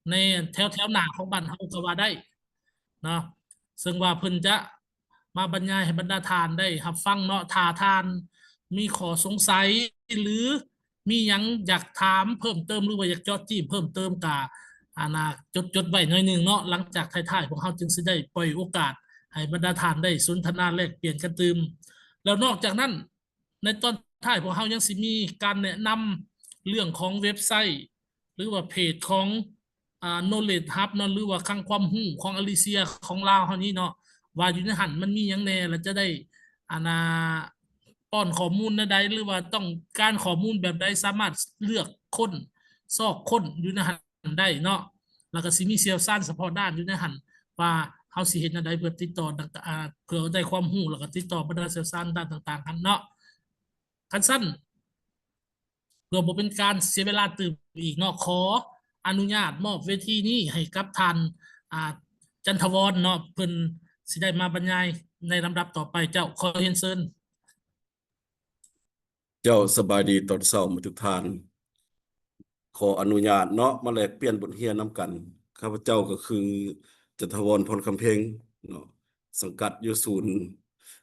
ໃນແຖວໆໜ້າຂອງບ້ານເຮົາກໍວ່າໄດ້ເນາະ ເຊິ່ງວ່າເພິ່ນຈະມາບັນຍາຍໃຫ້ບັນດາທ່ານໄດ້ຮັບຟັງເນາະ. ຖ້າທ່ານມີຂໍ້ສົງໄສ ຫຼື ມີຫຍັງຢາກຖາມເພີ່ມເຕີມ ຫຼືວ່າຢາກເຈາະຈີ້ເພີ່ມເຕີມ ກະ ອັນນ່າ ຈົດໆໄວ້ໜ້ອຍໜຶ່ງເນາະ. ຫຼັງຈາກທ້າຍໆ ພວກເຮົາຈຶ່ງຊິໄດ້ປ່ອຍໂອກາດໃຫ້ບັນດາທ່ານໄດ້ສົນທະນາແລກປ່ຽນກັນຕື່ມ. ແລ້ວນອກຈາກນັ້ນ ໃນຕອນທ້າຍ ພວກເຮົາຍັງຊິມີການແນະນຳເລື່ອງຂອງເວັບໄຊ ຫຼືວ່າເພຈຂອງ ອ່າ Knowledge Hub ເນາະ ຫຼືວ່າຄັງຄວາມຮູ້ຂອງອາເລເຊຍຂອງລາວເຮົານີ້ເນາະ ວ່າຢູ່ໃນຫັ້ນມັນມີຫຍັງແດ່ ແລະ ຈະໄດ້ ອັນນ່າ ປ້ອນຂໍ້ມູນແນວໃດ ຫຼືວ່າຕ້ອງການຂໍ້ມູນແບບໃດ ສາມາດເລືອກຄົ້ນ ຊອກຄົ້ນຢູ່ໃນຫັ້ນໄດ້ເນາະ. ແລ້ວກໍຊິມີຊ່ຽວຊານສະເພາະດ້ານຢູ່ໃນຫັ້ນ ວ່າເຮົາຊິເຮັດແນວໃດເພື່ອຕິດຕໍ່ ອ່າ ເພື່ອໄດ້ຄວາມຮູ້ ແລ້ວກໍຕິດຕໍ່ບັນດາຊ່ຽວຊານດ້ານຕ່າງໆຫັ້ນເນາະ. ຄັນຊັ້ນ ເພື່ອບໍ່ເປັນການເສຍເວລາຕື່ມອີກເນາະ ຂໍອະນຸຍາດມອບເວທີນີ້ໃຫ້ກັບທ່ານ ອ່າ ຈັນທະວອນເນາະ ເພິ່ນຊິໄດ້ມາບັນຍາຍໃນລຳດັບຕໍ່ໄປ. ເຈົ້າ ຂໍຮຽນເຊີນ. ເຈົ້າ ສະບາຍດີຕອນເຊົ້າໝົດທຸກທ່ານ. ຂໍອະນຸຍາດເນາະ ມາແລກປ່ຽນບົດຮຽນນຳກັນ. ຂ້າພະເຈົ້າກໍຄື ຈັນທະວອນ ພອນຄຳເພັງເນາະ ສັງກັດຢູ່ສູນ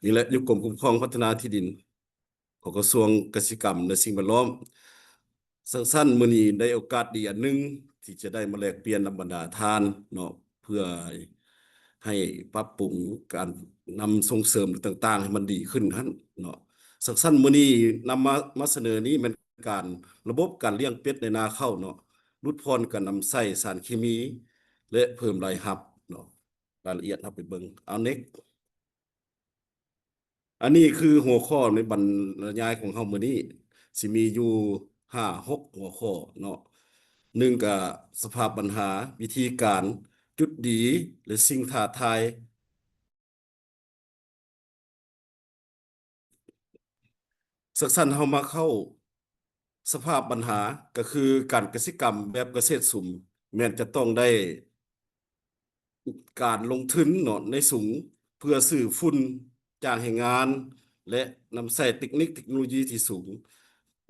ນີ້ແຫຼະ ຢູ່ກົມຄຸ້ມຄອງພັດທະນາທີ່ດິນ ຂອງກະຊວງກະສິກຳ ແລະ ສິ່ງແວດລ້ອມ. ສັງສັນມື້ນີ້ໄດ້ໂອກາດດີອັນໜຶ່ງ ທີ່ຈະໄດ້ມາແລກປ່ຽນນຳບັນດາທ່ານເນາະ ເພື່ອໃຫ້ປັບປຸງການນຳສົ່ງເສີມຕ່າງໆໃຫ້ມັນດີຂຶ້ນຫັ້ນເນາະ. ສັງສັນມື້ນີ້ນຳມາ ມາສະເໜີນີ້ແມ່ນການ ລະບົບການລ້ຽງເປັດໃນນາເຂົ້າເນາະ ຫຼຸດຜ່ອນການນຳໃຊ້ສານເຄມີ ແລະ ເພີ່ມລາຍຮັບເນາະ. ລາຍລະອຽດເຮົາໄປເບິ່ງ ເອົາ next. ອັນນີ້ຄືຫົວຂໍ້ໃນບັນຍາຍຂອງເຮົາມື້ນີ້ ຊິມີຢູ່ຫ້າຫົກຫົວຂໍ້ເນາະ. ໜຶ່ງກະສະພາບບັນຫາ, ວິທີການ, ຈຸດດີ ແລະ ສິ່ງທ້າທາຍ. ສັກຊັ້ນເຮົາມາເຂົ້າສະພາບບັນຫາ ກໍຄືການກະສິກຳແບບກະເສດສຸມ ແມ່ນຈະຕ້ອງໄດ້ ການລົງທຶນເນາະ ໃນສູງ ເພື່ອຊື້ຝຸ່ນຈາກແຮງງານ ແລະ ນຳໃຊ້ເຕັກນິກເຕັກໂນໂລຢີທີ່ສູງ.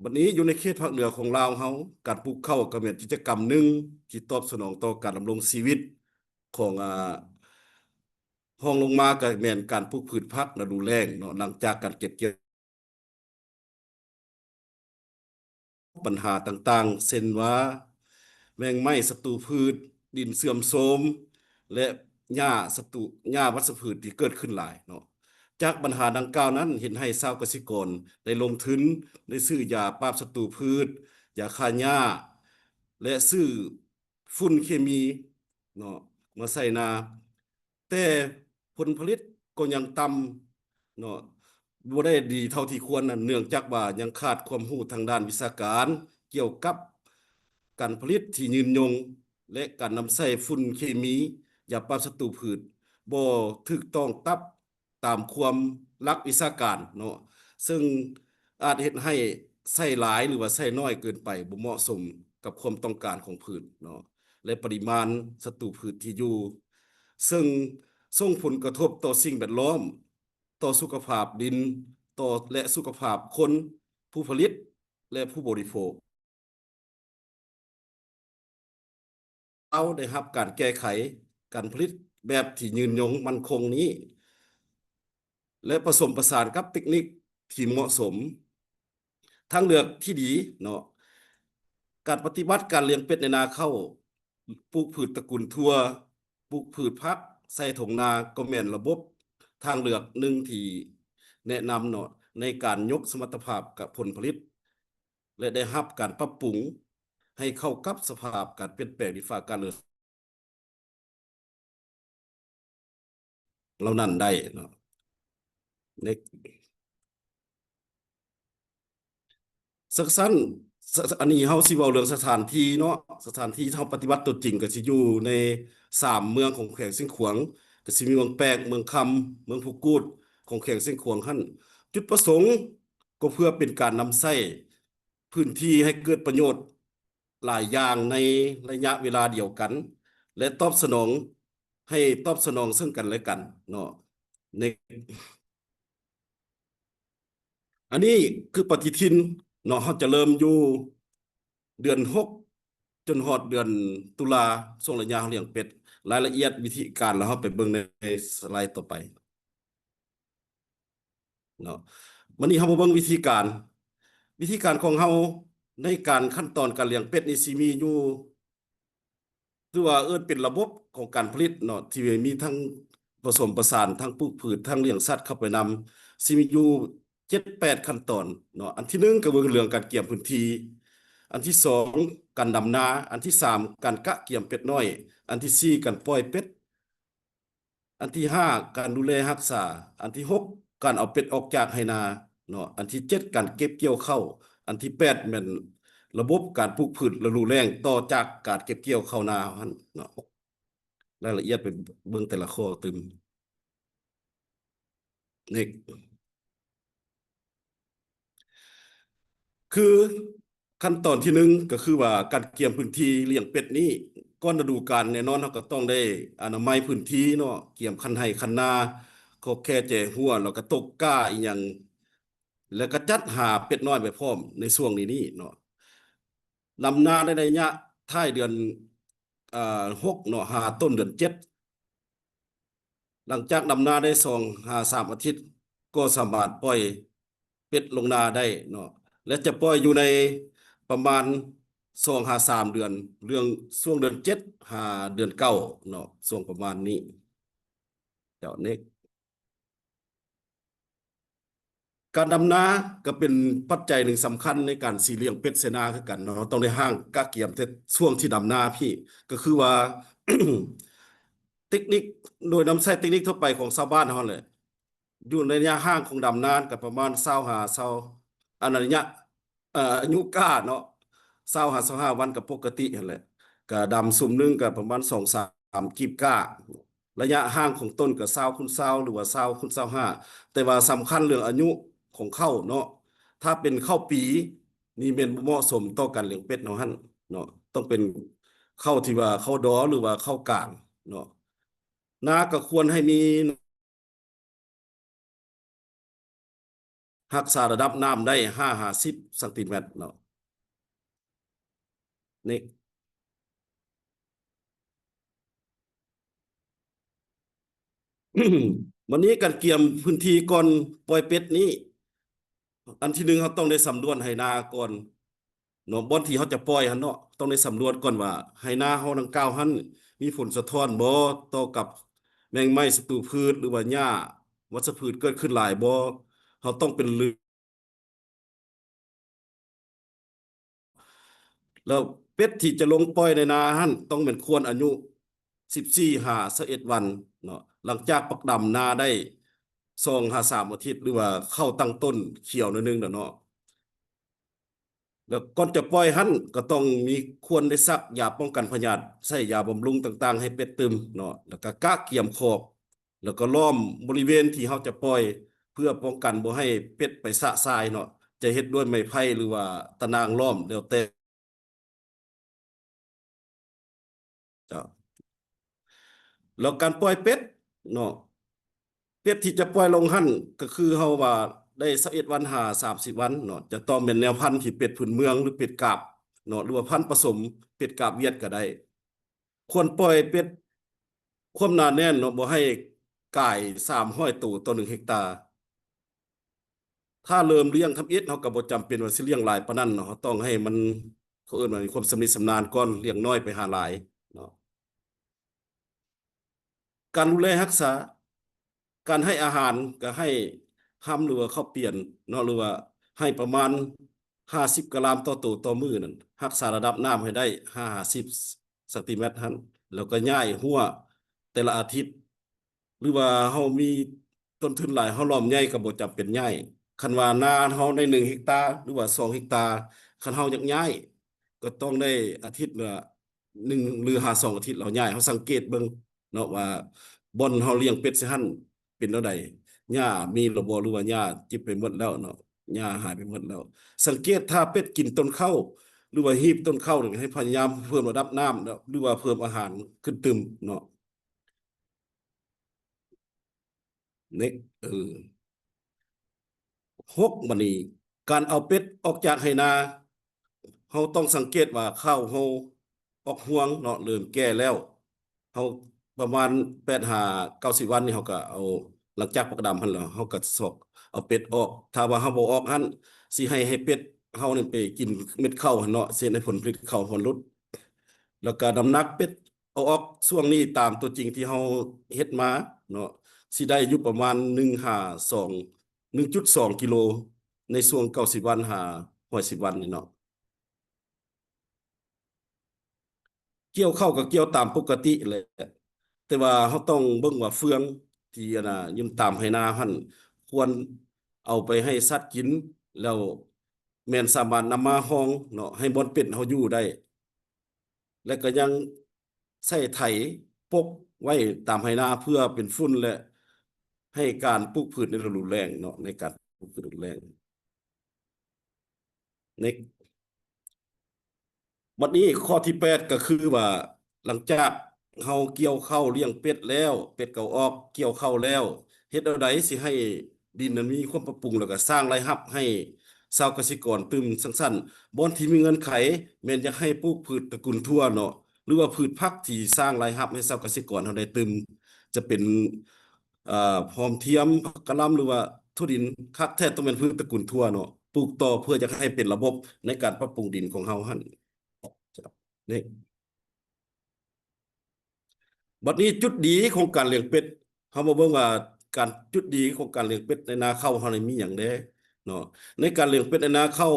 ບັດນີ້ຢູ່ໃນເຂດພາກເໜືອຂອງລາວເຮົາ ການປູກເຂົ້າກໍແມ່ນກິດຈະກຳໜຶ່ງທີ່ຕອບສະໜອງຕໍ່ການດຳລົງຊີວິດຂອງ ອາ ຮອງລົງມາກໍແມ່ນການປູກພືດຜັກລະດູແລ້ງເນາະ ຫຼັງຈາກການເກັບກ່ຽວ ບັນຫາຕ່າງໆ ເຊັ່ນວ່າ ແມງໄມ້ສັດຕູພືດ, ດິນເສື່ອມໂຊມ ແລະ ຫຍ້າສັດຕູ ຫຍ້າວັດສະພືດທີ່ເກີດຂຶ້ນຫຼາຍເນາະ. ຈາກບັນຫາດັ່ງກ່າວນັ້ນ ເຮັດໃຫ້ຊາວກະສິກອນໄດ້ລົງທຶນ ໄດ້ຊື້ຢາປາບສັດຕູພືດ, ຢາຂ້າຫຍ້າ ແລະ ຊື້ຝຸ່ນເຄມີເນາະ ມາໃສ່ນາ ແຕ່ຜົນຜະລິດກໍຍັງຕ່ຳເນາະ ບໍ່ໄດ້ດີເທົ່າທີ່ຄວນນັ້ນ ເນື່ອງຈາກວ່າຍັງຂາດຄວາມຮູ້ທາງດ້ານວິຊາການກ່ຽວກັບການຜະລິດທີ່ຍືນຍົງ ແລະ ການນຳໃຊ້ຝຸ່ນເຄມີ, ຢາປາບສັດຕູພືດ ບໍ່ຖືກຕ້ອງຕາມ ຕາມຄວາມຫຼັກວິຊາການເນາະ ເຊິ່ງອາດເຮັດໃຫ້ໃຊ້ຫຼາຍ ຫຼືວ່າໃຊ້ນ້ອຍເກີນໄປ ບໍ່ເໝາະສົມກັບຄວາມຕ້ອງການຂອງພືດເນາະ ແລະ ປະລິມານສັດຕູພືດທີ່ຢູ່ ເຊິ່ງສົ່ງຜົນກະທົບຕໍ່ສິ່ງແວດລ້ອມ, ຕໍ່ສຸຂະພາບດິນ, ຕໍ່ ແລະ ສຸຂະພາບຄົນຜູ້ຜະລິດ ແລະ ຜູ້ບໍລິໂພກ. ເອົາ ໄດ້ຮັບການແກ້ໄຂການຜະລິດແບບທີ່ຍືນຍົງໝັ້ນຄົງນີ້ ແລະ ປະສົມປະສານກັບເຕັກນິກທີ່ເໝາະສົມ. ທາງເລືອກທີ່ດີເນາະ ການປະຕິບັດການລ້ຽງເປັດໃນນາເຂົ້າ, ປູກພືດຕະກຸນຖົ່ວ, ປູກພືດຜັກໃສ່ຖົງນາ ກໍແມ່ນລະບົບທາງເລືອກໜຶ່ງທີ່ແນະນຳເນາະ ໃນການຍົກສະມັດຕະພາບກັບຜົນຜະລິດ ແລະ ໄດ້ຮັບການປັບປຸງໃຫ້ເຂົ້າກັບສະພາບການປ່ຽນແປງດິນຟ້າອາກາດເຫຼືອ ເຫຼົ່ານັ້ນໄດ້ເນາະ. ເນັກ ສັກຊັ້ນ ສະ ອັນນີ້ເຮົາຊິເວົ້າເລື່ອງສະຖານທີ່ເນາະ ສະຖານທີ່ເຮົາປະຕິບັດຕົວຈິງກໍຊິຢູ່ໃນສາມເມືອງຂອງແຂວງຊຽງຂວາງ ກໍຊິມີເມືອງແປກ, ເມືອງຄຳ, ເມືອງພູກູດ ຂອງແຂວງຊຽງຂວາງຫັ້ນ. ຈຸດປະສົງກໍເພື່ອເປັນການນຳໃຊ້ພື້ນທີ່ໃຫ້ເກີດປະໂຫຍດຫຼາຍຢ່າງໃນໄລຍະເວລາດຽວກັນ ແລະ ຕອບສະໜອງ ໃຫ້ຕອບສະໜອງເຊິ່ງກັນແລະກັນເນາະ ໃນ ອັນນີ້ຄືປະຕິທິນເນາະ ເຮົາຈະເລີ່ມຢູ່ເດືອນຫົກ ຈົນຮອດເດືອນຕຸລາ ຊ່ວງໄລຍະເຮົາລ້ຽງເປັດ. ລາຍລະອຽດວິທີການ ແລ້ວເຮົາໄປເບິ່ງໃນສະໄລຕໍ່ໄປເນາະ. ບາດນີ້ເຮົາມາເບິ່ງວິທີການ, ວິທີການຂອງເຮົາໃນການຂັ້ນຕອນການລ້ຽງເປັດນີ້ ຊິມີຢູ່ ຖືວ່າເອີ້ນເປັນລະບົບຂອງການຜະລິດເນາະ ທີ່ມີທັງປະສົມປະສານ ທັງປູກພືດ ທັງລ້ຽງສັດເຂົ້າໄປນຳ ຊິມີຢູ່ເຈັດແປດຂັ້ນຕອນເນາະ. ອັນທີໜຶ່ງກໍເບິ່ງເລື່ອງການກຽມພື້ນທີ່, ອັນທີສອງການດຳນາ, ອັນທີສາມການກະກຽມເປັດນ້ອຍ, ອັນທີສີ່ການປ່ອຍເປັດ, ອັນທີຫ້າການດູແລຮັກສາ, ອັນທີຫົກການເອົາເປັດອອກຈາກໄຮ່ນາເນາະ, ອັນທີເຈັດການເກັບກ່ຽວເຂົ້າ, ອັນທີແປດແມ່ນລະບົບການປູກພືດລະດູແລ້ງຕໍ່ຈາກການເກັບກ່ຽວເຂົ້ານາຫັ້ນເນາະ. ລາຍລະອຽດໄປເບິ່ງແຕ່ລະຂໍ້ຕື່ມ. ນີ້ ຄືຂັ້ນຕອນທີໜຶ່ງ ກໍຄືວ່າການກຽມພື້ນທີ່ລ້ຽງເປັດນີ້ ກ່ອນລະດູການແນ່ນອນ ເຮົາກໍຕ້ອງໄດ້ອະນາໄມພື້ນທີ່ເນາະ, ກຽມຄັນໄຮ່ຄັນນາ, ຄອກແຄແຈຫົວ, ແລ້ວກໍຕົກກ້າອີ່ຫຍັງ, ແລ້ວກໍຈັດຫາເປັດນ້ອຍໄວ້ພ້ອມໃນຊ່ວງນີ້ນີ້ເນາະ. ດຳນາໃນໄລຍະທ້າຍເດືອນ ເອີ ຫົກເນາະ ຫາຕົ້ນເດືອນເຈັດ. ຫຼັງຈາກດຳນາໄດ້ສອງຫາສາມອາທິດ ກໍສາມາດປ່ອຍເປັດລົງນາໄດ້ເນາະ ແລະ ຈະປ່ອຍຢູ່ໃນປະມານສອງຫາສາມເດືອນ, ເລື່ອງຊ່ວງເດືອນເຈັດຫາເດືອນເກົ້າເນາະ, ຊ່ວງປະມານນີ້. ເຈົ້າເນັກ ການດຳນາກໍເປັນປັດໄຈໜຶ່ງສຳຄັນໃນການຊິລ້ຽງເປັດໃສ່ນາຄືກັນເນາະ, ເຮົາຕ້ອງໄດ້ຫ້າງກະກຽມແຕ່ຊ່ວງທີ່ດຳນາພີ້ ກໍຄືວ່າ ເຕັກນິກ ໂດຍນຳໃຊ້ເຕັກນິກທົ່ວໄປຂອງຊາວບ້ານເຮົາແຫຼະ, ຢູ່ໃນໄລຍະຫ່າງຂອງດຳນາກໍປະມານຊາວຫາຊາວ ອັນໄລຍະ ເອີ ອາຍຸກ້າເນາະ ຊາວຫາຊາວຫ້າວັນກໍປົກກະຕິຫັ້ນແຫຼະ, ກະດຳຊຸມໜຶ່ງກະປະມານສອງສາມກີບກ້າ, ໄລຍະຫ່າງຂອງຕົ້ນກະຊາວຄູນຊາວ ຫຼືວ່າຊາວຄູນຊາວຫ້າ, ແຕ່ວ່າສຳຄັນເລື່ອງອາຍຸຂອງເຂົ້າເນາະ, ຖ້າເປັນເຂົ້າປີນີ້ແມ່ນບໍ່ເໝາະສົມຕໍ່ການລ້ຽງເປັດເຮົາຫັ້ນເນາະ, ຕ້ອງເປັນເຂົ້າທີ່ວ່າເຂົ້າດໍ ຫຼືວ່າເຂົ້າກາງເນາະ. ນາກໍຄວນໃຫ້ມີ ຮັກສາລະດັບນ້ຳໄດ້ຫ້າຫາສິບຊັງຕີແມັດເນາະ. ນີ້ ບັດນີ້ການກຽມພື້ນທີ່ກ່ອນປ່ອຍເປັດນີ້ ອັນທີໜຶ່ງ ເຮົາຕ້ອງໄດ້ສຳຫຼວດໄຮ່ນາກ່ອນ ເນາະ, ບ່ອນທີ່ເຮົາຈະປ່ອຍຫັ້ນເນາະ ຕ້ອງໄດ້ສຳຫຼວດກ່ອນວ່າ ໄຮ່ນາເຮົາດັ່ງກ່າວຫັ້ນມີຜົນສະທ້ອນບໍ່ຕໍ່ກັບແມງໄມ້ສັດຕູພືດ ຫຼືວ່າຫຍ້າວັດຊະພືດເກີດຂຶ້ນຫຼາຍບໍ່. ເຮົາຕ້ອງເປັນເລື່ອງ ແລ້ວເປັດທີ່ຈະລົງປ່ອຍໃນນາຫັ້ນ ຕ້ອງແມ່ນຄວນອາຍຸສິບສີ່ຫາຊາວເອັດວັນເນາະ, ຫຼັງຈາກປັກດຳນາໄດ້ສອງຫາສາມອາທິດ ຫຼືວ່າເຂົ້າຕັ້ງຕົ້ນຂຽວໜ້ອຍໜຶ່ງແລ້ວເນາະ. ແລ້ວກ່ອນຈະປ່ອຍຫັ້ນກໍຕ້ອງມີ ຄວນໄດ້ສັກຢາປ້ອງກັນພະຍາດ, ໃສ່ຢາບຳລຸງຕ່າງໆໃຫ້ເປັດຕື່ມເນາະ, ແລ້ວກໍກະກຽມຄອກ ແລ້ວກໍລ້ອມບໍລິເວນທີ່ເຮົາຈະປ່ອຍ ເພື່ອປ້ອງກັນບໍ່ໃຫ້ເປັດໄປຊະຊາຍເນາະ, ຈະເຮັດດ້ວຍໄມ້ໄຜ່ ຫຼືວ່າຕະໜ່າງລ້ອມ ແລ້ວແຕ່. ເຈົ້າ ແລ້ວການປ່ອຍເປັດເນາະ, ເປັດທີ່ຈະປ່ອຍລົງຫັ້ນ ກໍຄືເຮົາວ່າໄດ້ຊາວເອັດວັນຫາສາມສິບວັນເນາະ, ຈະຕ້ອງແມ່ນແນວພັນທີ່ເປັດພື້ນເມືອງ ຫຼືເປັດກາບເນາະ ຫຼືວ່າພັນປະສົມເປັດກາບຫວຽດກໍໄດ້. ຄວນປ່ອຍເປັດຄວາມໜາແໜ້ນເນາະ ບໍ່ໃຫ້ກາຍສາມຮ້ອຍໂຕຕໍ່ໜຶ່ງເຮັກຕາ. ຖ້າເລີ່ມລ້ຽງທຳອິດ ເຮົາກໍບໍ່ຈຳເປັນວ່າຊິລ້ຽງຫຼາຍປານນັ້ນເນາະ, ເຮົາຕ້ອງໃຫ້ມັນ ເຂົາເອີ້ນວ່າມີຄວາມຊຳນິຊຳນານກ່ອນ, ລ້ຽງນ້ອຍໄປຫາຫຼາຍເນາະ. ການດູແລຮັກສາ, ການໃຫ້ອາຫານກໍໃຫ້ຮຳ ຫຼືວ່າເຂົ້າປຽນເນາະ, ຫຼືວ່າໃຫ້ປະມານຫ້າສິບກຣາມຕໍ່ໂຕຕໍ່ມື້ນັ້ນ, ຮັກສາລະດັບນ້ຳໃຫ້ໄດ້ຫ້າຫາສິບຊັງຕີແມັດຫັ້ນ, ແລ້ວກໍຍ້າຍຮົ້ວແຕ່ລະອາທິດ. ຫຼືວ່າເຮົາມີຕົ້ນທຶນຫຼາຍ ເຮົາລ້ອມໃຫຍ່ກໍບໍ່ຈຳເປັນຍ້າຍ. ຄັນວ່ານາເຮົາໄດ້ໜຶ່ງເຮັກຕາ ຫຼືວ່າສອງເຮັກຕາ, ຄັນເຮົາຢາກຍ້າຍກໍຕ້ອງໄດ້ອາທິດລະໜຶ່ງ ຫຼືຫາສອງອາທິດ ເຮົາຍ້າຍ. ເຮົາສັງເກດເບິ່ງເນາະວ່າບ່ອນເຮົາລ້ຽງເປັດໃສ່ຫັ້ນເປັນແນວໃດ, ຫຍ້າມີແລ້ວບໍ່ ຫຼືວ່າຫຍ້າຈິບໄປໝົດແລ້ວເນາະ, ຫຍ້າຫາຍໄປໝົດແລ້ວ. ສັງເກດຖ້າເປັດກິນຕົ້ນເຂົ້າ ຫຼືວ່າຮີບຕົ້ນເຂົ້ານີ້ ໃຫ້ພະຍາຍາມເພີ່ມລະດັບນ້ຳ ຫຼືວ່າເພີ່ມອາຫານຂຶ້ນຕື່ມເນາະ. ເນັກ ເອີ ຫົກ ບັດນີ້ ການເອົາເປັດອອກຈາກໄຮ່ນາ ເຮົາຕ້ອງສັງເກດວ່າເຂົ້າເຮົາ ອອກຮວງເນາະ ເລີ່ມແກ່ແລ້ວ ເຮົາປະມານແປດຫາເກົ້າສິບວັນນີ້ ເຮົາກໍເອົາ ຫຼັງຈາກປັກດຳຫັ້ນແລ້ວ ເຮົາກໍຊອກເອົາເປັດອອກ. ຖ້າວ່າເຮົາບໍ່ອອກຫັ້ນ ຊິໃຫ້ ໃຫ້ເປັດເຮົານີ້ໄປກິນເມັດເຂົ້າຫັ້ນເນາະ ຊິເຮັດໃຫ້ຜົນຜະລິດເຂົ້າເຮົາຫຼຸດ. ແລ້ວກໍນ້ຳໜັກເປັດເອົາອອກຊ່ວງນີ້ ຕາມຕົວຈິງທີ່ເຮົາເຮັດມາເນາະ ຊິໄດ້ຢູ່ປະມານໜຶ່ງຫາສອງ ໜຶ່ງຈຸດສອງກິໂລ ໃນຊ່ວງເກົ້າສິບວັນຫາຮ້ອຍສິບວັນນີ້ເນາະ. ກ່ຽວເຂົ້າກໍກ່ຽວຕາມປົກກະຕິແຫຼະ ແຕ່ວ່າເຮົາຕ້ອງເບິ່ງວ່າເຟືອງທີ່ ອັນນ່າ ຢູ່ຕາມໄຮ່ນາຫັ້ນ ຄວນເອົາໄປໃຫ້ສັດກິນ ແລ້ວແມ່ນສາມາດນຳມາຮອງເນາະ ໃຫ້ບ່ອນເປັດເຮົາຢູ່ໄດ້ ແລະກໍຍັງໃຊ້ໄຖປົກໄວ້ຕາມໄຮ່ນາ ເພື່ອເປັນຝຸ່ນ ແລະໃຫ້ການປູກພືດໃນລະດູແລ້ງເນາະ ໃນການປູກພືດລະດູແລ້ງ. ໃນ ບັດນີ້ຂໍ້ທີແປດ ກໍຄືວ່າ ຫຼັງຈາກເຮົາກ່ຽວເຂົ້າລ້ຽງເປັດແລ້ວ ເປັດກໍອອກ ກ່ຽວເຂົ້າແລ້ວ ເຮັດແນວໃດຊິໃຫ້ດິນນັ້ນມີຄວາມປັບປຸງ ແລ້ວກໍສ້າງລາຍຮັບໃຫ້ຊາວກະສິກອນຕື່ມ? ຊັ້ນໆ ບ່ອນທີ່ມີເງື່ອນໄຂ ແມ່ນຢາກໃຫ້ປູກພືດຕະກຸນຖົ່ວເນາະ ຫຼືວ່າພືດຜັກທີ່ສ້າງລາຍຮັບໃຫ້ຊາວກະສິກອນເຮົາໄດ້ຕື່ມ ຈະເປັນ ເອີ ຫອມທຽມ ຜັກກະຫຼ່ຳ ຫຼືວ່າຖົ່ວດິນ ຄັກແທ້ຕ້ອງແມ່ນພືດຕະກຸນຖົ່ວເນາະ ປູກຕໍ່ເພື່ອຢາກໃຫ້ເປັນລະບົບໃນການປັບປຸງດິນຂອງເຮົາຫັ້ນ ນີ້. ບັດນີ້ຈຸດດີຂອງການລ້ຽງເປັດ ເຮົາມາເບິ່ງວ່າການ ຈຸດດີຂອງການລ້ຽງເປັດໃນນາເຂົ້າເຮົານີ້ມີຫຍັງແດ່ເນາະ. ໃນການລ້ຽງເປັດໃນນາເຂົ້າ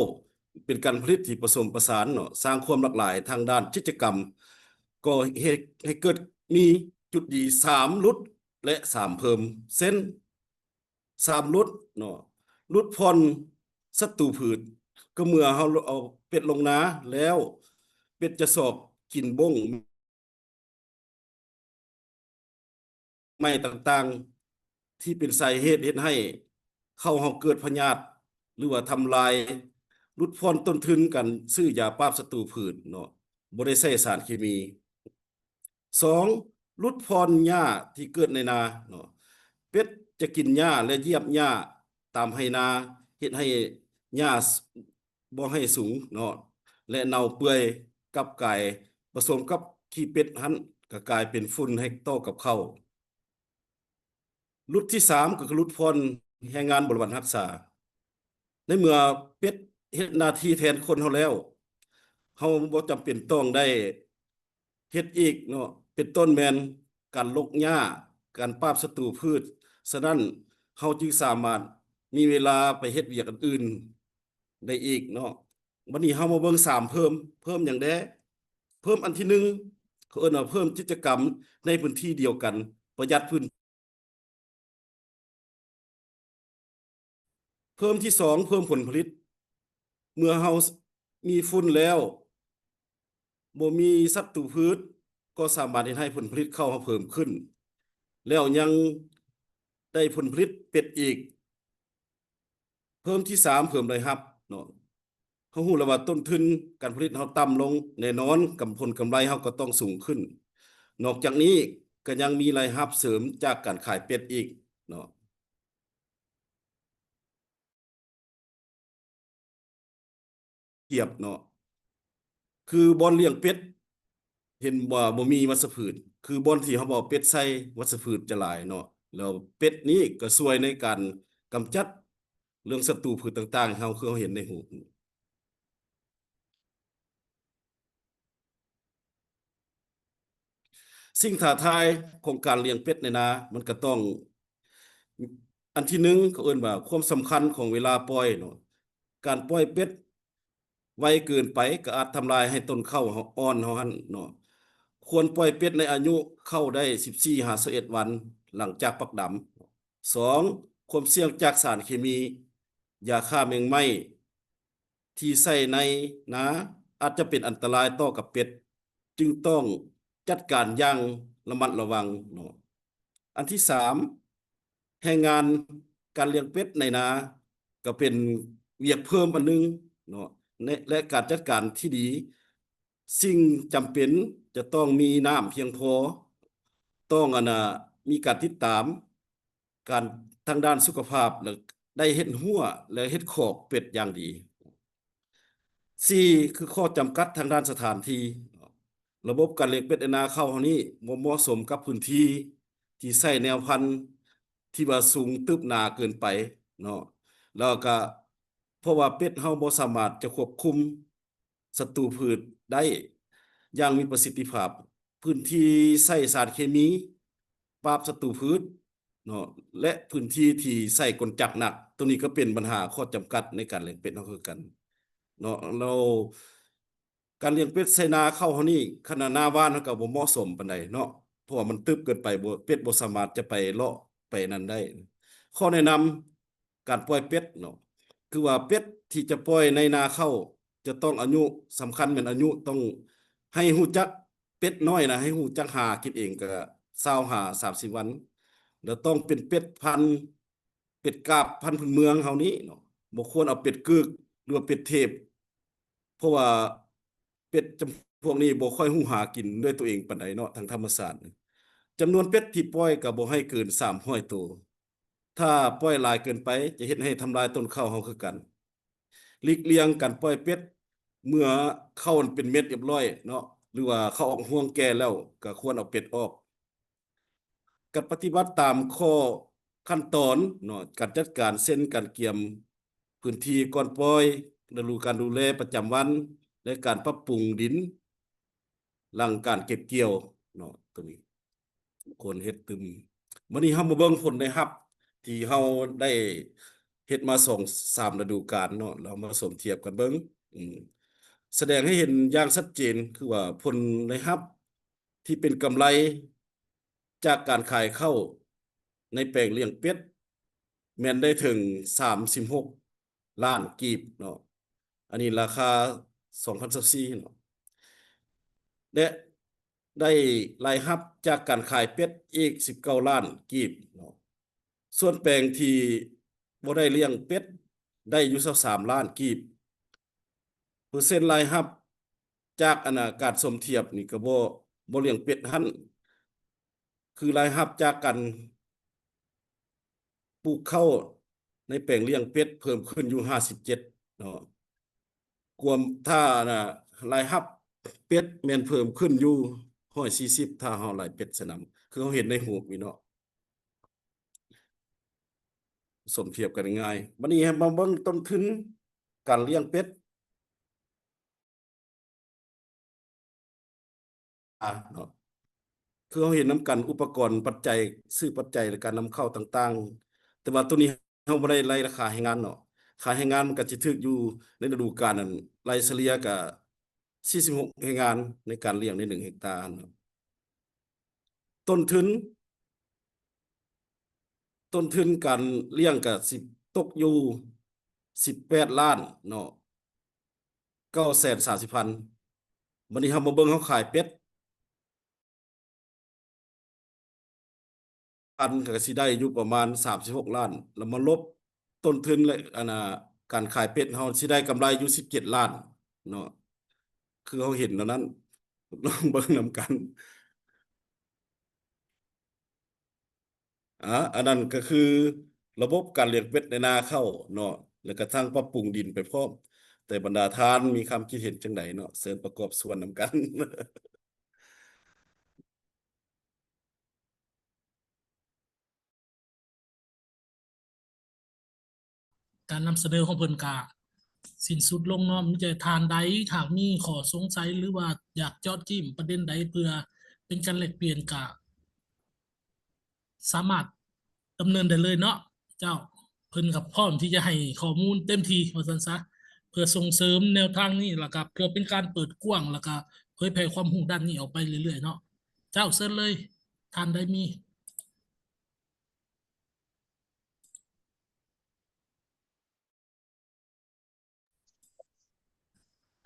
ເປັນການຜະລິດທີ່ປະສົມປະສານເນາະ ສ້າງຄວາມຫຼາກຫຼາຍທາງດ້ານກິດຈະກຳ ກໍເຮັດໃຫ້ເກີດມີຈຸດດີສາມຫຼຸດ ແລະ ສາມເພີ່ມ ເຊັ່ນ ສາມຫຼຸດເນາະ ຫຼຸດຜ່ອນສັດຕູພືດ ກໍເມື່ອເຮົາເອົາເປັດລົງນາແລ້ວ ເປັດຈະຊອກກິນບົ້ງ ໄມ້ຕ່າງໆ ທີ່ເປັນສາເຫດເຮັດໃຫ້ເຂົ້າເຮົາເກີດພະຍາດ ຫຼືວ່າທຳລາຍ, ຫຼຸດຜ່ອນຕົ້ນທຶນການຊື້ຢາປາບສັດຕູພືດເນາະ ບໍ່ໄດ້ໃຊ້ສານເຄມີ. ສອງ, ຫຼຸດຜ່ອນຫຍ້າທີ່ເກີດໃນນາເນາະ, ເປັດຈະກິນຫຍ້າ ແລະ ຢຽບຫຍ້າຕາມໄຮ່ນາ ເຮັດໃຫ້ຫຍ້າ ບໍ່ໃຫ້ສູງເນາະ ແລະ ເນົ່າເປື່ອຍ ກັບກາຍປະສົມກັບຂີ້ເປັດຫັ້ນ ກໍກາຍເປັນຝຸ່ນໃຫ້ຕໍ່ກັບເຂົ້າ. ຫຼຸດທີສາມ ກໍຄືຫຼຸດຜ່ອນແຮງງານບໍລິວານຮັກສາ. ໃນເມື່ອເປັດເຮັດໜ້າທີ່ແທນຄົນເຮົາແລ້ວ ເຮົາບໍ່ຈຳເປັນຕ້ອງໄດ້ເຮັດອີກເນາະ ເປັນຕົ້ນແມ່ນການລົກຫຍ້າ, ການປາບສັດຕູພືດ. ສະນັ້ນ ເຮົາຈຶ່ງສາມາດມີເວລາໄປເຮັດວຽກອັນອື່ນໄດ້ອີກເນາະ. ບັດນີ້ເຮົາມາເບິ່ງສາມເພີ່ມ, ເພີ່ມຫຍັງແດ່? ເພີ່ມອັນທີໜຶ່ງ ເຂົາເອີ້ນວ່າເພີ່ມກິດຈະກຳໃນພື້ນທີ່ດຽວກັນ, ປະຢັດພື້ນ ເພີ່ມທີສອງ ເພີ່ມຜົນຜະລິດ. ເມື່ອເຮົາມີຝຸ່ນແລ້ວ ບໍ່ມີສັດຕູພືດ ກໍສາມາດເຮັດໃຫ້ຜົນຜະລິດເຂົ້າເຮົາເພີ່ມຂຶ້ນ ແລ້ວຍັງໄດ້ຜົນຜະລິດເປັດອີກ. ເພີ່ມທີສາມ ເພີ່ມລາຍຮັບເນາະ. ເຮົາຮູ້ແລ້ວວ່າຕົ້ນທຶນການຜະລິດເຮົາຕ່ຳລົງ, ແນ່ນອນ ກຳ ຜົນກຳໄລເຮົາກໍຕ້ອງສູງຂຶ້ນ. ນອກຈາກນີ້ກໍຍັງມີລາຍຮັບເສີມຈາກການຂາຍເປັດອີກເນາະ. ກຽບເນາະ ຄືບ່ອນລ້ຽງເປັດ ເຫັນວ່າບໍ່ມີວັດຊະພືດ ຄືບ່ອນທີ່ເຮົາເອົາເປັດໃສ່ ວັດຊະພືດຈະຫຼາຍເນາະ ແລ້ວເປັດນີ້ກໍຊ່ວຍໃນການກຳຈັດເລື່ອງສັດຕູພືດຕ່າງໆ ເຮົາ ຄືເຮົາເຫັນໃນຮູບ. ສິ່ງທ້າທາຍຂອງການລ້ຽງເປັດໃນນາ ມັນກໍຕ້ອງ ອັນທີໜຶ່ງ ເຂົາເອີ້ນວ່າຄວາມສຳຄັນຂອງເວລາປ່ອຍເນາະ. ການປ່ອຍເປັດໄວເກີນໄປ ກໍອາດທຳລາຍໃຫ້ຕົ້ນເຂົ້າເຮົາ ອ່ອນເຮົາຫັ້ນເນາະ. ຄວນປ່ອຍເປັດໃນອາຍຸເຂົ້າໄດ້ສິບສີ່ຫາຊາວເອັດວັນ ຫຼັງຈາກປັກດຳ. ສອງ, ຄວາມສ່ຽງຈາກສານເຄມີ, ຢາຂ້າແມງໄມ້ ທີ່ໃສ່ໃນນາ ອາດຈະເປັນອັນຕະລາຍຕໍ່ກັບເປັດ, ຈຶ່ງຕ້ອງຈັດການຢ່າງລະມັດລະວັງເນາະ. ອັນທີສາມ, ແຮງງານການລ້ຽງເປັດໃນນາ ກໍເປັນວຽກເພີ່ມອັນໜຶ່ງເນາະ ແລະ ແລະ ການຈັດການທີ່ດີ. ສິ່ງຈຳເປັນຈະຕ້ອງມີນ້ຳພຽງພໍ, ຕ້ອງ ອັນນ່າ ມີການຕິດຕາມ ການທາງດ້ານສຸຂະພາບ ແລະ ໄດ້ເຮັດຮົ້ວ ແລະ ເຮັດຄອກເປັດຢ່າງດີ. ສີ່ ຄືຂໍ້ຈຳກັດທາງດ້ານສະຖານທີ່. ລະບົບການລ້ຽງເປັດໃນນາເຂົ້າເຮົານີ້ບໍ່ເໝາະສົມກັບພື້ນທີ່ທີ່ໃຊ້ແນວພັນທີ່ວ່າສູງຕຶບໜາເກີນໄປເນາະ. ແລ້ວກະເພາະວ່າເປັດເຮົາບໍ່ສາມາດຈະຄວບຄຸມສັດຕູພືດໄດ້ຢ່າງມີປະສິດທິພາບ, ພື້ນທີ່ໃຊ້ສານເຄມີປາບສັດຕູພືດເນາະ ແລະ ພື້ນທີ່ທີ່ໃຊ້ກົນຈັກໜັກ, ໂຕນີ້ກໍເປັນບັນຫາຂໍ້ຈຳກັດໃນການລ້ຽງເປັດເຮົາຄືກັນເນາະ. ແລ້ວ ການລ້ຽງເປັດໃສ່ນາເຂົ້າເຮົານີ້ ຄັນວ່ານາຫວ່ານເຮົາກໍບໍ່ເໝາະສົມປານໃດເນາະ ເພາະວ່າມັນຕຶບເກີນໄປ ບໍ່ ເປັດບໍ່ສາມາດຈະໄປເລາະໄປນັ້ນໄດ້. ຂໍ້ແນະນຳການປ່ອຍເປັດເນາະ ຄືວ່າເປັດທີ່ຈະປ່ອຍໃນນາເຂົ້າຈະຕ້ອງອາຍຸ ສຳຄັນແມ່ນອາຍຸ ຕ້ອງໃຫ້ຮູ້ຈັກ ເປັດນ້ອຍນະ ໃຫ້ຮູ້ຈັກຫາກິນເອງກໍຊາວຫາສາມສິບວັນ ແລ້ວຕ້ອງເປັນເປັດພັນ ເປັດກາບ ພັນພື້ນເມືອງເຮົານີ້ເນາະ ບໍ່ຄວນເອົາເປັດກຶກ ຫຼືວ່າເປັດເທບ ເພາະວ່າເປັດຈຳພວກນີ້ບໍ່ຄ່ອຍຮູ້ຫາກິນດ້ວຍຕົວເອງປານໃດເນາະ ທາງທຳມະຊາດ. ຈຳນວນເປັດທີ່ປ່ອຍກໍບໍ່ໃຫ້ເກີນສາມຮ້ອຍໂຕ. ຖ້າປ່ອຍຫຼາຍເກີນໄປ ຈະເຮັດໃຫ້ທຳລາຍຕົ້ນເຂົ້າເຮົາຄືກັນ. ຫຼີກລ່ຽງການປ່ອຍເປັດ ເມື່ອເຂົ້າມັນເປັນເມັດຮຽບຮ້ອຍເນາະ ຫຼືວ່າເຂົ້າອອກຮວງແກ່ແລ້ວ ກໍຄວນເອົາເປັດອອກ. ການປະຕິບັດຕາມຂໍ້ຂັ້ນຕອນເນາະ ການຈັດການ ເຊັ່ນ ການກຽມພື້ນທີ່ກ່ອນປ່ອຍ, ລະດູການດູແລປະຈຳວັນ ແລະ ການປັບປຸງດິນຫຼັງການເກັບກ່ຽວເນາະ ໂຕນີ້ຄວນເຮັດຕື່ມ. ມື້ນີ້ເຮົາມາເບິ່ງຜົນໄດ້ຮັບທີ່ເຮົາໄດ້ເຮັດມາສອງສາມລະດູການເນາະ ແລ້ວເຮົາມາສົມທຽບກັນເບິ່ງ ອືມ ສະແດງໃຫ້ເຫັນຢ່າງຊັດເຈນ ຄືວ່າຜົນໄດ້ຮັບ ທີ່ເປັນກຳໄລຈາກການຂາຍເຂົ້າໃນແປງລ້ຽງເປັດ ແມ່ນໄດ້ເຖິງສາມສິບຫົກລ້ານກີບເນາະ, ອັນນີ້ລາຄາສອງພັນຊາວສີ່ເນາະ ແລະ ໄດ້ລາຍຮັບຈາກການຂາຍເປັດອີກສິບເກົ້າລ້ານກີບເນາະ. ສ່ວນແປງທີ່ບໍ່ໄດ້ລ້ຽງເປັດໄດ້ຢູ່ຊາວສາມລ້ານກີບ. ເປີເຊັນລາຍຮັບຈາກ ອັນນ່າ ການສົມທຽບນີ້ກໍບໍ່ ບໍ່ລ້ຽງເປັດຫັ້ນ ຄືລາຍຮັບຈາກການປູກເຂົ້າໃນແປງລ້ຽງເປັດເພີ່ມຂຶ້ນຢູ່ຫ້າສິບເຈັດເນາະ. ກວມ ຖ້າ ອັນນ່າ ລາຍຮັບເປັດແມ່ນເພີ່ມຂຶ້ນຢູ່ຮ້ອຍສີ່ສິບ ຖ້າເຮົາໄລ່ເປັດໃສ່ນຳ ຄືເຮົາເຫັນໃນຮູບນີ້ເນາະ. ສົມທຽບກັນງ່າຍ. ບັດນີ້ເຮົາມາເບິ່ງຕົ້ນທຶນການລ້ຽງເປັດ ອາ ເນາະ ຄືເຮົາເຫັນນຳກັນ ອຸປະກອນ ປັດໄຈ ຊື້ປັດໄຈ ແລະ ການນຳເຂົ້າຕ່າງໆ ແຕ່ວ່າໂຕນີ້ເຮົາບໍ່ໄດ້ໄລ່ລາຄາແຮງງານເນາະ, ຄ່າແຮງງານມັນກໍຊິຖືກຢູ່ໃນລະດູການນັ້ນ ໄລ່ສະເລ່ຍກໍ ສີ່ສິບຫົກແຮງງານໃນການລ້ຽງໃນໜຶ່ງເຮັກຕາເນາະ. ຕົ້ນທຶນ ຕົ້ນທຶນການລ້ຽງກະຊິຕົກຢູ່ສິບແປດລ້ານເນາະ ເກົ້າແສນສາມສິບພັນ. ບັດນີ້ເຮົາມາເບິ່ງເຮົາຂາຍເປັດ ອັນກໍຊິໄດ້ຢູ່ປະມານສາມສິບຫົກລ້ານ ແລ້ວມາລົບຕົ້ນທຶນ ແລະ ອັນນ່າ ການຂາຍເປັດເຮົາຊິໄດ້ກຳໄລຢູ່ສິບເຈັດລ້ານເນາະ ຄືເຮົາເຫັນແນວນັ້ນ ລອງເບິ່ງນຳກັນ. ອາ ອັນນັ້ນກໍຄືລະບົບການລ້ຽງເປັດໃນນາເຂົ້າເນາະ ແລ້ວກະທັງປັບປຸງດິນໄປພ້ອມ. ແຕ່ບັນດາທ່ານມີຄຳຄິດເຫັນຈັ່ງໃດເນາະ ເຊີນປະກອບສ່ວນນຳກັນ. ການນຳສະເໜີຂອງເພິ່ນກະສິ້ນສຸດລົງເນາະ. ມີແຕ່ທ່ານໃດຫາກມີຂໍ້ສົງໄສ ຫຼືວ່າຢາກເຈາະຈີ້ມປະເດັນໃດເພື່ອເປັນການແລກປ່ຽນ ກະສາມາດດຳເນີນໄດ້ເລີຍເນາະ. ເຈົ້າ ເພິ່ນກໍພ້ອມທີ່ຈະໃຫ້ຂໍ້ມູນເຕັມທີ່ວ່າຊັ້ນຊະ ເພື່ອສົ່ງເສີມແນວທາງນີ້ ແລ້ວກໍເພື່ອເປັນການເປີດກວ້າງ ແລ້ວກໍເຜີຍແຜ່ຄວາມຮູ້ດ້ານນີ້ອອກໄປເລື້ອຍໆເນາະ. ເຈົ້າ ເຊີນເລີຍ ທ່ານໃດມີ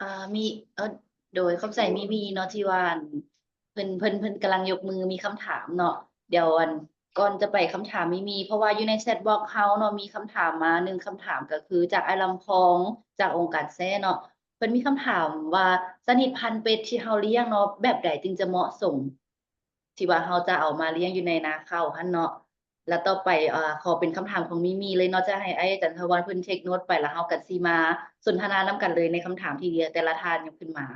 ອ່າ ມີ ເອີ ໂດຍ ຂອບໃຈມີມີເນາະ ທີ່ວ່າ ອັນ ເພິ່ນ ເພິ່ນ ເພິ່ນກຳລັງຍົກມືມີຄຳຖາມເນາະ. ດຽວ ອັນ ກ່ອນຈະໄປຄຳຖາມມີມີ ເພາະວ່າຢູ່ໃນແຊັດບັອກເຮົາເນາະ ມີຄຳຖາມມາໜຶ່ງຄຳຖາມ ກໍຄືຈາກອ້າຍລຳພອງ ຈາກອົງການແຊເນາະ. ເພິ່ນມີຄຳຖາມວ່າ ຊະນິດພັນເປັດທີ່ເຮົາລ້ຽງເນາະ ແບບໃດຈຶ່ງຈະເໝາະສົມ ທີ່ວ່າເຮົາຈະເອົາມາລ້ຽງຢູ່ໃນນາເຂົ້າຫັ້ນເນາະ. ແລ້ວຕໍ່ໄປ ເອີ ຂໍເປັນຄຳຖາມຂອງມີມີເລີຍເນາະ ຈະໃຫ້ອ້າຍຈັນທະວັນເພິ່ນເທັກໂນດໄປ ແລ້ວເຮົາກໍຊິມາສົນທະນານຳກັນເລີຍໃນຄຳຖາມທີ່ແຕ່ລະທ່ານຍົກຂຶ້ນມາ.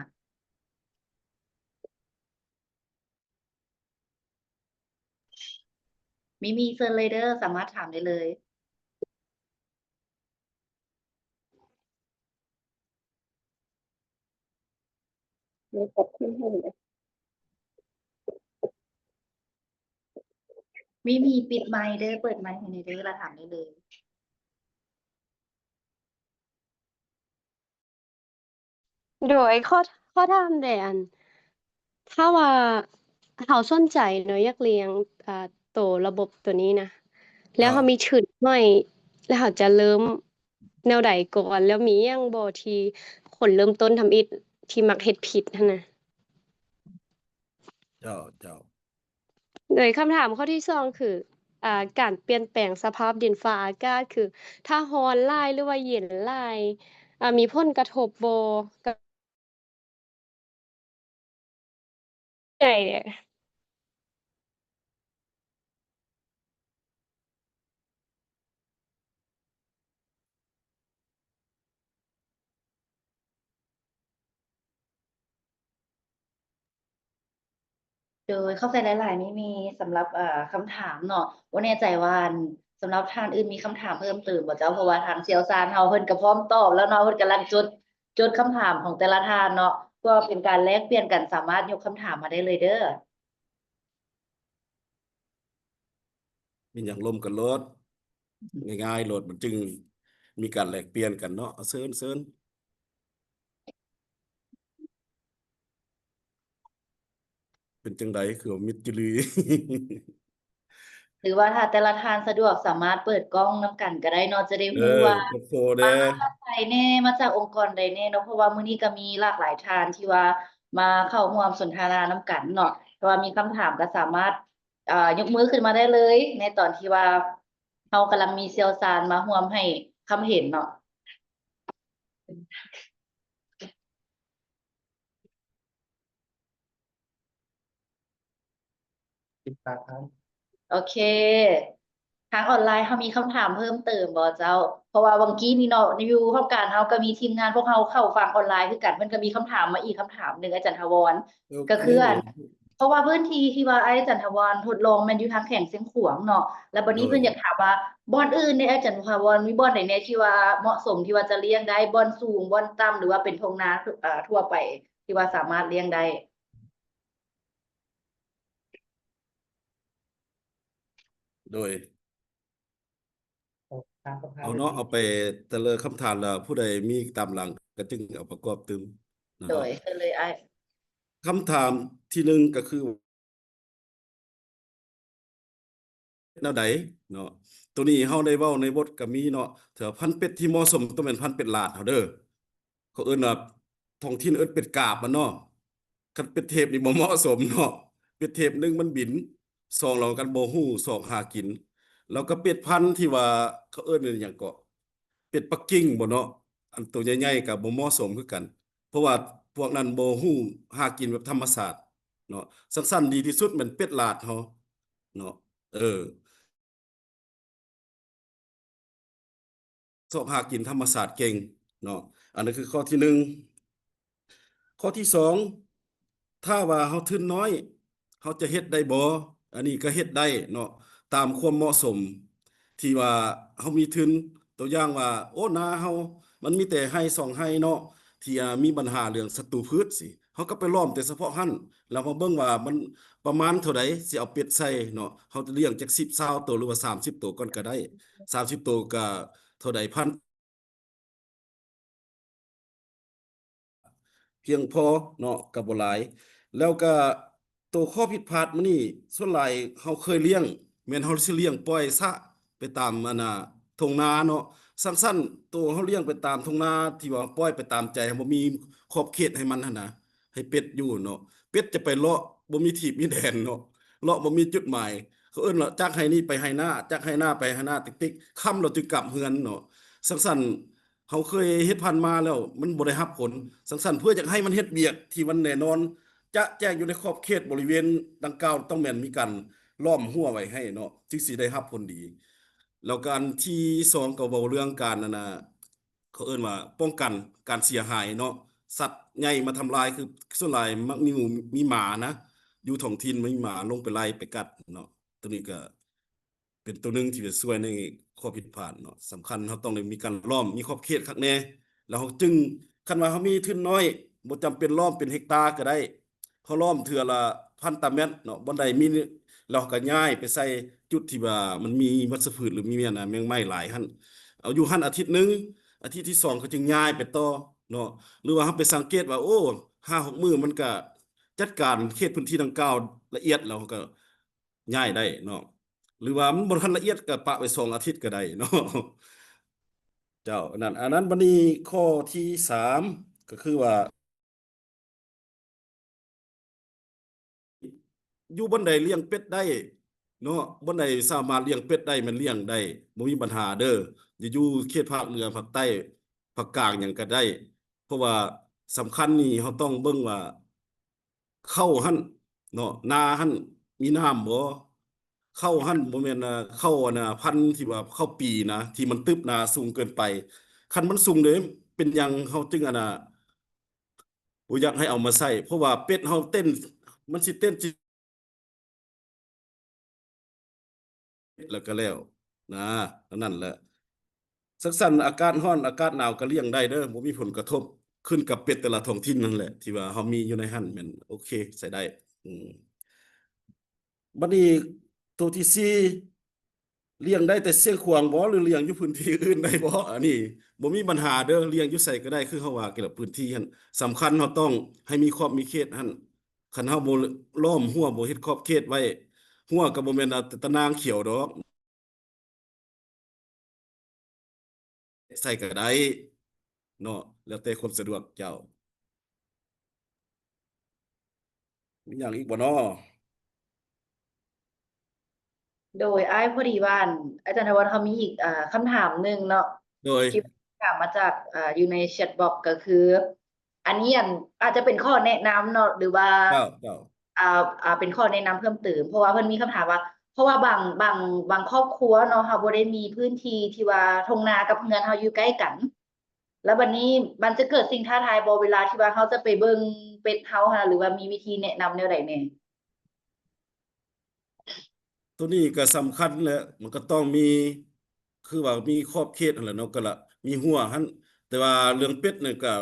ມີມີ ເຊີນເລີຍເດີ ສາມາດຖາມໄດ້ເລີຍ. ມີມີ ປິດໄມເດີ ເປີດໄມໃຫ້ແດ່ເດີ ລະຖາມໄດ້ເລີຍ. ໂດຍ ຂໍ ຂໍຖາມແດ່ ອັນ ຖ້າວ່າເຮົາສົນໃຈເນາະ ຢາກລ້ຽງ ອ່າ ໂຕລະບົບໂຕນີ້ນະ ແລ້ວເຮົາມີທຶນໜ້ອຍ ແລ້ວເຮົາຈະເລີ່ມແນວໃດກ່ອນ ແລ້ວມີຫຍັງບໍ່ທີ່ຄົນເລີ່ມຕົ້ນທຳອິດທີ່ມັກເຮັດຜິດຫັ້ນນະ? ເຈົ້າ ເຈົ້າ. ໂດຍຄຳຖາມຂໍ້ທີສອງຄື ອ່າ ການປ່ຽນແປງສະພາບດິນຟ້າອາກາດ ຄື ຖ້າຮ້ອນຫຼາຍ ຫຼືວ່າເຢັນຫຼາຍ ອ່າ ມີຜົນກະທົບບໍ່ກັບ ໃຫຍ່ແຫຼະ. ໂດຍ ຂອບໃຈຫຼາຍໆ ມີມີ ສຳລັບ ເອີ ຄຳຖາມເນາະ. ບໍ່ແນ່ໃຈວ່າ ອັນ ສຳລັບທ່ານອື່ນມີຄຳຖາມເພີ່ມເຕີມບໍ່ເຈົ້າ? ເພາະວ່າທາງຊ່ຽວຊານເຮົາເພິ່ນກໍພ້ອມຕອບແລ້ວເນາະ, ເພິ່ນກຳລັງຈົດ ຈົດຄຳຖາມຂອງແຕ່ລະທ່ານເນາະ ເພື່ອເປັນການແລກປ່ຽນກັນ, ສາມາດຍົກຄຳຖາມມາໄດ້ເລີຍເດີ້. ມີຫຍັງລົມກັນໂລດ ງ່າຍໆໂລດ ມັນຈຶ່ງມີການແລກປ່ຽນກັນເນາະ. ເຊີນ ເຊີນ. ເປັນຈັ່ງໃດ ຄືວ່າມິດຈີ່ຫຼີ່? ຫຼືວ່າຖ້າແຕ່ລະທ່ານສະດວກ ສາມາດເປີດກ້ອງນຳກັນກໍໄດ້ເນາະ, ຈະໄດ້ຮູ້ວ່າ ເອີ ໂອ້ໂຫ ແດ່ ມາຈາກໃສແດ່ ມາຈາກອົງກອນໃດແດ່ເນາະ, ເພາະວ່າມື້ນີ້ກໍມີຫຼາກຫຼາຍທ່ານທີ່ວ່າມາເຂົ້າຮ່ວມສົນທະນານຳກັນເນາະ. ຖ້າວ່າມີຄຳຖາມກໍສາມາດ ອ່າ ຍົກມືຂຶ້ນມາໄດ້ເລີຍ ໃນຕອນທີ່ວ່າເຮົາກຳລັງມີຊ່ຽວຊານມາຮ່ວມໃຫ້ຄຳເຫັນເນາະ. ໂອເຄ ທາງອອນລາຍເຮົາມີຄຳຖາມເພີ່ມເຕີມບໍ່ເຈົ້າ? ເພາະວ່າຫວ່າງກີ້ນີ້ເນາະ ຢູ່ຫ້ອງການເຮົາກໍມີທີມງານພວກເຮົາເຂົ້າຟັງອອນລາຍຄືກັນ, ເພິ່ນກໍມີຄຳຖາມມາອີກຄຳຖາມໜຶ່ງ ອາຈານຖາວອນ ໂອເຄ ກໍຄືອັນ ເພາະວ່າພື້ນທີ່ທີ່ວ່າອ້າຍຈັນທະວອນທົດລອງແມ່ນຢູ່ທາງແຂວງຊຽງຂວາງເນາະ, ແລ້ວບັດນີ້ເພິ່ນຢາກຖາມວ່າ ບ່ອນອື່ນໃນ ອາຈານຖາວອນ ມີບ່ອນໃດແດ່ທີ່ວ່າເໝາະສົມທີ່ວ່າຈະລ້ຽງໄດ້, ບ່ອນສູງ, ບ່ອນຕ່ຳ ຫຼືວ່າເປັນທົ່ງນາ ເອີ ທົ່ວໄປທີ່ວ່າສາມາດລ້ຽງໄດ້? ໂດຍ ເອົາເນາະ ເອົາໄປແຕ່ລະຄຳຖາມ ແລ້ວຜູ້ໃດມີຕາມຫຼັງກໍຈຶ່ງເອົາປະກອບຕື່ມນະ. ໂດຍ ເຊີນເລີຍອ້າຍ. ຄຳຖາມທີໜຶ່ງກໍຄື ແນວໃດເນາະ? ໂຕນີ້ເຮົາໄດ້ເວົ້າໃນບົດກໍມີເນາະ, ເທື່ອພັນເປັດທີ່ເໝາະສົມຕ້ອງແມ່ນພັນເປັດຫຼາດເຮົາເດີ້. ເຂົາເອີ້ນວ່າ ທ້ອງຖິ່ນເອີ້ນເປັດກາບມັນເນາະ. ຄັນເປັດເທບນີ້ບໍ່ເໝາະສົມເນາະ, ເປັດເທບໜຶ່ງມັນບິນ, ສອງແລ້ວມັນບໍ່ຮູ້ຊອກຫາກິນ, ແລ້ວກໍເປັດພັນທີ່ວ່າເຂົາເອີ້ນຫຍັງເກາະ ເປັດປັກກິ່ງບໍ່ເນາະ, ອັນໂຕໃຫຍ່ໆກໍບໍ່ເໝາະສົມຄືກັນ, ເພາະວ່າພວກນັ້ນບໍ່ຮູ້ຫາກິນແບບທຳມະຊາດເນາະ. ຊັ້ນໆ ດີທີ່ສຸດແມ່ນເປັດລາດເຮົາເນາະ. ເອີ ຊອກຫາກິນທຳມະຊາດເກັ່ງເນາະ. ອັນນັ້ນຄືຂໍ້ທີໜຶ່ງ. ຂໍ້ທີສອງ ຖ້າວ່າເຮົາທຶນນ້ອຍ ເຮົາຈະເຮັດໄດ້ບໍ່? ອັນນີ້ກໍເຮັດໄດ້ເນາະ ຕາມຄວາມເໝາະສົມທີ່ວ່າເຮົາມີທຶນ. ຕົວຢ່າງວ່າ ໂອ້ ນາເຮົາມັນມີແຕ່ໄຮ່ສອງໄຮ່ເນາະ ທີ່ ອ່າ ມີບັນຫາເລື່ອງສັດຕູພືດຊີ້, ເຮົາກໍໄປລ້ອມແຕ່ສະເພາະຫັ້ນ ແລ້ວມາເບິ່ງວ່າມັນປະມານເທົ່າໃດ ຊິເອົາເປັດໃສ່ເນາະ. ເຮົາຈະລ້ຽງຈັກສິບ ຊາວໂຕ ຫຼືວ່າສາມສິບໂຕກ່ອນກໍໄດ້. ສາມສິບໂຕກໍເທົ່າໃດ ພັນ ພຽງພໍເນາະ ກໍບໍ່ຫຼາຍ. ແລ້ວກໍໂຕຂໍ້ຜິດພາດມື້ນີ້ ສ່ວນຫຼາຍເຮົາເຄີຍລ້ຽງ ແມ່ນເຮົາຊິລ້ຽງປ່ອຍສະໄປຕາມ ອັນນ່າ ທົ່ງນາເນາະ. ຊັ້ນໆ ໂຕເຮົາລ້ຽງໄປຕາມທົ່ງນາ ທີ່ວ່າປ່ອຍໄປຕາມໃຈ ບໍ່ມີຂອບເຂດໃຫ້ມັນຫັ້ນນະ ໃຫ້ເປັດຢູ່ເນາະ. ເປັດຈະໄປເລາະ ບໍ່ມີທີ່ມີແດນເນາະ ເລາະບໍ່ມີຈຸດໝາຍ. ເຂົາເອີ້ນວ່າຈາກໄຮ່ນີ້ໄປໄຮ່ໜ້າ ຈາກໄຮ່ໜ້າໄປໄຮ່ໜ້າ ຕິກໆ ຄ່ຳແລ້ວຈຶ່ງກັບເຮືອນເນາະ. ຊັ້ນໆ ເຮົາເຄີຍເຮັດຜ່ານມາແລ້ວ ມັນບໍ່ໄດ້ຮັບຜົນ. ຊັ້ນໆ ເພື່ອຢາກໃຫ້ມັນເຮັດວຽກທີ່ມັນແນ່ນອນ ຈະແຈ້ງຢູ່ໃນຂອບເຂດບໍລິເວນດັ່ງກ່າວ ຕ້ອງແມ່ນມີການລ້ອມຮົ້ວໄວ້ໃຫ້ເນາະ ຈຶ່ງຊິໄດ້ຮັບຜົນດີ. ແລ້ວການທີສອງ ກໍເວົ້າເລື່ອງການ ອັນນ່າ ເຂົາເອີ້ນວ່າປ້ອງກັນການເສຍຫາຍເນາະ. ສັດໃຫຍ່ມາທຳລາຍ ຄືສ່ວນຫຼາຍມັກມີໝູ ມີໝານະ ຢູ່ທ້ອງຖິ່ນມີໝາລົງໄປໄລ່ໄປກັດເນາະ. ໂຕນີ້ກໍ ເປັນໂຕໜຶ່ງທີ່ຈະຊ່ວຍໃນຂໍ້ຜິດພາດເນາະ. ສຳຄັນເຮົາຕ້ອງໄດ້ມີການລ້ອມ ມີຂອບເຂດຄັກແນ່ ແລ້ວເຮົາຈຶ່ງ ຄັນວ່າເຮົາມີທຶນນ້ອຍ ບໍ່ຈຳເປັນລ້ອມເປັນເຮັກຕາກໍໄດ້ ເຮົາລ້ອມເທື່ອລະພັນຕາແມັດເນາະ ບ່ອນໃດມີ ແລ້ວເຮົາກໍຍ້າຍໄປໃສ່ຈຸດທີ່ວ່າມັນມີວັດຊະພືດ ຫຼື ມີແມ່ນ ແມງໄມ້ຫຼາຍຫັ້ນ ເອົາຢູ່ຫັ້ນອາທິດໜຶ່ງ ອາທິດທີສອງກໍຈຶ່ງຍ້າຍໄປຕໍ່ເນາະ ຫຼືວ່າເຮົາໄປສັງເກດວ່າ ໂອ້ ຫ້າຫົກມື້ມັນກໍຈັດການເຂດພື້ນທີ່ດັ່ງກ່າວລະອຽດ ແລ້ວເຮົາກໍຍ້າຍໄດ້ເນາະ ຫຼືວ່າມັນບໍ່ທັນລະອຽດກໍປະໄວ້ສອງອາທິດກໍໄດ້ເນາະ. ເຈົ້າ ອັນນັ້ນ ອັນນັ້ນ ບັດນີ້ຂໍ້ທີສາມ ກໍຄືວ່າ ຢູ່ບ່ອນໃດລ້ຽງເປັດໄດ້ເນາະ ບ່ອນໃດສາມາດລ້ຽງເປັດໄດ້ ແມ່ນລ້ຽງໄດ້ ບໍ່ມີບັນຫາເດີ້ ຢ່າຢູ່ເຂດພາກເໜືອ ພາກໃຕ້ ພາກກາງຫຍັງກໍໄດ້ ເພາະວ່າສຳຄັນນີ້ເຮົາຕ້ອງເບິ່ງວ່າ ເຂົ້າຫັ້ນເນາະ ນາຫັ້ນມີນ້ຳບໍ່? ເຂົ້າຫັ້ນບໍ່ແມ່ນ ເຂົ້າອັນນ່າ ພັນທີ່ວ່າເຂົ້າປີນະ ທີ່ມັນຕຶບໜາສູງເກີນໄປ ຄັນມັນສູງເດ້ ເປັນຫຍັງເຮົາຈຶ່ງອັນນ່າ ບໍ່ຢາກໃຫ້ເອົາມາໃສ່ ເພາະວ່າເປັດເຮົາເຕັ້ນ ມັນຊິເຕັ້ນ ແລ້ວກໍແລ້ວນະ ອັນນັ້ນແຫຼະ. ສັງຊັ້ນອາກາດຮ້ອນອາກາດໜາວກໍລ້ຽງໄດ້ເດີ້ ບໍ່ມີຜົນກະທົບ ຂຶ້ນກັບເປັດແຕ່ລະທ້ອງຖິ່ນນັ້ນແຫຼະ ທີ່ວ່າເຮົາມີຢູ່ໃນຫັ້ນ ແມ່ນໂອເຄ ໃຊ້ໄດ້. ອືມ ບັດນີ້ໂຕທີສີ່ ລ້ຽງໄດ້ແຕ່ຊຽງຂວາງບໍ່ ຫຼືລ້ຽງຢູ່ພື້ນທີ່ອື່ນໄດ້ບໍ່? ອັນນີ້ບໍ່ມີບັນຫາເດີ້ ລ້ຽງຢູ່ໃສກໍໄດ້ ຄືເຮົາວ່າກັນລະ ພື້ນທີ່ຫັ້ນສຳຄັນ ເຮົາຕ້ອງໃຫ້ມີຂອບມີເຂດຫັ້ນ ຄັນເຮົາບໍ່ລ້ອມຮົ້ວ ບໍ່ເຮັດຂອບເຂດໄວ້ ຮົ້ວກໍບໍ່ແມ່ນເອົາແຕ່ຕາໜ່າງຂຽວດອກ ໃສ່ກໍໄດ້ເນາະ ແລ້ວແຕ່ຄວາມສະດວກເຈົ້າ. ມີຫຍັງອີກບໍ່ນໍ? ໂດຍ ອ້າຍ ພໍດີວ່າ ອາຈານຖາວອນ ເຮົາມີອີກ ເອີ ຄຳຖາມໜຶ່ງເນາະ ໂດຍ ທີ່ຖາມມາຈາກ ເອີ ຢູ່ໃນແຊັດບັອກ ກໍຄື ອັນນີ້ ອັນ ອາດຈະເປັນຂໍ້ແນະນຳເນາະ ຫຼືວ່າ ເຈົ້າ ເຈົ້າ ອ່າ ອ່າ ເປັນຂໍ້ແນະນຳເພີ່ມເຕີມ ເພາະວ່າເພິ່ນມີຄຳຖາມວ່າ ເພາະວ່າບາງ ບາງ ບາງຄອບຄົວເນາະ ເຮົາບໍ່ໄດ້ມີພື້ນທີ່ທີ່ວ່າທົ່ງນາກັບເຮືອນເຮົາຢູ່ໃກ້ກັນ ແລ້ວບັດນີ້ມັນຈະເກີດສິ່ງທ້າທາຍບໍ່ ເວລາທີ່ວ່າເຮົາຈະໄປເບິ່ງເປັດເຮົາຫັ້ນ ຫຼືວ່າມີວິທີແນະນຳແນວໃດແດ່? ໂຕນີ້ກໍສຳຄັນແຫຼະ ມັນກໍຕ້ອງມີ ຄືວ່າມີຂອບເຂດຫັ້ນແຫຼະເນາະ ກໍລະມີຮົ້ວຫັ້ນ ແຕ່ວ່າເລື່ອງເປັດນີ້ກໍ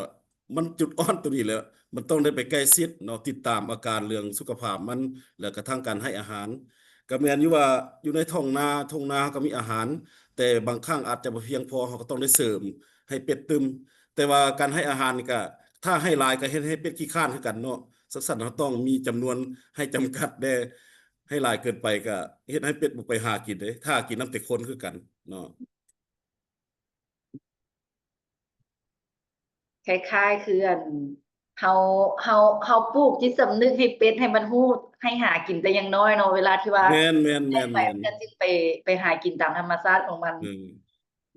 ມັນຈຸດອ່ອນໂຕນີ້ແຫຼະ ມັນຕ້ອງໄດ້ໄປໃກ້ຊິດເນາະ ຕິດຕາມອາການເລື່ອງສຸຂະພາບມັນ ແລ້ວກະທັງການໃຫ້ອາຫານ ກໍແມ່ນຢູ່ວ່າຢູ່ໃນທ້ອງນາ ທົ່ງນາເຮົາກໍມີອາຫານ ແຕ່ບາງຄັ້ງອາດຈະບໍ່ພຽງພໍ ເຮົາກໍຕ້ອງໄດ້ເສີມໃຫ້ເປັດຕື່ມ ແຕ່ວ່າການໃຫ້ອາຫານນີ້ກະ ຖ້າໃຫ້ຫຼາຍກະເຮັດໃຫ້ເປັດຂີ້ຄ້ານຄືກັນເນາະ ສັງຊັ້ນເຮົາຕ້ອງມີຈຳນວນໃຫ້ຈຳກັດແດ່ ໃຫ້ຫຼາຍເກີນໄປກະເຮັດໃຫ້ເປັດບໍ່ໄປຫາກິນເດ້ ຖ້າກິນນຳແຕ່ຄົນຄືກັນເນາະ. ຄ້າຍໆ ຄື ອັນ ເຮົາ ເຮົາ ເຮົາປູກຈິດສຳນຶກໃຫ້ເປັດ ໃຫ້ມັນຮູ້ ໃຫ້ຫາກິນແຕ່ຍັງນ້ອຍເນາະ ເວລາທີ່ວ່າ ແມ່ນໆໆໆ ເປັດກໍຈຶ່ງໄປ ໄປຫາກິນຕາມທຳມະຊາດຂອງມັນ ເອີ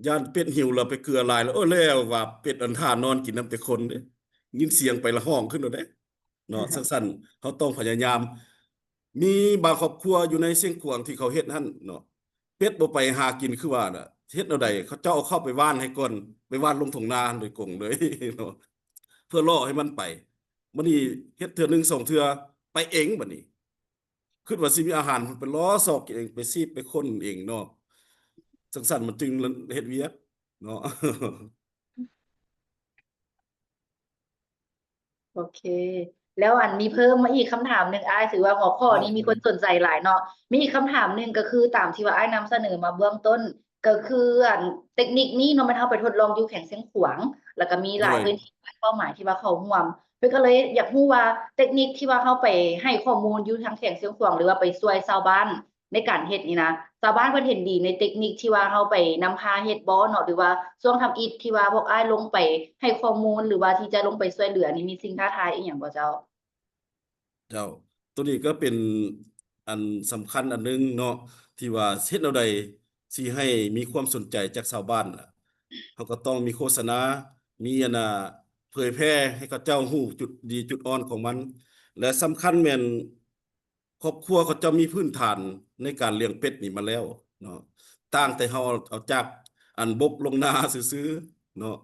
ຢ້ານເປັດຫິວແລ້ວໄປເກືອຫຼາຍແລ້ວ ໂອ້ ແລ້ວວ່າເປັດອັນທ່ານອນກິນນຳແຕ່ຄົນເດ້ ຍິນສຽງໄປລະຮ້ອງຂຶ້ນໂລດເດ້ເນາະ ຈັ່ງຊັ້ນເຮົາຕ້ອງພະຍາຍາມ ມີບາງຄອບຄົວຢູ່ໃນຊຽງຂວາງທີ່ເຂົາເຮັດຫັ້ນເນາະ ເປັດບໍ່ໄປຫາກິນຄືວ່ານະ ເຮັດແນວໃດ ເຂົາເຈົ້າເອົາເຂົ້າໄປຫວ່ານໃຫ້ກ່ອນ ໄປຫວ່ານລົງທົ່ງນາໂດຍກົງເລີຍເນາະ ເພື່ອລໍໃຫ້ມັນໄປ ບັດນີ້ເຮັດເທື່ອໜຶ່ງສອງເທື່ອ ໄປເອງບັດນີ້ ຄິດວ່າຊິມີອາຫານ ໄປລໍຊອກກິນເອງ ໄປຊີບໄປຄົ້ນເອງເນາະ ຈັ່ງຊັ້ນມັນຈຶ່ງເຮັດວຽກເນາະ. ໂອເຄ ແລ້ວອັນມີເພີ່ມມາອີກຄຳຖາມໜຶ່ງອ້າຍ ຖືວ່າຫົວຂໍ້ນີ້ມີຄົນສົນໃຈຫຼາຍເນາະ ມີອີກຄຳຖາມໜຶ່ງກໍຄືຕາມທີ່ວ່າອ້າຍນຳສະເໜີມາເບື້ອງຕົ້ນ ກໍຄືອັນເຕັກນິກນີ້ເນາະ ແມ່ນເຮົາໄປທົດລອງຢູ່ແຂວງຊຽງຂວາງ ແລ້ວກໍມີຫຼາຍ ໂດຍ ພື້ນທີ່ເປົ້າໝາຍທີ່ວ່າເຂົ້າຮ່ວມ ເພິ່ນກໍເລີຍຢາກຮູ້ວ່າເຕັກນິກທີ່ວ່າເຮົາໄປໃຫ້ຂໍ້ມູນຢູ່ທາງແຂວງຊຽງຂວາງ ຫຼືວ່າໄປຊ່ວຍຊາວບ້ານ ໃນການເຮັດນີ້ນະ ຊາວບ້ານເພິ່ນເຫັນດີໃນເຕັກນິກທີ່ວ່າເຮົາໄປນຳພາເຮັດບໍ່ເນາະ ຫຼືວ່າຊ່ວງທຳອິດທີ່ວ່າພວກອ້າຍລົງໄປໃຫ້ຂໍ້ມູນ ຫຼືວ່າທີ່ຈະລົງໄປຊ່ວຍເຫຼືອນີ້ ມີສິ່ງທ້າທາຍອີ່ຫຍັງບໍ່ເຈົ້າ? ເຈົ້າ ໂຕນີ້ກໍເປັນອັນສຳຄັນອັນໜຶ່ງເນາະ ທີ່ວ່າເຮັດແນວໃດຊິໃຫ້ມີຄວາມສົນໃຈຈາກຊາວບ້ານ ເຮົາກໍຕ້ອງມີໂຄສະນາ ມີອັນນ່າ ເຜີຍແຜ່ໃຫ້ເຂົາເຈົ້າຮູ້ຈຸດດີຈຸດອ່ອນຂອງມັນ ແລະ ສຳຄັນແມ່ນ ຄອບຄົວເຂົາເຈົ້າມີພື້ນຖານໃນການລ້ຽງເປັດນີ້ມາແລ້ວເນາະ ຕ່າງແຕ່ເຮົາເອົາຈາກອັນບົກລົງນາຊື່ໆເນາະ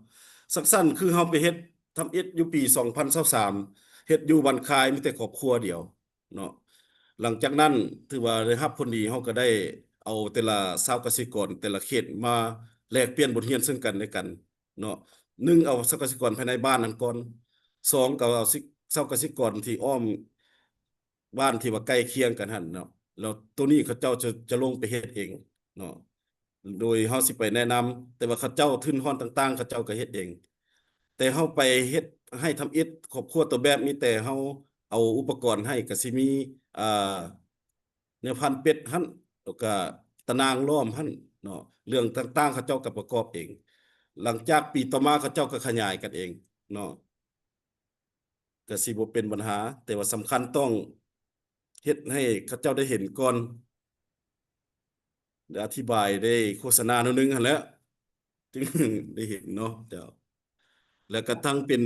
ສັງຊັ້ນຄືເຮົາໄປເຮັດທຳອິດຢູ່ປີສອງພັນຊາວສາມ ເຮັດຢູ່ບ້ານຄາຍມີແຕ່ຄອບຄົວດຽວເນາະ ຫຼັງຈາກນັ້ນຖືວ່າໄດ້ຮັບຜົນດີ ເຮົາກໍໄດ້ ເອົາແຕ່ລະຊາວກະສິກອນແຕ່ລະເຂດມາແລກປ່ຽນບົດຮຽນເຊິ່ງກັນແລະກັນເນາະ. ໜຶ່ງ ເອົາຊາວກະສິກອນພາຍໃນບ້ານນັ້ນກ່ອນ, ສອງ ກໍເອົາຊາວກະສິກອນທີ່ອ້ອມ ບ້ານທີ່ວ່າໃກ້ຄຽງກັນຫັ້ນເນາະ, ແລ້ວໂຕນີ້ເຂົາເຈົ້າຈະ ຈະລົງໄປເຮັດເອງເນາະ, ໂດຍເຮົາຊິໄປແນະນຳ, ແຕ່ວ່າເຂົາເຈົ້າທຶນຮອນຕ່າງໆ ເຂົາເຈົ້າກໍເຮັດເອງ. ແຕ່ເຮົາໄປເຮັດໃຫ້ທຳອິດ ຄອບຄົວຕົວແບບ ມີແຕ່ເຮົາເອົາອຸປະກອນໃຫ້ ກໍຊິມີ ອ່າ ແນວພັນເປັດຫັ້ນ ແລ້ວກໍຕະໜ່າງລ້ອມຫັ້ນເນາະ, ເລື່ອງຕ່າງໆ ເຂົາເຈົ້າກໍປະກອບເອງ. ຫຼັງຈາກປີຕໍ່ມາ ເຂົາເຈົ້າກໍຂະຫຍາຍກັນເອງເນາະ. ກະຊິບໍ່ເປັນບັນຫາ, ແຕ່ວ່າສຳຄັນຕ້ອງເຮັດໃຫ້ເຂົາເຈົ້າໄດ້ເຫັນກ່ອນ ໄດ້ອະທິບາຍ ໄດ້ໂຄສະນາໜ້ອຍໜຶ່ງຫັ້ນແຫຼະ ຈຶ່ງໄດ້ເຫັນເນາະເຈົ້າ. ແລ້ວກະທັງເປັນ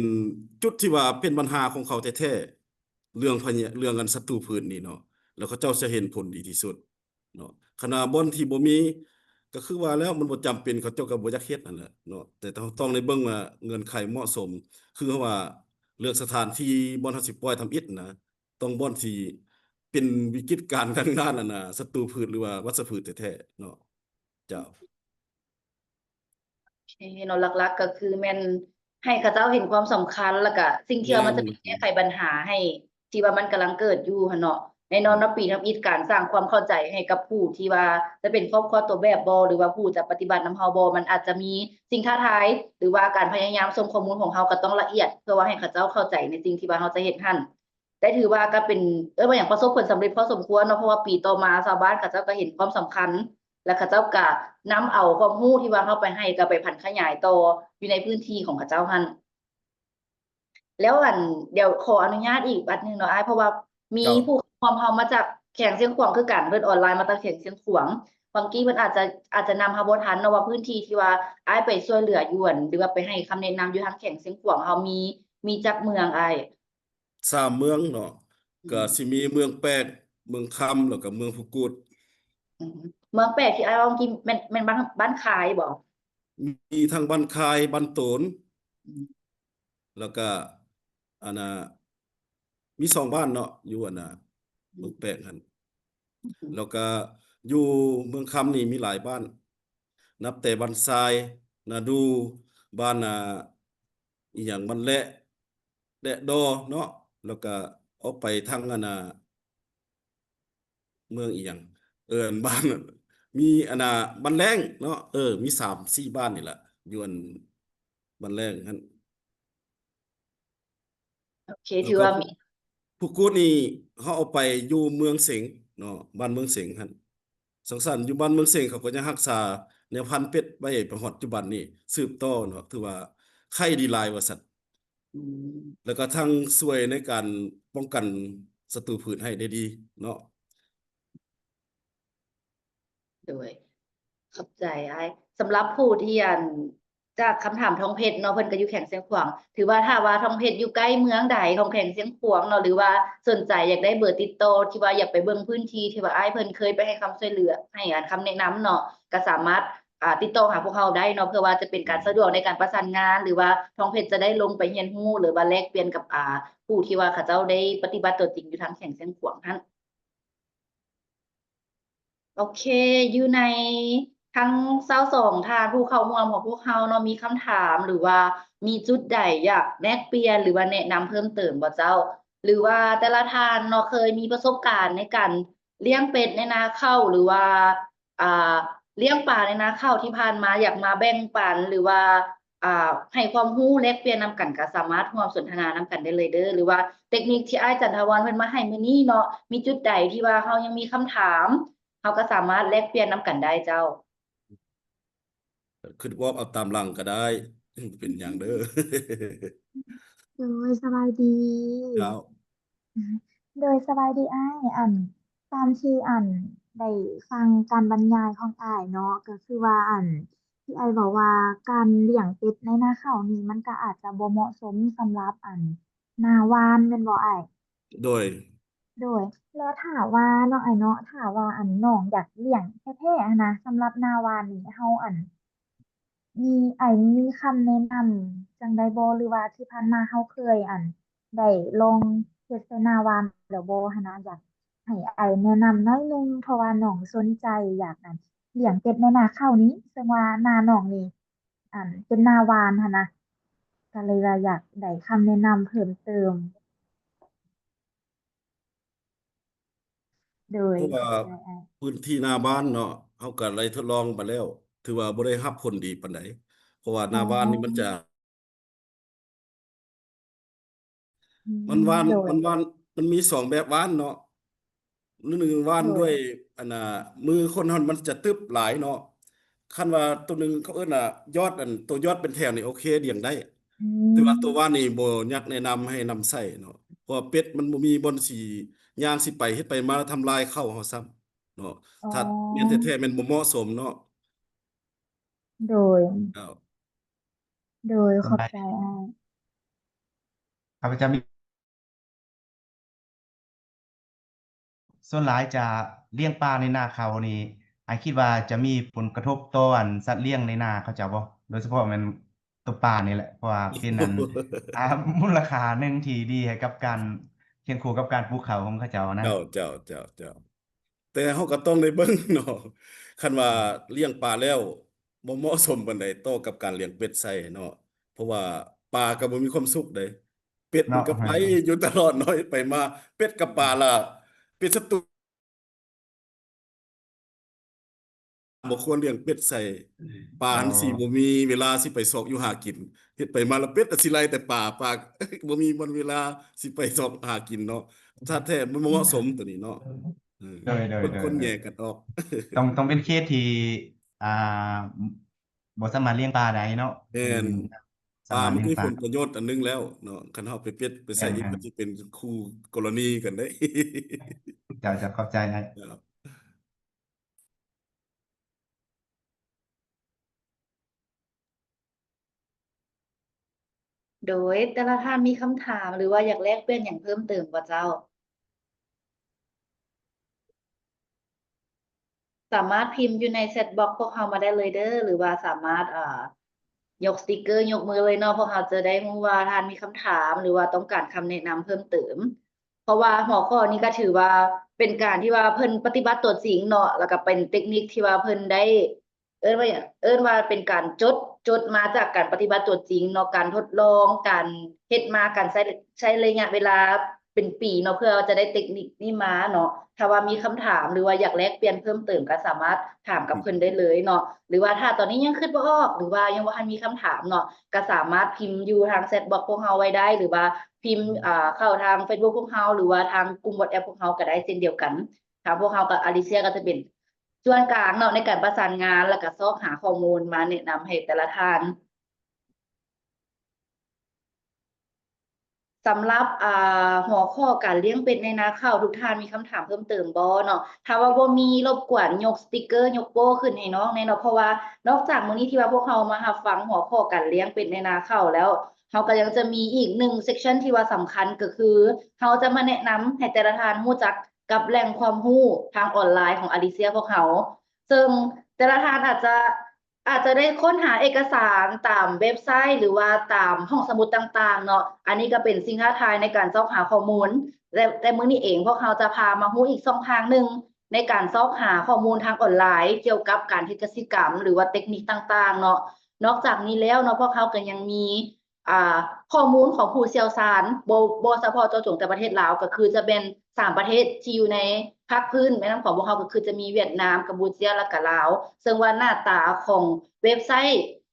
ຈຸດທີ່ວ່າເປັນບັນຫາຂອງເຂົາແທ້ໆ ເລື່ອງພະຍະ ເລື່ອງອັນສັດຕູພືດນີ້ເນາະ, ແລ້ວເຂົາເຈົ້າຈະເຫັນຜົນດີທີ່ສຸດ. ເນາະ, ຂະໜາດບ່ອນທີ່ບໍ່ມີ ກໍຄືວ່າແລ້ວ ມັນບໍ່ຈຳເປັນ ເຂົາເຈົ້າກໍບໍ່ຢາກເຮັດຫັ້ນແຫຼະເນາະ, ແຕ່ເຮົາຕ້ອງໄດ້ເບິ່ງວ່າເງື່ອນໄຂເໝາະສົມ ຄືເຮົາວ່າເລືອກສະຖານທີ່ບ່ອນເຮົາຊິປ່ອຍທຳອິດນະ, ຕ້ອງບ່ອນທີ່ເປັນວິກິດການທາງດ້ານອັນນະ ສັດຕູພືດ ຫຼືວ່າວັດຊະພືດແທ້ໆເນາະ ເຈົ້າ. ໂອເຄເນາະ, ຫຼັກໆກໍຄືແມ່ນໃຫ້ເຂົາເຈົ້າເຫັນຄວາມສຳຄັນ ແລ້ວກະສິ່ງທີ່ວ່າມັນຈະເປັນແກ້ໄຂບັນຫາໃຫ້ ທີ່ວ່າມັນກຳລັງເກີດຢູ່ຫັ້ນເນາະ. ແນ່ນອນວ່າປີທຳອິດການສ້າງຄວາມເຂົ້າໃຈໃຫ້ກັບຜູ້ທີ່ວ່າຈະເປັນຄອບຄົວຕົວແບບບໍ ຫຼືວ່າຜູ້ຈະປະຕິບັດນຳເຮົາບໍ ມັນອາດຈະມີສິ່ງທ້າທາຍ ຫຼືວ່າການພະຍາຍາມສົ່ງຂໍ້ມູນຂອງເຮົາກໍຕ້ອງລະອຽດ ເພື່ອວ່າໃຫ້ເຂົາເຈົ້າເຂົ້າໃຈໃນສິ່ງທີ່ວ່າເຮົາຈະເຮັດຫັ້ນ. ແຕ່ຖືວ່າກໍເປັນ ເອີ້ນວ່າຫຍັງ ປະສົບຜົນສຳເລັດພໍສົມຄວນເນາະ, ເພາະວ່າປີຕໍ່ມາຊາວບ້ານເຂົາເຈົ້າກໍເຫັນຄວາມສຳຄັນ ແລະ ເຂົາເຈົ້າກໍນຳເອົາຄວາມຮູ້ທີ່ວ່າເຮົາໄປໃຫ້ ກໍໄປຜັນຂະຫຍາຍຕໍ່ຢູ່ໃນພື້ນທີ່ຂອງເຂົາເຈົ້າຫັ້ນ. ແລ້ວອັນ ດຽວຂໍອະນຸຍາດອີກບັດໜຶ່ງເນາະອ້າຍ, ເພາະວ່າມີ ເຈົ້າ ຜູ້ເຂົ້າຮ່ວມເຮົາມາຈາກແຂວງຊຽງຂວາງຄືກັນ, ເພິ່ນອອນລາຍມາຈາກແຂວງຊຽງຂວາງ. ບາງທີເພິ່ນອາດຈະ ອາດຈະນຳເຮົາບໍ່ທັນເນາະ ວ່າພື້ນທີ່ທີ່ວ່າອ້າຍໄປຊ່ວຍເຫຼືອຢູ່ ຫຼືວ່າໄປໃຫ້ຄຳແນະນຳຢູ່ທາງແຂວງຊຽງຂວາງເຮົາມີ ມີຈັກເມືອງອ້າຍ? ສາມເມືອງເນາະ, ອືມ ກໍຊິມີເມືອງແປກ, ເມືອງຄຳ ແລ້ວກໍເມືອງພູກຸດ. ອືມ ເມືອງແປກທີ່ອ້າຍເວົ້າກີ້ ແມ່ນ ແມ່ນບ້ານ ບ້ານຄາຍບໍ? ມີທັງບ້ານຄາຍ, ບ້ານໂຕນ, ອືມ ແລ້ວກໍ ອັນນ່າ ມີສອງບ້ານເນາະ ຢູ່ ອັນນ່າ ອືມ ເມືອງແປກຫັ້ນ. ອືມ ແລ້ວກໍຢູ່ເມືອງຄຳນີ້ມີຫຼາຍບ້ານ, ນັບແຕ່ບ້ານຊາຍ, ນາດູ, ບ້ານ ອ່າ ອີຫຍັງ ບ້ານແລະ ແລະດໍເນາະ, ແລ້ວກະອອກໄປທາງອັນນ່າ ເມືອງອີຫຍັງ ເອີ້ນບ້ານ ມີອັນນ່າ ບ້ານແລ້ງເນາະ, ເອີ ມີສາມສີ່ບ້ານນີ້ລະ ຢູ່ອັນບ້ານແລ້ງຫັ້ນ. ໂອເຄ ແລ້ວກໍ ຖືວ່າມີ ພູກຸດນີ້ເຮົາເອົາໄປຢູ່ເມືອງເສັງເນາະ, ບ້ານເມືອງເສັງຫັ້ນ. ສັງສັນຢູ່ບ້ານເມືອງເສັງ ເຂົາກໍຍັງຮັກສາແນວພັນເປັດໄວ້ໄປຮອດປັດຈຸບັນນີ້ ສືບຕໍ່ເນາະ, ຖືວ່າໄຄດີຫຼາຍວ່າຊັ້ນ. ອືມ ແລ້ວກໍທັງຊ່ວຍໃນການປ້ອງກັນສັດຕູພືດໃຫ້ໄດ້ດີເນາະ. ໂດຍ ຂອບໃຈອ້າຍ. ສຳລັບຜູ້ທີ່ ອັນ ຈາກຄຳຖາມທອງເພັດເນາະ, ເພິ່ນກໍຢູ່ແຂວງຊຽງຂວາງ. ຖືວ່າຖ້າວ່າທອງເພັດຢູ່ໃກ້ເມືອງໃດຂອງແຂວງຊຽງຂວາງເນາະ ຫຼືວ່າສົນໃຈຢາກໄດ້ເບີຕິດຕໍ່ ທີ່ວ່າຢາກໄປເບິ່ງພື້ນທີ່ທີ່ວ່າອ້າຍເພິ່ນເຄີຍໄປໃຫ້ຄຳຊ່ວຍເຫຼືອ ໃຫ້ ອັນ ຄຳແນະນຳເນາະ, ກໍສາມາດ ອ່າ ຕິດຕໍ່ຫາພວກເຮົາໄດ້ເນາະ ເພື່ອວ່າຈະເປັນການສະດວກໃນການປະສານງານ ຫຼືວ່າທອງເພັດຈະໄດ້ລົງໄປຮຽນຮູ້ ຫຼືວ່າແລກປ່ຽນກັບ ອ່າ ຜູ້ທີ່ວ່າເຂົາເຈົ້າໄດ້ປະຕິບັດຕົວຈິງຢູ່ທາງແຂວງຊຽງຂວາງຫັ້ນ. ໂອເຄ ຢູ່ໃນທັງຊາວສອງທ່ານຜູ້ເຂົ້າຮ່ວມຂອງພວກເຮົາເນາະ ມີຄຳຖາມ ຫຼືວ່າມີຈຸດໃດຢາກແລກປ່ຽນ ຫຼືວ່າແນະນຳເພີ່ມເຕີມບໍ່ເຈົ້າ? ຫຼືວ່າແຕ່ລະທ່ານເນາະ ເຄີຍມີປະສົບການໃນການລ້ຽງເປັດໃນນາເຂົ້າ ຫຼືວ່າ ອ່າ ລ້ຽງປາໃນນາເຂົ້າທີ່ຜ່ານມາ ຢາກມາແບ່ງປັນ ຫຼືວ່າ ອ່າ ໃຫ້ຄວາມຮູ້ແລກປ່ຽນນຳກັນ ກໍສາມາດຮ່ວມສົນທະນານຳກັນໄດ້ເລີຍເດີ ຫຼືວ່າເຕັກນິກທີ່ອ້າຍຈັນທະວັນເພິ່ນມາໃຫ້ມື້ນີ້ເນາະ ມີຈຸດໃດທີ່ວ່າເຮົາຍັງມີຄຳຖາມ ເຮົາກໍສາມາດແລກປ່ຽນນຳກັນໄດ້ເຈົ້າ. ຂຶ້ນວອກເອົາຕາມຫຼັງກໍໄດ້ ເປັນຫຍັງເດີ. ໂດຍ ສະບາຍດີ. ເຈົ້າ. ໂດຍ ສະບາຍດີອ້າຍ. ອັນ ຕາມທີ່ ອັນ ໄດ້ຟັງການບັນຍາຍຂອງອ້າຍເນາະ ກໍຄືວ່າ ອັນ ທີ່ອ້າຍເວົ້າວ່າ ການລ້ຽງເປັດໃນນາເຂົ້ານີ້ ມັນກໍອາດຈະບໍ່ເໝາະສົມສຳລັບ ອັນ ນາຫວ່ານ ແມ່ນບໍ່ອ້າຍ? ໂດຍ. ໂດຍ ແລ້ວຖ້າວ່າເນາະ ອ້າຍເນາະ ຖ້າວ່າ ອັນ ນ້ອງຢາກລ້ຽງແທ້ໆຫັ້ນນະ ສຳລັບນາຫວ່ານນີ້ ເຮົາ ອັນ ມີ ອ້າຍມີຄຳແນະນຳຈັ່ງໃດບໍ່ ຫຼືວ່າທີ່ຜ່ານມາເຮົາເຄີຍ ອັນ ໄດ້ລອງເຮັດໃສ່ນາຫວ່ານແລ້ວບໍ່ຫັ້ນນະ? ຢາກ ໃຫ້ອ້າຍແນະນຳໜ້ອຍໜຶ່ງ ເພາະວ່ານ້ອງສົນໃຈຢາກ ອັນ ລ້ຽງເປັດໃນນາເຂົ້ານີ້ ເຊິ່ງວ່ານານ້ອງນີ້ ອັນ ເປັນນາຫວ່ານຫັ້ນນະ ກໍເລີຍວ່າຢາກໄດ້ຄຳແນະນຳເພີ່ມເຕີມ. ໂດຍ ເພາະວ່າ ຂອບໃຈອ້າຍ. ພື້ນທີ່ໜ້າບ້ານເນາະ ເຮົາກໍໄດ້ທົດລອງມາແລ້ວ ຖືວ່າບໍ່ໄດ້ຮັບຜົນດີປານໃດ ເພາະວ່າໜ້າ ອໍ ບ້ານນີ້ມັນຈະ ອືມ ມັນຫວ່ານ ໂດຍ ມັນຫວ່ານ ມັນມີສອງແບບຫວ່ານເນາະ ໜຶ່ງຫວ່ານ ໂດຍ ດ້ວຍ ອັນນ່າ ມືຄົນເຮົາ ມັນຈະຕຶບຫຼາຍເນາະ ຄັນວ່າໂຕໜຶ່ງເຂົາເອີ້ນວ່າຍອດ ອັນ ໂຕຍອດເປັນແຖວນີ້ໂອເຄ ລ້ຽງໄດ້ ອືມ ແຕ່ວ່າໂຕຫວ່ານນີ້ບໍ່ຢາກແນະນຳໃຫ້ນຳໃຊ້ເນາະ ເພາະວ່າເປັດມັນບໍ່ມີບ່ອນຊິຍ່າງຊິໄປ ເຮັດໄປມາທຳລາຍເຂົ້າເຮົາຊ້ຳເນາະ ອໍ ຖ້າແມ່ນແທ້ໆແມ່ນບໍ່ເໝາະສົມເນາະ. ໂດຍ ເຈົ້າ ໂດຍ ຂອບໃຈອ້າຍ. ຂ້າພະເຈົ້າມີ ສ່ວນຫຼາຍຈະລ້ຽງປາໃນນາເຂົານີ້ ອ້າຍຄິດວ່າຈະມີຜົນກະທົບຕໍ່ອັນສັດລ້ຽງໃນນາເຂົາເຈົ້າບໍ່? ໂດຍສະເພາະແມ່ນໂຕປານີ້ແຫຼະ ເພາະວ່າເປັນອັນ ອ່າ ມູນລະຄ່າໜຶ່ງທີ່ດີໃຫ້ກັບການຄຽງຄູ່ກັບການປູກເຂົ້າຂອງເຂົາເຈົ້ານະ. ເຈົ້າ ເຈົ້າ ເຈົ້າ ເຈົ້າ. ແຕ່ເຮົາກໍຕ້ອງໄດ້ເບິ່ງເນາະ ຄັນວ່າ ອືມ ລ້ຽງປາແລ້ວບໍ່ເໝາະສົມປານໃດຕໍ່ກັບການລ້ຽງເປັດໃສ່ເນາະ ເພາະວ່າປາກໍບໍ່ມີຄວາມສຸກເດ້ ເປັດມັນກໍໄປ ເນາະ ຢູ່ຕະຫຼອດເນາະ ໄປມາ ເປັດກັບປາລະ ເປັດສັດຕູ ບໍ່ຄວນລ້ຽງເປັດໃສ່ ປາຫັ້ນ ອໍ ຊິບໍ່ມີເວລາຊິໄປຊອກຢູ່ຫາກິນ ເຮັດໄປມາລະເປັດກໍຊິໄລ່ແຕ່ປາ ປາບໍ່ມີວັນເວລາຊິໄປຊອກຫາກິນເນາະ ຖ້າແທ້ມັນບໍ່ເໝາະສົມໂຕນີ້ເນາະ ເອີ ໂດຍ ໂດຍ ຄົນ ໂດຍ ຄົນແຍກກັນອອກ ຕ້ອງ ຕ້ອງເປັນເຂດທີ່ ອ່າ ບໍ່ສາມາດລ້ຽງປາໄດ້ເນາະ ແມ່ນ ອືມ ປາມັນມີຜົນປະໂຫຍດອັນໜຶ່ງແລ້ວເນາະ ຄັນເຮົາໄປເປັດໄປໃສ່ອີກ ແມ່ນໆ ມັນຊິເປັນຄູ່ກໍລະນີກັນເດ້ ເຈົ້າ ເຈົ້າ ຂອບໃຈອ້າຍ. ເຈົ້າ ໂດຍ ແຕ່ລະທ່ານມີຄຳຖາມ ຫຼືວ່າຢາກແລກປ່ຽນຫຍັງເພີ່ມເຕີມບໍ່ເຈົ້າ? ສາມາດພິມຢູ່ໃນແຊັດບັອກພວກເຮົາມາໄດ້ເລີຍເດີ ຫຼືວ່າສາມາດ ເອີ ຍົກສະຕິກເກີ ຍົກມືເລີຍເນາະ ພວກເຮົາຈະໄດ້ຮູ້ວ່າທ່ານມີຄຳຖາມ ຫຼືວ່າຕ້ອງການຄຳແນະນຳເພີ່ມເຕີມ ເພາະວ່າຫົວຂໍ້ນີ້ກໍຖືວ່າເປັນການທີ່ວ່າເພິ່ນປະຕິບັດຕົວຈິງເນາະ ແລ້ວກໍເປັນເຕັກນິກທີ່ວ່າເພິ່ນໄດ້ ເອີ້ນວ່າຫຍັງ ເອີ້ນວ່າເປັນການຈົດ ຈົດມາຈາກການປະຕິບັດຕົວຈິງເນາະ ການທົດລອງ ການເຮັດມາ ການໃຊ້ ໃຊ້ໄລຍະເວລາເປັນປີເນາະ ເພື່ອຈະໄດ້ເຕັກນິກນີ້ມາເນາະ. ຖ້າວ່າມີຄຳຖາມ ຫຼືວ່າຢາກແລກປ່ຽນເພີ່ມເຕີມ ກໍສາມາດຖາມກັບເພິ່ນໄດ້ເລີຍເນາະ ຫຼືວ່າຖ້າຕອນນີ້ຍັງຄິດບໍ່ອອກ ຫຼືວ່າຍັງບໍ່ທັນມີຄຳຖາມເນາະ ກໍສາມາດພິມຢູ່ທາງແຊັດບັອກພວກເຮົາໄວ້ໄດ້ ຫຼືວ່າພິມ ອ່າ ເຂົ້າທາງເຟສບຸກພວກເຮົາ ຫຼືວ່າທາງກຸ່ມວັອດແອັບພວກເຮົາກໍໄດ້ເຊັ່ນດຽວກັນ. ທາງພວກເຮົາກັບອາລິເຊຍກໍຈະເປັນ ສ່ວນກາງເນາະ ໃນການປະສານງານ ແລ້ວກະຊອກຫາຂໍ້ມູນມາແນະນຳໃຫ້ແຕ່ລະທ່ານ. ສຳລັບ ອ່າ ຫົວຂໍ້ການລ້ຽງເປັດໃນນາເຂົ້າ ທຸກທ່ານມີຄຳຖາມເພີ່ມເຕີມບໍ່ເນາະ? ຖ້າວ່າບໍ່ມີ ລົບກວນຍົກສະຕິກເກີ ຍົກໂປ້ຂຶ້ນໃຫ້ນ້ອງແດ່ເນາະ ເພາະວ່ານອກຈາກມື້ນີ້ທີ່ວ່າພວກເຮົາມາຮັບຟັງຫົວຂໍ້ການລ້ຽງເປັດໃນນາເຂົ້າແລ້ວ ເຮົາກໍຍັງຈະມີອີກໜຶ່ງເຊັກຊັນທີ່ວ່າສຳຄັນ ກໍຄືເຮົາຈະມາແນະນຳໃຫ້ແຕ່ລະທ່ານຮູ້ຈັກກັບແຫຼ່ງຄວາມຮູ້ທາງອອນລາຍຂອງອາລິເຊຍພວກເຮົາ. ເຊິ່ງແຕ່ລະທ່ານອາດຈະ ອາດຈະໄດ້ຄົ້ນຫາເອກະສານຕາມເວັບໄຊ ຫຼືວ່າຕາມຫ້ອງສະໝຸດຕ່າງໆເນາະ, ອັນນີ້ກໍເປັນສິ່ງທ້າທາຍໃນການຊອກຫາຂໍ້ມູນ. ແຕ່ ແຕ່ມື້ນີ້ເອງ ພວກເຮົາຈະພາມາຮູ້ອີກຊ່ອງທາງໜຶ່ງໃນການຊອກຫາຂໍ້ມູນທາງອອນລາຍ ກ່ຽວກັບການເຮັດກະສິກຳ ຫຼືວ່າເຕັກນິກຕ່າງໆເນາະ. ນອກຈາກນີ້ແລ້ວເນາະ ພວກເຮົາກໍຍັງມີ ອ່າ ຂໍ້ມູນຂອງຜູ້ຊ່ຽວຊານ ບໍ່ ບໍ່ສະເພາະເຈາະຈົງແຕ່ປະເທດລາວ ກໍຄືຈະແມ່ນສາມປະເທດທີ່ຢູ່ໃນພາກພື້ນແມ່ນ້ຳຂອງພວກເຮົາ ກໍຄືຈະມີຫວຽດນາມ, ກຳປູເຈຍ ແລ້ວກະລາວ. ເຊິ່ງວ່າໜ້າຕາຂອງເວັບໄຊ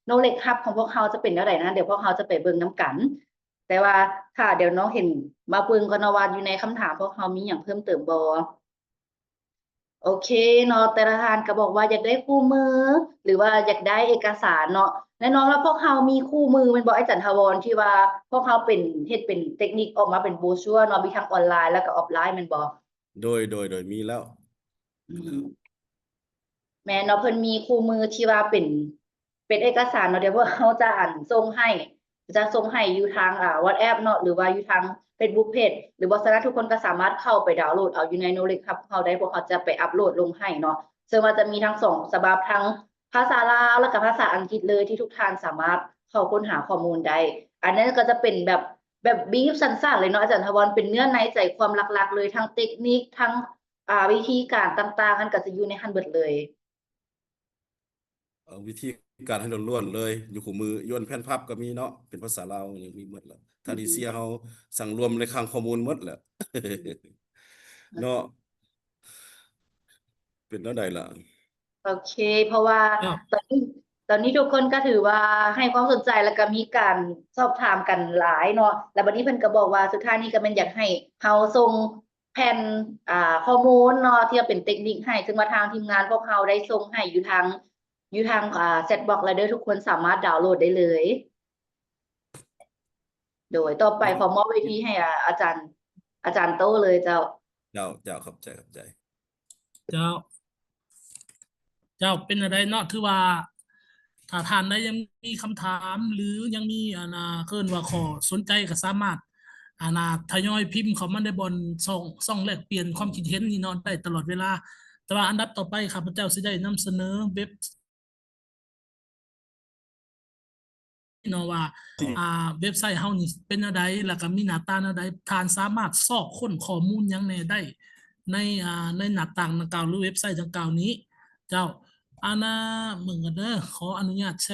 Knowledge Hub ຂອງພວກເຮົາຈະເປັນແນວໃດນັ້ນ ດຽວພວກເຮົາຈະໄປເບິ່ງນຳກັນ. ແຕ່ວ່າຖ້າດຽວນ້ອງເຫັນມາເບິ່ງກ່ອນເນາະວ່າຢູ່ໃນຄຳຖາມພວກເຮົາມີຫຍັງເພີ່ມເຕີມບໍ່? ໂອເຄເນາະ, ແຕ່ລະທ່ານກໍບອກວ່າຢາກໄດ້ຄູ່ມື ຫຼືວ່າຢາກໄດ້ເອກະສານເນາະ. ແນ່ນອນວ່າພວກເຮົາມີຄູ່ມືແມ່ນບໍ່ ອາຈານຖາວອນ ທີ່ວ່າພວກເຮົາເປັນ ເຮັດເປັນເຕັກນິກອອກມາເປັນໂບຊົວເນາະ, ມີທັງອອນລາຍ ແລ້ວກໍອອຟລາຍແມ່ນບໍ່? ໂດຍ ໂດຍ ໂດຍ ມີແລ້ວ. ອືມ ແມ່ນເນາະ, ເພິ່ນມີຄູ່ມືທີ່ວ່າເປັນ ເປັນເອກະສານເນາະ, ດຽວພວກເຮົາຈະ ອັນ ສົ່ງໃຫ້ ຈະສົ່ງໃຫ້ຢູ່ທາງ ອ່າ WhatsApp ເນາະ ຫຼືວ່າຢູ່ທາງ Facebook Page ຫຼືບໍ່ສະນັ້ນທຸກຄົນກໍສາມາດເຂົ້າໄປດາວໂຫຼດເອົາຢູ່ໃນ Knowledge Hub ຂອງເຮົາໄດ້, ພວກເຮົາຈະໄປອັບໂຫຼດລົງໃຫ້ເນາະ. ເຊິ່ງວ່າຈະມີທັງສອງສະບັບ, ທັງພາສາລາວ ແລ້ວກໍພາສາອັງກິດເລີຍ ທີ່ທຸກທ່ານສາມາດເຂົ້າຄົ້ນຫາຂໍ້ມູນໄດ້. ອັນນັ້ນກໍຈະເປັນແບບ ແບບ brief ສັ້ນໆເລີຍເນາະ ອາຈານຖາວອນ, ເປັນເນື້ອໃນໃຈຄວາມຫຼັກໆເລີຍ, ທັງເຕັກນິກ, ທັງ ອ່າ ວິທີການຕ່າງໆ ຫັ້ນກໍຈະຢູ່ໃນຫັ້ນເບິດເລີຍ. ເອີ ວິທີການໃຫ້ລ້ວນໆເລີຍ ຢູ່ຄູ່ມື້ ຢູ່ອັນແຜ່ນພັບກໍມີເນາະ ເປັນພາສາລາວ ຍັງມີໝົດລະ ທ່ານເອເຊຍເຮົາສັງລວມໃນຄັງຂໍ້ມູນໝົດແຫຼະເນາະ. ເປັນແນວໃດລະ? ໂອເຄ ເພາະວ່າ ເນາະ ຕອນນີ້ ຕອນນີ້ທຸກຄົນກໍຖືວ່າໃຫ້ຄວາມສົນໃຈ ແລ້ວກໍມີການສອບຖາມກັນຫຼາຍເນາະ ແລ້ວບັດນີ້ເພິ່ນກໍບອກວ່າ ສຸດທ້າຍນີ້ກໍແມ່ນຢາກໃຫ້ເຮົາສົ່ງ ແຜ່ນ ອ່າ ຂໍ້ມູນເນາະ ທີ່ວ່າເປັນເຕັກນິກໃຫ້ ເຊິ່ງວ່າທາງທີມງານພວກເຮົາໄດ້ສົ່ງໃຫ້ຢູ່ທາງ ຢູ່ທາງ ອ່າ ແຊັດບັອກແລ້ວເດີ ທຸກຄົນສາມາດດາວໂຫຼດໄດ້ເລີຍ. ໂດຍ ຕໍ່ໄປ ເຈົ້າ ຂໍມອບເວທີໃຫ້ ອ່າ ອາຈານ ອາຈານໂຕ້ເລີຍເຈົ້າ. ເຈົ້າ ເຈົ້າ ຂອບໃຈ ຂອບໃຈ. ເຈົ້າ ເຈົ້າ ເປັນແນວໃດເນາະ? ຖືວ່າຖ້າທ່ານໃດຍັງມີຄຳຖາມ ຫຼື ຍັງມີ ອັນ ອ່າ ເອີ້ນວ່າຂໍ້ສົນໃຈ ກໍສາມາດ ອັນ ອ່າ ທະຍອຍພິມເຂົ້າມາໃນບ່ອນຊ່ອງ ຊ່ອງແລກປ່ຽນຄວາມຄິດເຫັນນີ້ເນາະ ໄດ້ຕະຫຼອດເວລາ. ແຕ່ວ່າອັນດັບຕໍ່ໄປ ຂ້າພະເຈົ້າຊິໄດ້ນຳສະເໜີເວັບ ເນາະວ່າ ອືມ ອ່າ ເວັບໄຊເຮົານີ້ເປັນແນວໃດ ແລ້ວກໍມີໜ້າຕາແນວໃດ ທ່ານສາມາດຊອກຄົ້ນຂໍ້ມູນຫຍັງແດ່ໄດ້ໃນ ອ່າ ໃນໜ້າຕ່າງດັ່ງກ່າວ ຫຼື ເວັບໄຊດັ່ງກ່າວນີ້. ເຈົ້າ ອັນນ່າ ເບິ່ງກັນເດີ ຂໍອະນຸຍາດແຊ.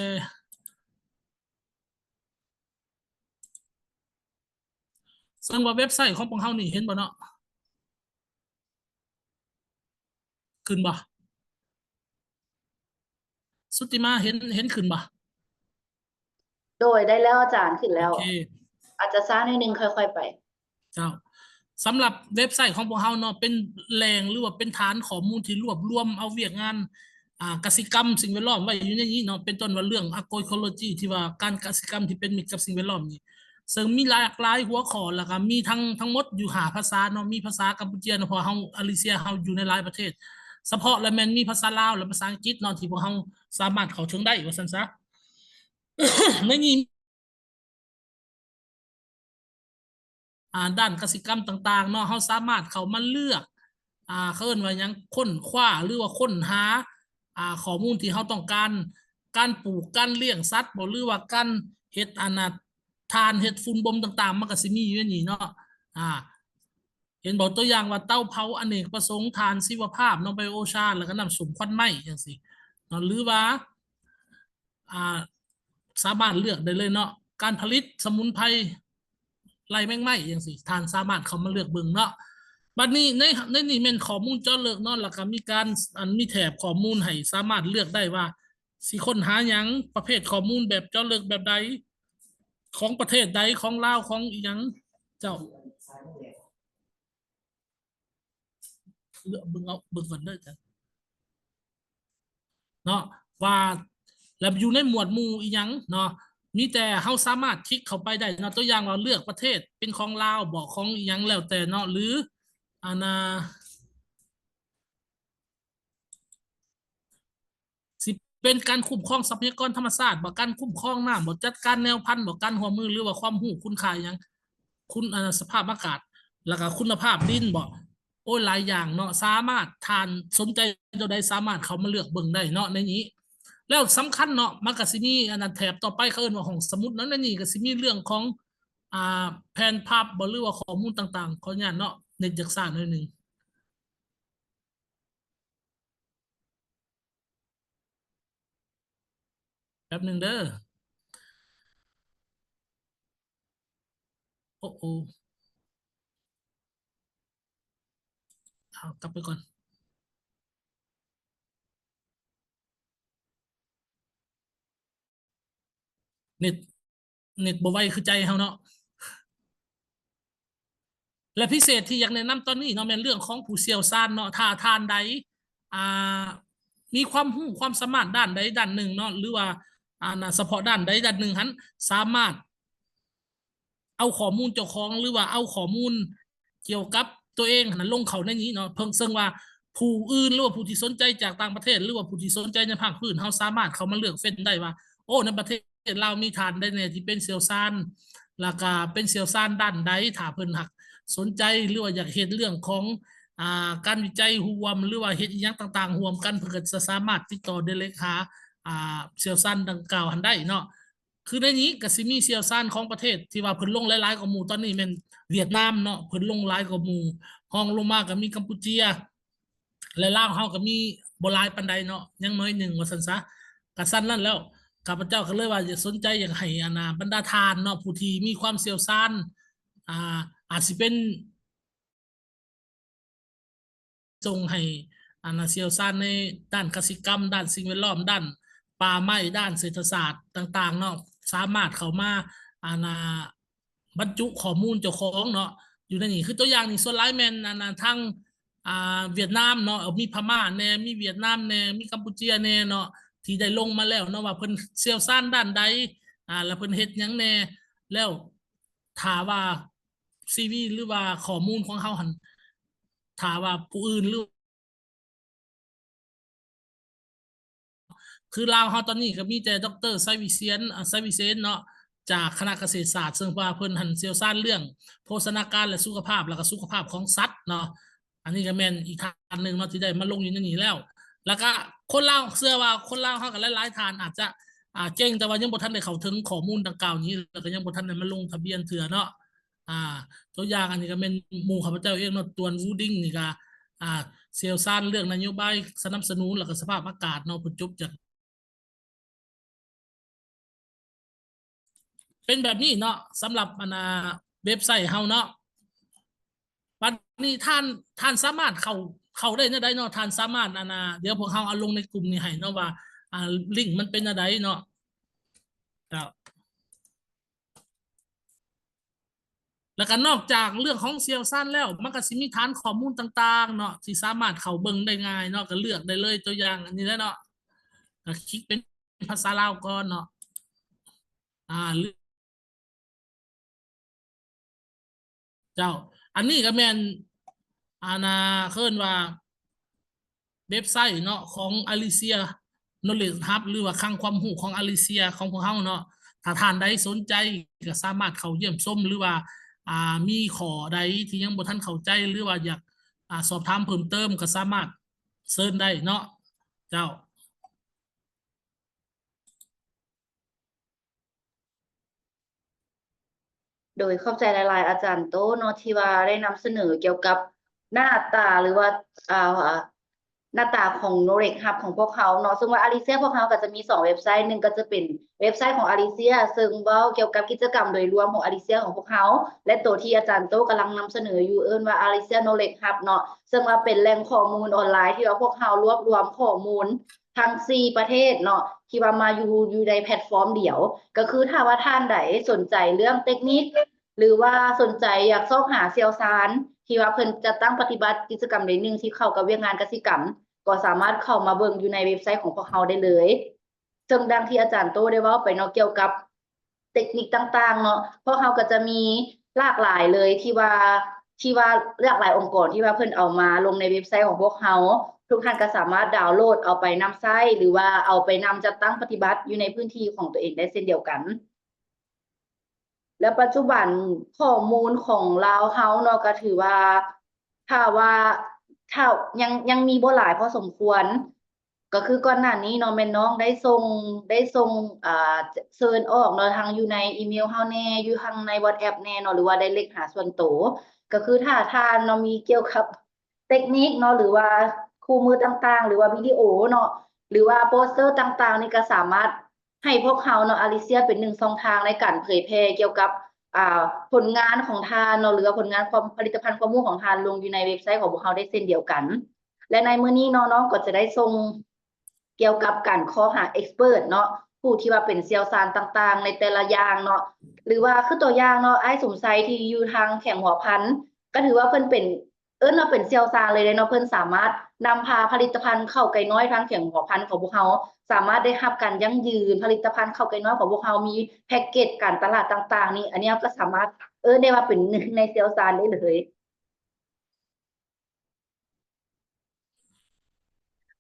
ເຊິ່ງວ່າເວັບໄຊຂອງພວກເຮົານີ້ ເຫັນບໍ່ເນາະ? ຂຶ້ນບໍ່? ສຸດຕິມາ ເຫັນ ເຫັນຂຶ້ນບໍ່? ໂດຍ ໄດ້ແລ້ວອາຈານ ຂຶ້ນແລ້ວ. ໂອເຄ ອາດຈະຊ້າໜ້ອຍໜຶ່ງ ຄ່ອຍໆໄປ. ເຈົ້າ ສຳລັບເວັບໄຊຂອງພວກເຮົາເນາະ ເປັນແຫຼ່ງ ຫຼືວ່າເປັນຖານຂໍ້ມູນທີ່ລວບລວມເອົາວຽກງານ ອ່າ ກະສິກຳສິ່ງແວດລ້ອມໄວ້ຢູ່ໃນນີ້ເນາະ ເປັນຕົ້ນວ່າເລື່ອງ agroecology ທີ່ວ່າການກະສິກຳທີ່ເປັນມິດກັບສິ່ງແວດລ້ອມນີ້ ເຊິ່ງມີຫຼາກຫຼາຍຫົວຂໍ້ ແລ້ວກໍມີທັງ ທັງໝົດຢູ່ຫ້າພາສາເນາະ ມີພາສາກຳປູເຈຍເນາະ ເພາະເຮົາ ອາເລເຊຍ ເຮົາຢູ່ໃນຫຼາຍປະເທດ ສະເພາະລະແມ່ນມີພາສາລາວ ແລະ ພາສາອັງກິດເນາະ ທີ່ພວກເຮົາສາມາດເຂົ້າເຖິງໄດ້ ວ່າຊັ້ນຊະ. ໃນນີ້ ອ່າ ດ້ານກະສິກຳຕ່າງໆເນາະ ເຮົາສາມາດເຂົ້າມາເລືອກ ອ່າ ເຂົາເອີ້ນວ່າຫຍັງ ຄົ້ນຄວ້າ ຫຼືວ່າຄົ້ນຫາ ອ່າ ຂໍ້ມູນທີ່ເຮົາຕ້ອງການ ການປູກ ການລ້ຽງສັດບໍ ຫຼືວ່າການເຮັດ ອັນນ່າ ຖ່ານ ເຮັດຝຸ່ນບົ່ມຕ່າງໆ ມັນກໍຊິມີຢູ່ໃນນີ້ເນາະ. ອ່າ ເຫັນບໍ່? ຕົວຢ່າງວ່າເຕົາເຜົາອະເນກປະສົງ, ຖ່ານຊີວະພາບເນາະ, ໄບໂອຊານ ແລ້ວກໍນ້ຳສົ້ມຄວັນໄມ້ ຈັ່ງຊີ້ເນາະ ຫຼືວ່າ ອ່າ ສາມາດເລືອກໄດ້ເລີຍເນາະ ການຜະລິດສະໝຸນໄພໄລ່ແມງໄມ້ ຈັ່ງຊີ້ ທ່ານສາມາດເຂົ້າມາເລືອກເບິ່ງເນາະ. ບັດນີ້ໃນ ໃນນີ້ແມ່ນຂໍ້ມູນເຈາະເລິກເນາະ ແລ້ວກໍມີການ ອັນ ມີແຖບຂໍ້ມູນໃຫ້ສາມາດເລືອກໄດ້ວ່າຊິຄົ້ນຫາຫຍັງ ປະເພດຂໍ້ມູນແບບເຈາະເລິກແບບໃດ ຂອງປະເທດໃດ ຂອງລາວ ຂອງອີ່ຫຍັງ ເຈົ້າ. ເລືອກເບິ່ງເອົາ ເບິ່ງກ່ອນເດີ ເນາະ ວ່າ ແລ້ວຢູ່ໃນໝວດໝູ່ອີ່ຫຍັງເນາະ ມີແຕ່ເຮົາສາມາດຄລິກເຂົ້າໄປໄດ້ເນາະ ຕົວຢ່າງວ່າເລືອກປະເທດເປັນຂອງລາວບໍ ຂອງອີ່ຫຍັງແລ້ວແຕ່ເນາະ ຫຼື ອັນນ່າ ຊິເປັນການຄຸ້ມຄອງຊັບພະຍາກອນທຳມະຊາດບໍ ການຄຸ້ມຄອງນ້ຳບໍ ຈັດການແນວພັນບໍ ການຮ່ວມມື ຫຼືວ່າຄວາມຮູ້ຄຸນຄ່າຫຍັງ ຄຸນ ອັນ ສະພາບອາກາດ ແລ້ວກໍຄຸນນະພາບດິນບໍ ໂອ້ຍ ຫຼາຍຢ່າງເນາະ ສາມາດ ທ່ານສົນໃຈຕົວໃດ ສາມາດເຂົ້າມາເລືອກເບິ່ງໄດ້ເນາະໃນນີ້. ແລ້ວສຳຄັນເນາະ ມັນກໍຊິມີ ອັນນັ້ນ ແຖບຕໍ່ໄປ ເຂົາເອີ້ນວ່າຫ້ອງສະໝຸດເນາະ ໃນນີ້ກໍຊິມີເລື່ອງຂອງ ອ່າ ແຜ່ນພັບບໍ ຫຼືວ່າຂໍ້ມູນຕ່າງໆ ຂໍອະນຸຍາດເນາະ ເນັດຢາກຊ້າໜ້ອຍໜຶ່ງ. ແປັບໜຶ່ງເດີ ໂອ້ໂອ້ ເອົາ ກັບໄປກ່ອນ. ເນັດ ເນັດບໍ່ໄວຄືໃຈເຮົາເນາະ ແລະ ພິເສດທີ່ຢາກແນະນຳຕອນນີ້ເນາະ ແມ່ນເລື່ອງຂອງຜູ້ຊ່ຽວຊານເນາະ ຖ້າທ່ານໃດ ອ່າ ມີຄວາມຮູ້ຄວາມສາມາດດ້ານໃດດ້ານໜຶ່ງເນາະ ຫຼືວ່າ ອັນ ສະເພາະດ້ານໃດດ້ານໜຶ່ງຫັ້ນ ສາມາດ ເອົາຂໍ້ມູນເຈົ້າຂອງ ຫຼືວ່າເອົາຂໍ້ມູນກ່ຽວກັບຕົວເອງຫັ້ນນະ ລົງເຂົ້າໃນນີ້ເນາະ ເຊິ່ງວ່າຜູ້ອື່ນ ຫຼືວ່າຜູ້ທີ່ສົນໃຈຈາກຕ່າງປະເທດ ຫຼືວ່າຜູ້ທີ່ສົນໃຈໃນພາກພື້ນ ເຮົາສາມາດເຂົ້າມາເລືອກເຟ້ນໄດ້ວ່າ ໂອ້ ໃນປະເທດລາວມີທ່ານໃດແດ່ທີ່ເປັນຊ່ຽວຊານ ແລ້ວກະເປັນຊ່ຽວຊານດ້ານໃດ ຖ້າເພິ່ນຫາກສົນໃຈ ຫຼືວ່າຢາກເຮັດເລື່ອງຂອງ ອ່າ ການວິໄຈຮ່ວມ ຫຼືວ່າເຮັດອີ່ຫຍັງຕ່າງໆຮ່ວມກັນ ເພິ່ນກໍຈະສາມາດຕິດຕໍ່ direct ຫາ ອ່າ ຊ່ຽວຊານດັ່ງກ່າວຫັ້ນໄດ້ເນາະ. ຄືໃນນີ້ກໍຊິມີຊ່ຽວຊານຂອງປະເທດທີ່ວ່າເພິ່ນລົງຫຼາຍໆກວ່າໝູ່ ຕອນນີ້ແມ່ນຫວຽດນາມເນາະ ເພິ່ນລົງຫຼາຍກວ່າໝູ່ ຮອງລົງມາກໍມີກຳປູເຈຍ ແລະ ລາວເຮົາກໍມີບໍ່ຫຼາຍປານໃດເນາະ ຍັງໜ້ອຍໜຶ່ງວ່າຊັ້ນຊະ. ກະຊັ້ນນັ້ນແລ້ວ ຂ້າພະເຈົ້າກໍເລີຍວ່າຢາກສົນໃຈ ຢາກໃຫ້ອັນນ່າ ບັນດາທ່ານເນາະ ຜູ້ທີ່ມີຄວາມຊ່ຽວຊານ ອ່າ ອາດຊິເປັນ ສົ່ງໃຫ້ອັນນ່າ ຊ່ຽວຊານໃນດ້ານກະສິກຳ, ດ້ານສິ່ງແວດລ້ອມ, ດ້ານປ່າໄມ້, ດ້ານເສດຖະສາດຕ່າງໆເນາະ ສາມາດເຂົ້າມາອັນນ່າ ບັນຈຸຂໍ້ມູນເຈົ້າຂອງເນາະ ຢູ່ໃນນີ້. ຄືຕົວຢ່າງນີ້ ສ່ວນຫຼາຍແມ່ນອັນນ່າ ທາງ ອ່າ ຫວຽດນາມເນາະ ມີພະມ້າແດ່ ມີຫວຽດນາມແດ່ ມີກຳປູເຈຍແດ່ເນາະ ທີ່ໄດ້ລົງມາແລ້ວເນາະ ວ່າເພິ່ນຊ່ຽວຊານດ້ານໃດ ອ່າ ແລ້ວເພິ່ນເຮັດຫຍັງແດ່. ແລ້ວຖ້າວ່າຊີວີ ຫຼືວ່າຂໍ້ມູນຂອງເຮົາຫັ້ນ ຖ້າວ່າຜູ້ອື່ນ ຫຼື ຄືລາວເຮົາຕອນນີ້ກໍມີແຕ່ ດຣ. ໄຊວິເຊນ ອາ ໄຊວິເຊນເນາະ ຈາກຄະນະກະເສດສາດ ເຊິ່ງວ່າເພິ່ນຫັ້ນຊ່ຽວຊານເລື່ອງໂພຊະນາການ ແລະ ສຸຂະພາບ ແລ້ວກໍສຸຂະພາບຂອງສັດເນາະ. ອັນນີ້ກໍແມ່ນອີກທ່ານໜຶ່ງເນາະ ທີ່ໄດ້ມາລົງຢູ່ໃນນີ້ແລ້ວ. ແລ້ວກໍຄົນລາວ ເຊື່ອວ່າຄົນລາວເຮົາກໍຫຼາຍໆທ່ານອາດຈະ ອ່າ ເກັ່ງ ແຕ່ວ່າຍັງບໍ່ທັນໄດ້ເຂົ້າເຖິງຂໍ້ມູນດັ່ງກ່າວນີ້ ແລ້ວກໍຍັງບໍ່ທັນໄດ້ມາລົງທະບຽນເທື່ອເນາະ. ອ່າ ຕົວຢ່າງອັນນີ້ກໍແມ່ນໝູ່ຂ້າພະເຈົ້າເອງເນາະ ຕວນ ວູດິງ ນີ້ກໍ ອ່າ ຊ່ຽວຊານເລື່ອງນະໂຍບາຍສະໜັບສະໜູນ ແລ້ວກໍສະພາບອາກາດເນາະ ເພິ່ນຈົບຈາກ ເປັນແບບນີ້ເນາະ ສຳລັບອັນນ່າ ເວັບໄຊເຮົາເນາະ. ບັດນີ້ທ່ານ ທ່ານສາມາດເຂົ້າ ເຂົ້າໄດ້ແນວໃດເນາະ ທ່ານສາມາດອັນນ່າ ດຽວພວກເຮົາເອົາລົງໃນກຸ່ມນີ້ໃຫ້ເນາະ ວ່າ ອ່າ ລິ້ງມັນເປັນແນວໃດເນາະ. ເຈົ້າ ແລ້ວກໍນອກຈາກເລື່ອງຂອງຊ່ຽວຊານແລ້ວ ມັນກໍຊິມີຖານຂໍ້ມູນຕ່າງໆເນາະ ທີ່ສາມາດເຂົ້າເບິ່ງໄດ້ງ່າຍເນາະ ກໍເລືອກໄດ້ເລີຍ ຕົວຢ່າງອັນນີ້ແຫຼະເນາະ ກໍຄລິກເປັນພາສາລາວກ່ອນເນາະ ອ່າ ເລືອກ ເຈົ້າ ອັນນີ້ກໍແມ່ນ ອັນນ່າ ເອີ້ນວ່າ ເວັບໄຊເນາະ ຂອງ Alicia Knowledge Hub ຫຼືວ່າຄັງຄວາມຮູ້ຂອງ Alicia ຂອງພວກເຮົາເນາະ. ຖ້າທ່ານໃດສົນໃຈກໍສາມາດເຂົ້າຢ້ຽມຊົມ ຫຼືວ່າ ອ່າ ມີຂໍ້ໃດທີ່ຍັງບໍ່ທັນເຂົ້າໃຈ ຫຼືວ່າຢາກ ອ່າ ສອບຖາມເພີ່ມເຕີມ ກໍສາມາດເຊີນໄດ້ເນາະ ເຈົ້າ. ໂດຍ ຂອບໃຈຫຼາຍໆ ອາຈານໂຕ້ເນາະ ທີ່ວ່າໄດ້ນຳສະເໜີກ່ຽວກັບໜ້າຕາ ຫຼືວ່າ ອ່າ ໜ້າຕາຂອງ Knowledge Hub ຂອງພວກເຮົາເນາະ. ເຊິ່ງວ່າ Alicia ພວກເຮົາກໍຈະມີສອງເວັບໄຊ, ໜຶ່ງກໍຈະເປັນເວັບໄຊຂອງ Alicia ເຊິ່ງເວົ້າກ່ຽວກັບກິດຈະກຳໂດຍລວມຂອງ Alicia ຂອງພວກເຮົາ ແລະ ໂຕທີ່ອາຈານໂຕ້ກຳລັງນຳສະເໜີຢູ່ ເອີ້ນວ່າ Alicia Knowledge Hub ເນາະ, ເຊິ່ງວ່າເປັນແຫຼ່ງຂໍ້ມູນອອນລາຍທີ່ວ່າພວກເຮົາລວບລວມຂໍ້ມູນ ທັງສີ່ປະເທດເນາະ ທີ່ວ່າມາຢູ່ ຢູ່ໃນແພລດຟອມດຽວ. ກໍຄືຖ້າວ່າທ່ານໃດສົນໃຈເລື່ອງເຕັກນິກ ຫຼືວ່າສົນໃຈຢາກຊອກຫາຊ່ຽວຊານ ທີ່ວ່າເພິ່ນຈັດຕັ້ງປະຕິບັດກິດຈະກຳໃດໜຶ່ງທີ່ເຂົ້າກັບວຽກງານກະສິກຳ ກໍສາມາດເຂົ້າມາເບິ່ງຢູ່ໃນເວັບໄຊຂອງພວກເຮົາໄດ້ເລີຍ. ເຊິ່ງດັ່ງທີ່ອາຈານໂຕ້ໄດ້ເວົ້າໄປເນາະ ກ່ຽວກັບ ເຕັກນິກຕ່າງໆເນາະ ພວກເຮົາກໍຈະມີຫຼາກຫຼາຍເລີຍ ທີ່ວ່າ ທີ່ວ່າຫຼາກຫຼາຍອົງກອນທີ່ວ່າເພິ່ນເອົາມາລົງໃນເວັບໄຊຂອງພວກເຮົາ. ທຸກທ່ານກໍສາມາດດາວໂຫຼດເອົາໄປນຳໃຊ້ ຫຼືວ່າເອົາໄປນຳຈັດຕັ້ງປະຕິບັດຢູ່ໃນພື້ນທີ່ຂອງຕົວເອງໄດ້ເຊັ່ນດຽວກັນ. ແລະ ປັດຈຸບັນຂໍ້ມູນຂອງລາວເຮົາເນາະ ກໍຖືວ່າ ຖ້າວ່າ ຖ້າຍັງ ຍັງມີບໍ່ຫຼາຍພໍສົມຄວນ. ກໍຄືກ່ອນໜ້ານີ້ເນາະ ແມ່ນນ້ອງໄດ້ສົ່ງ ໄດ້ສົ່ງ ອ່າ ເຊີນອອກເນາະ ທັງຢູ່ໃນອີເມວເຮົາແດ່ ຢູ່ທາງໃນ WhatsApp ແດ່ເນາະ ຫຼືວ່າ Direct ຫາສ່ວນໂຕ. ກໍຄືຖ້າທ່ານເນາະ ມີກ່ຽວກັບເຕັກນິກເນາະ ຫຼືວ່າຄູ່ມືຕ່າງໆ ຫຼືວ່າວິດີໂອເນາະ ຫຼືວ່າໂປສເຕີຕ່າງໆນີ້ ກໍສາມາດໃຫ້ພວກເຮົາເນາະ ອາລິເຊຍ ເປັນໜຶ່ງຊ່ອງທາງໃນການເຜີຍແຜ່ກ່ຽວກັບ ອ່າ ຜົນງານຂອງທ່ານເນາະ ຫຼືວ່າຜົນງານຄວາມ ຜະລິດຕະພັນຄວາມຮູ້ຂອງທ່ານລົງຢູ່ໃນເວັບໄຊຂອງພວກເຮົາໄດ້ເຊັ່ນດຽວກັນ. ແລະ ໃນມື້ນີ້ເນາະ ນ້ອງກໍຈະໄດ້ສົ່ງກ່ຽວກັບການເຄາະຫາເອັກສະເປີດເນາະ ຜູ້ທີ່ວ່າເປັນຊ່ຽວຊານຕ່າງໆໃນແຕ່ລະຢ່າງເນາະ ຫຼືວ່າຄືຕົວຢ່າງເນາະ ອ້າຍສົມໄຊທີ່ຢູ່ທາງແຂວງຫົວພັນ ກໍຖືວ່າເພິ່ນເປັນ ເອີ້ນວ່າເປັນຊ່ຽວຊານເລີຍເດ້ເນາະ ເພິ່ນສາມາດນຳພາຜະລິດຕະພັນເຂົ້າໄກ່ນ້ອຍທາງແຂວງຫົວພັນຂອງພວກເຮົາ ສາມາດໄດ້ຮັບການຢັ້ງຢືນ ຜະລິດຕະພັນເຂົ້າໄກ່ນ້ອຍຂອງພວກເຮົາມີແພັກເກັດການຕະຫຼາດຕ່າງໆນີ້ ອັນນີ້ເຮົາກໍສາມາດເອີ້ນໄດ້ວ່າເປັນໜຶ່ງໃນຊ່ຽວຊານໄດ້ເລີຍ.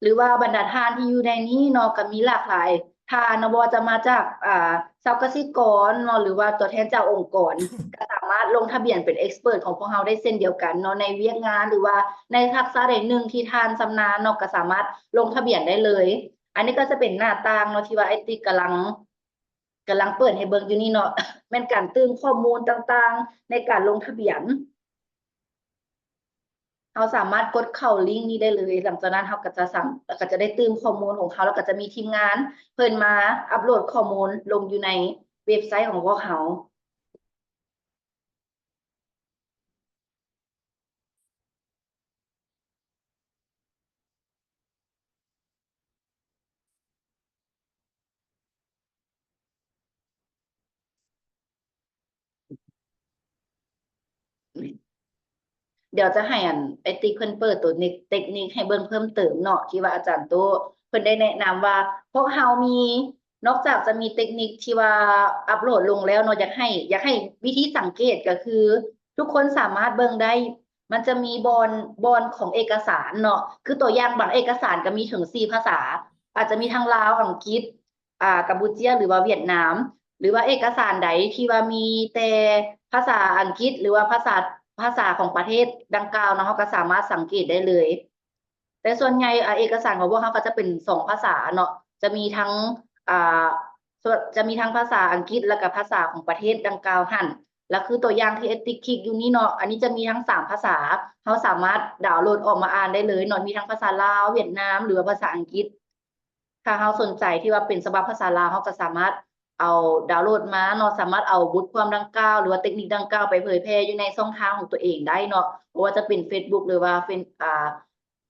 ຫຼືວ່າບັນດາທ່ານທີ່ຢູ່ໃນນີ້ເນາະ ກໍມີຫຼາກຫຼາຍທ່ານເນາະ ບໍ່ວ່າຈະມາຈາກ ອ່າ ຊາວກະສິກອນເນາະ ຫຼືວ່າຕົວແທນຈາກອົງກອນ ກໍສາມາດລົງທະບຽນເປັນເອັກສະເປີດຂອງພວກເຮົາໄດ້ເຊັ່ນດຽວກັນເນາະ ໃນວຽກງານ ຫຼືວ່າໃນທັກສະໃດໜຶ່ງທີ່ທ່ານຊຳນານເນາະ ກໍສາມາດລົງທະບຽນໄດ້ເລີຍ. ອັນນີ້ກໍຈະເປັນໜ້າຕ່າງເນາະ ທີ່ວ່າອ້າຍຕິກກຳລັງ ກຳລັງເປີດໃຫ້ເບິ່ງຢູ່ນີ້ເນາະ ແມ່ນການຕື່ມຂໍ້ມູນຕ່າງໆໃນການລົງທະບຽນ. ເຮົາສາມາດກົດເຂົ້າລິ້ງນີ້ໄດ້ເລີຍ. ຫຼັງຈາກນັ້ນເຮົາກໍຈະສາມ ກໍຈະໄດ້ຕື່ມຂໍ້ມູນຂອງເຮົາ ແລ້ວກໍຈະມີທີມງານເພິ່ນມາອັບໂຫຼດຂໍ້ມູນລົງຢູ່ໃນເວັບໄຊຂອງພວກເຮົາ. ດຽວຈະໃຫ້ອັນ ແອັດຕິກ ເພິ່ນເປີດໂຕເຕັກນິກໃຫ້ເບິ່ງເພີ່ມເຕີມເນາະ ທີ່ວ່າອາຈານໂຕ້ເພິ່ນໄດ້ແນະນຳວ່າ ພວກເຮົາມີ ນອກຈາກຈະມີເຕັກນິກທີ່ວ່າອັບໂຫຼດລົງແລ້ວເນາະ ຢາກໃຫ້ ຢາກໃຫ້ວິທີສັງເກດກໍຄື ທຸກຄົນສາມາດເບິ່ງໄດ້ ມັນຈະມີບ່ອນ ບ່ອນຂອງເອກະສານເນາະ ຄືຕົວຢ່າງບາງເອກະສານກໍມີເຖິງສີ່ພາສາ ອາດຈະມີທັງລາວ ອັງກິດ ອ່າ ກຳປູເຈຍ ຫຼືວ່າຫວຽດນາມ ຫຼືວ່າເອກະສານໃດທີ່ວ່າມີແຕ່ພາສາອັງກິດ ຫຼືວ່າພາສາ ພາສາຂອງປະເທດດັ່ງກ່າວເນາະ ເຮົາກໍສາມາດສັງເກດໄດ້ເລີຍ. ແຕ່ສ່ວນໃຫຍ່ ອາ ເອກະສານຂອງພວກເຮົາກໍຈະເປັນສອງພາສາເນາະ ຈະມີທັງ ອາ ຈະມີທັງພາສາອັງກິດ ແລ້ວກໍພາສາຂອງປະເທດດັ່ງກ່າວຫັ້ນ ລະຄືຕົວຢ່າງທີ່ແອັດຕິກຄລິກຢູ່ນີ້ເນາະ ອັນນີ້ຈະມີທັງສາມພາສາ ເຮົາສາມາດດາວໂຫຼດອອກມາອ່ານໄດ້ເລີຍເນາະ ມີທັງພາສາລາວ ຫວຽດນາມ ຫຼືວ່າພາສາອັງກິດ. ຖ້າເຮົາສົນໃຈທີ່ວ່າເປັນສະບັບພາສາລາວ ເຮົາກໍສາມາດເອົາດາວໂຫຼດມາເນາະ ສາມາດເອົາບົດຄວາມດັ່ງກ່າວ ຫຼືວ່າເຕັກນິກດັ່ງກ່າວໄປເຜີຍແຜ່ຢູ່ໃນຊ່ອງທາງຂອງຕົວເອງໄດ້ເນາະ ບໍ່ວ່າຈະເປັນເຟສບຸກ ຫຼືວ່າເຟສ ອາ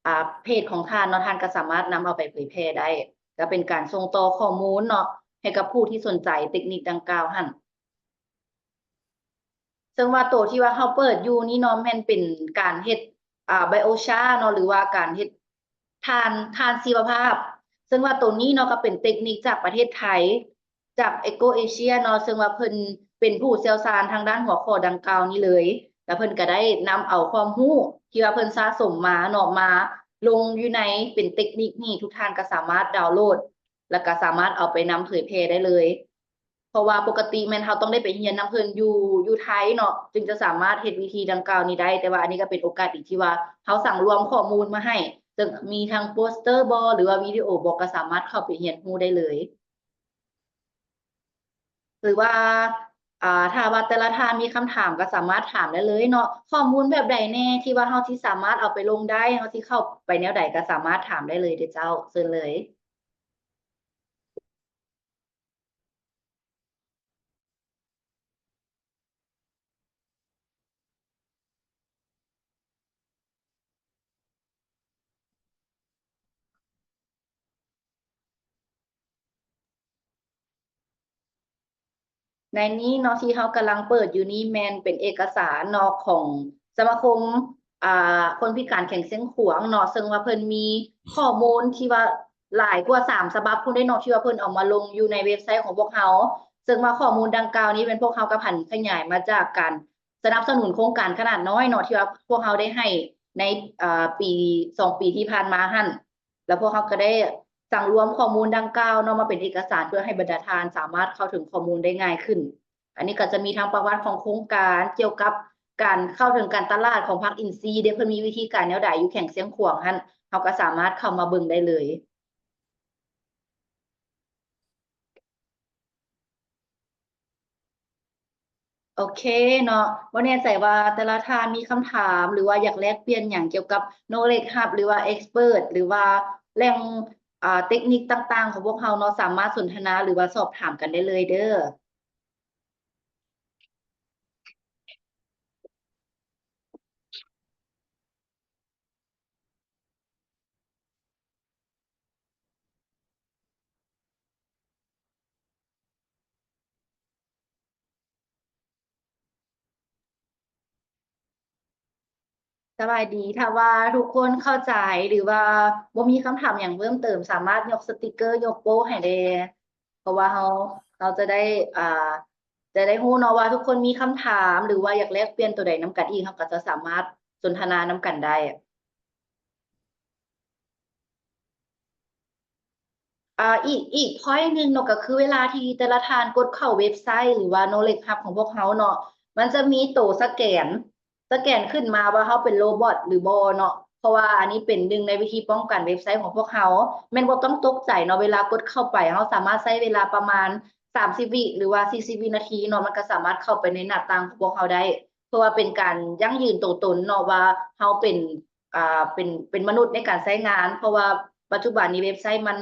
ອາ ເພຈຂອງທ່ານເນາະ ທ່ານກໍສາມາດນຳເອົາໄປເຜີຍແຜ່ໄດ້ ກໍເປັນການສົ່ງຕໍ່ຂໍ້ມູນເນາະ ໃຫ້ກັບຜູ້ທີ່ສົນໃຈເຕັກນິກດັ່ງກ່າວຫັ້ນ. ເຊິ່ງວ່າໂຕທີ່ວ່າເຮົາເປີດຢູ່ນີ້ເນາະ ແມ່ນເປັນການເຮັດ ອາ Biochar ເນາະ ຫຼືວ່າການເຮັດຖ່ານ ຖ່ານຊີວະພາບ ເຊິ່ງວ່າໂຕນີ້ເນາະ ກໍເປັນເຕັກນິກຈາກປະເທດໄທ ຈາກ Eco Asia ເນາະ ເຊິ່ງວ່າເພິ່ນເປັນຜູ້ຊ່ຽວຊານທາງດ້ານຫົວຂໍ້ດັ່ງກ່າວນີ້ເລີຍ ແລະເພິ່ນກໍໄດ້ນຳເອົາຄວາມຮູ້ທີ່ວ່າເພິ່ນສະສົມມາເນາະ ມາລົງຢູ່ໃນເປັນເຕັກນິກນີ້ ທຸກທ່ານກໍສາມາດດາວໂຫຼດ ແລ້ວກໍສາມາດເອົາໄປນຳເຜີຍແຜ່ໄດ້ເລີຍ. ເພາະວ່າປົກກະຕິແມ່ນເຮົາຕ້ອງໄດ້ໄປຮຽນນຳເພິ່ນຢູ່ ຢູ່ໄທເນາະ ຈຶ່ງຈະສາມາດເຮັດວິທີດັ່ງກ່າວນີ້ໄດ້ ແຕ່ວ່າອັນນີ້ກໍເປັນໂອກາດດີທີ່ວ່າເຮົາສັງລວມຂໍ້ມູນມາໃຫ້ ເຊິ່ງມີທັງໂປສເຕີບໍ ຫຼືວ່າວິດີໂອບໍ ກໍສາມາດເຂົ້າໄປຮຽນຮູ້ໄດ້ເລີຍ ຫຼືວ່າ ອາ ຖ້າວ່າແຕ່ລະທ່ານມີຄຳຖາມກໍສາມາດຖາມໄດ້ເລີຍເນາະ ຂໍ້ມູນແບບໃດແດ່ທີ່ວ່າເຮົາຊິສາມາດເອົາໄປລົງໄດ້ ເຮົາຊິເຂົ້າໄປແນວໃດ ກໍສາມາດຖາມໄດ້ເລີຍເດີເຈົ້າ ເຊີນເລີຍ. ໃນນີ້ເນາະ ທີ່ເຮົາກຳລັງເປີດຢູ່ນີ້ແມ່ນເປັນເອກະສານເນາະ ຂອງສະມາຄົມ ອ່າ ຄົນພິການແຂວງຊຽງຂວາງເນາະ ເຊິ່ງວ່າເພິ່ນມີຂໍ້ມູນທີ່ວ່າຫຼາຍກວ່າສາມສະບັບພຸ້ນເດ້ເນາະ ທີ່ວ່າເພິ່ນເອົາມາລົງຢູ່ໃນເວັບໄຊຂອງພວກເຮົາ ເຊິ່ງວ່າຂໍ້ມູນດັ່ງກ່າວນີ້ແມ່ນພວກເຮົາກໍຜັນຂະຫຍາຍມາຈາກການສະໜັບສະໜູນໂຄງການຂະໜາດນ້ອຍເນາະ ທີ່ວ່າພວກເຮົາໄດ້ໃຫ້ໃນ ເອີ ປີ ສອງປີທີ່ຜ່ານມາຫັ້ນ ແລ້ວພວກເຮົາກໍໄດ້ສັງລວມຂໍ້ມູນດັ່ງກ່າວເນາະ ມາເປັນເອກະສານ ເພື່ອໃຫ້ບັນດາທ່ານສາມາດເຂົ້າເຖິງຂໍ້ມູນໄດ້ງ່າຍຂຶ້ນ. ອັນນີ້ກໍຈະມີທັງປະຫວັດຂອງໂຄງການ ກ່ຽວກັບການເຂົ້າເຖິງການຕະຫຼາດຂອງພາກອິນຊີເດ້ ເພິ່ນມີວິທີການແນວໃດຢູ່ແຂວງຊຽງຂວາງຫັ້ນ ເຮົາກໍສາມາດເຂົ້າມາເບິ່ງໄດ້ເລີຍ. ໂອເຄເນາະ ບໍ່ແນ່ໃຈວ່າແຕ່ລະທ່ານມີຄຳຖາມ ຫຼືວ່າຢາກແລກປ່ຽນຫຍັງກ່ຽວກັບ knowledge hub ຫຼືວ່າ expert ຫຼືວ່າແຫຼ່ງ ອ່າ ເຕັກນິກຕ່າງໆຂອງພວກເຮົາເນາະ ສາມາດສົນທະນາ ຫຼືວ່າສອບຖາມກັນໄດ້ເລີຍເດີ້. ສະບາຍດີ ຖ້າວ່າທຸກຄົນເຂົ້າໃຈ ຫຼືວ່າບໍ່ມີຄຳຖາມຫຍັງເພີ່ມເຕີມ ສາມາດຍົກສະຕິກເກີ ຍົກໂປ້ໃຫ້ແດ່ ເພາະວ່າເຮົາ ເຮົາຈະໄດ້ ອ່າ ຈະໄດ້ຮູ້ເນາະວ່າທຸກຄົນມີຄຳຖາມ ຫຼືວ່າຢາກແລກປ່ຽນໂຕໃດນຳກັນອີກ ເຮົາກໍຈະສາມາດສົນທະນານຳກັນໄດ້. ອ່າ ອີກ ອີກ point ໜຶ່ງເນາະ ກໍຄືເວລາທີ່ແຕ່ລະທ່ານກົດເຂົ້າເວັບໄຊ ຫຼືວ່າ knowledge hub ຂອງພວກເຮົາເນາະ ມັນຈະມີໂຕສະແກນ ສະແກນຂຶ້ນມາວ່າເຮົາເປັນໂຣບອດ ຫຼືບໍ່ເນາະ ເພາະວ່າອັນນີ້ເປັນໜຶ່ງໃນວິທີປ້ອງກັນເວັບໄຊຂອງພວກເຮົາ ແມ່ນບໍ່ຕ້ອງຕົກໃຈເນາະ ເວລາກົດເຂົ້າໄປ ເຮົາສາມາດໃຊ້ເວລາປະມານສາມສິບວິ ຫຼືວ່າສີ່ສິບວິນາທີເນາະ ມັນກໍສາມາດເຂົ້າໄປໃນໜ້າຕ່າງຂອງພວກເຮົາໄດ້ ເພື່ອວ່າເປັນການຢັ້ງຢືນຕົວຕົນເນາະ ວ່າເຮົາເປັນ ອ່າ ເປັນ ເປັນມະນຸດໃນການໃຊ້ງານ ເພາະວ່າປັດຈຸບັນນີ້ເວັບໄຊມັນ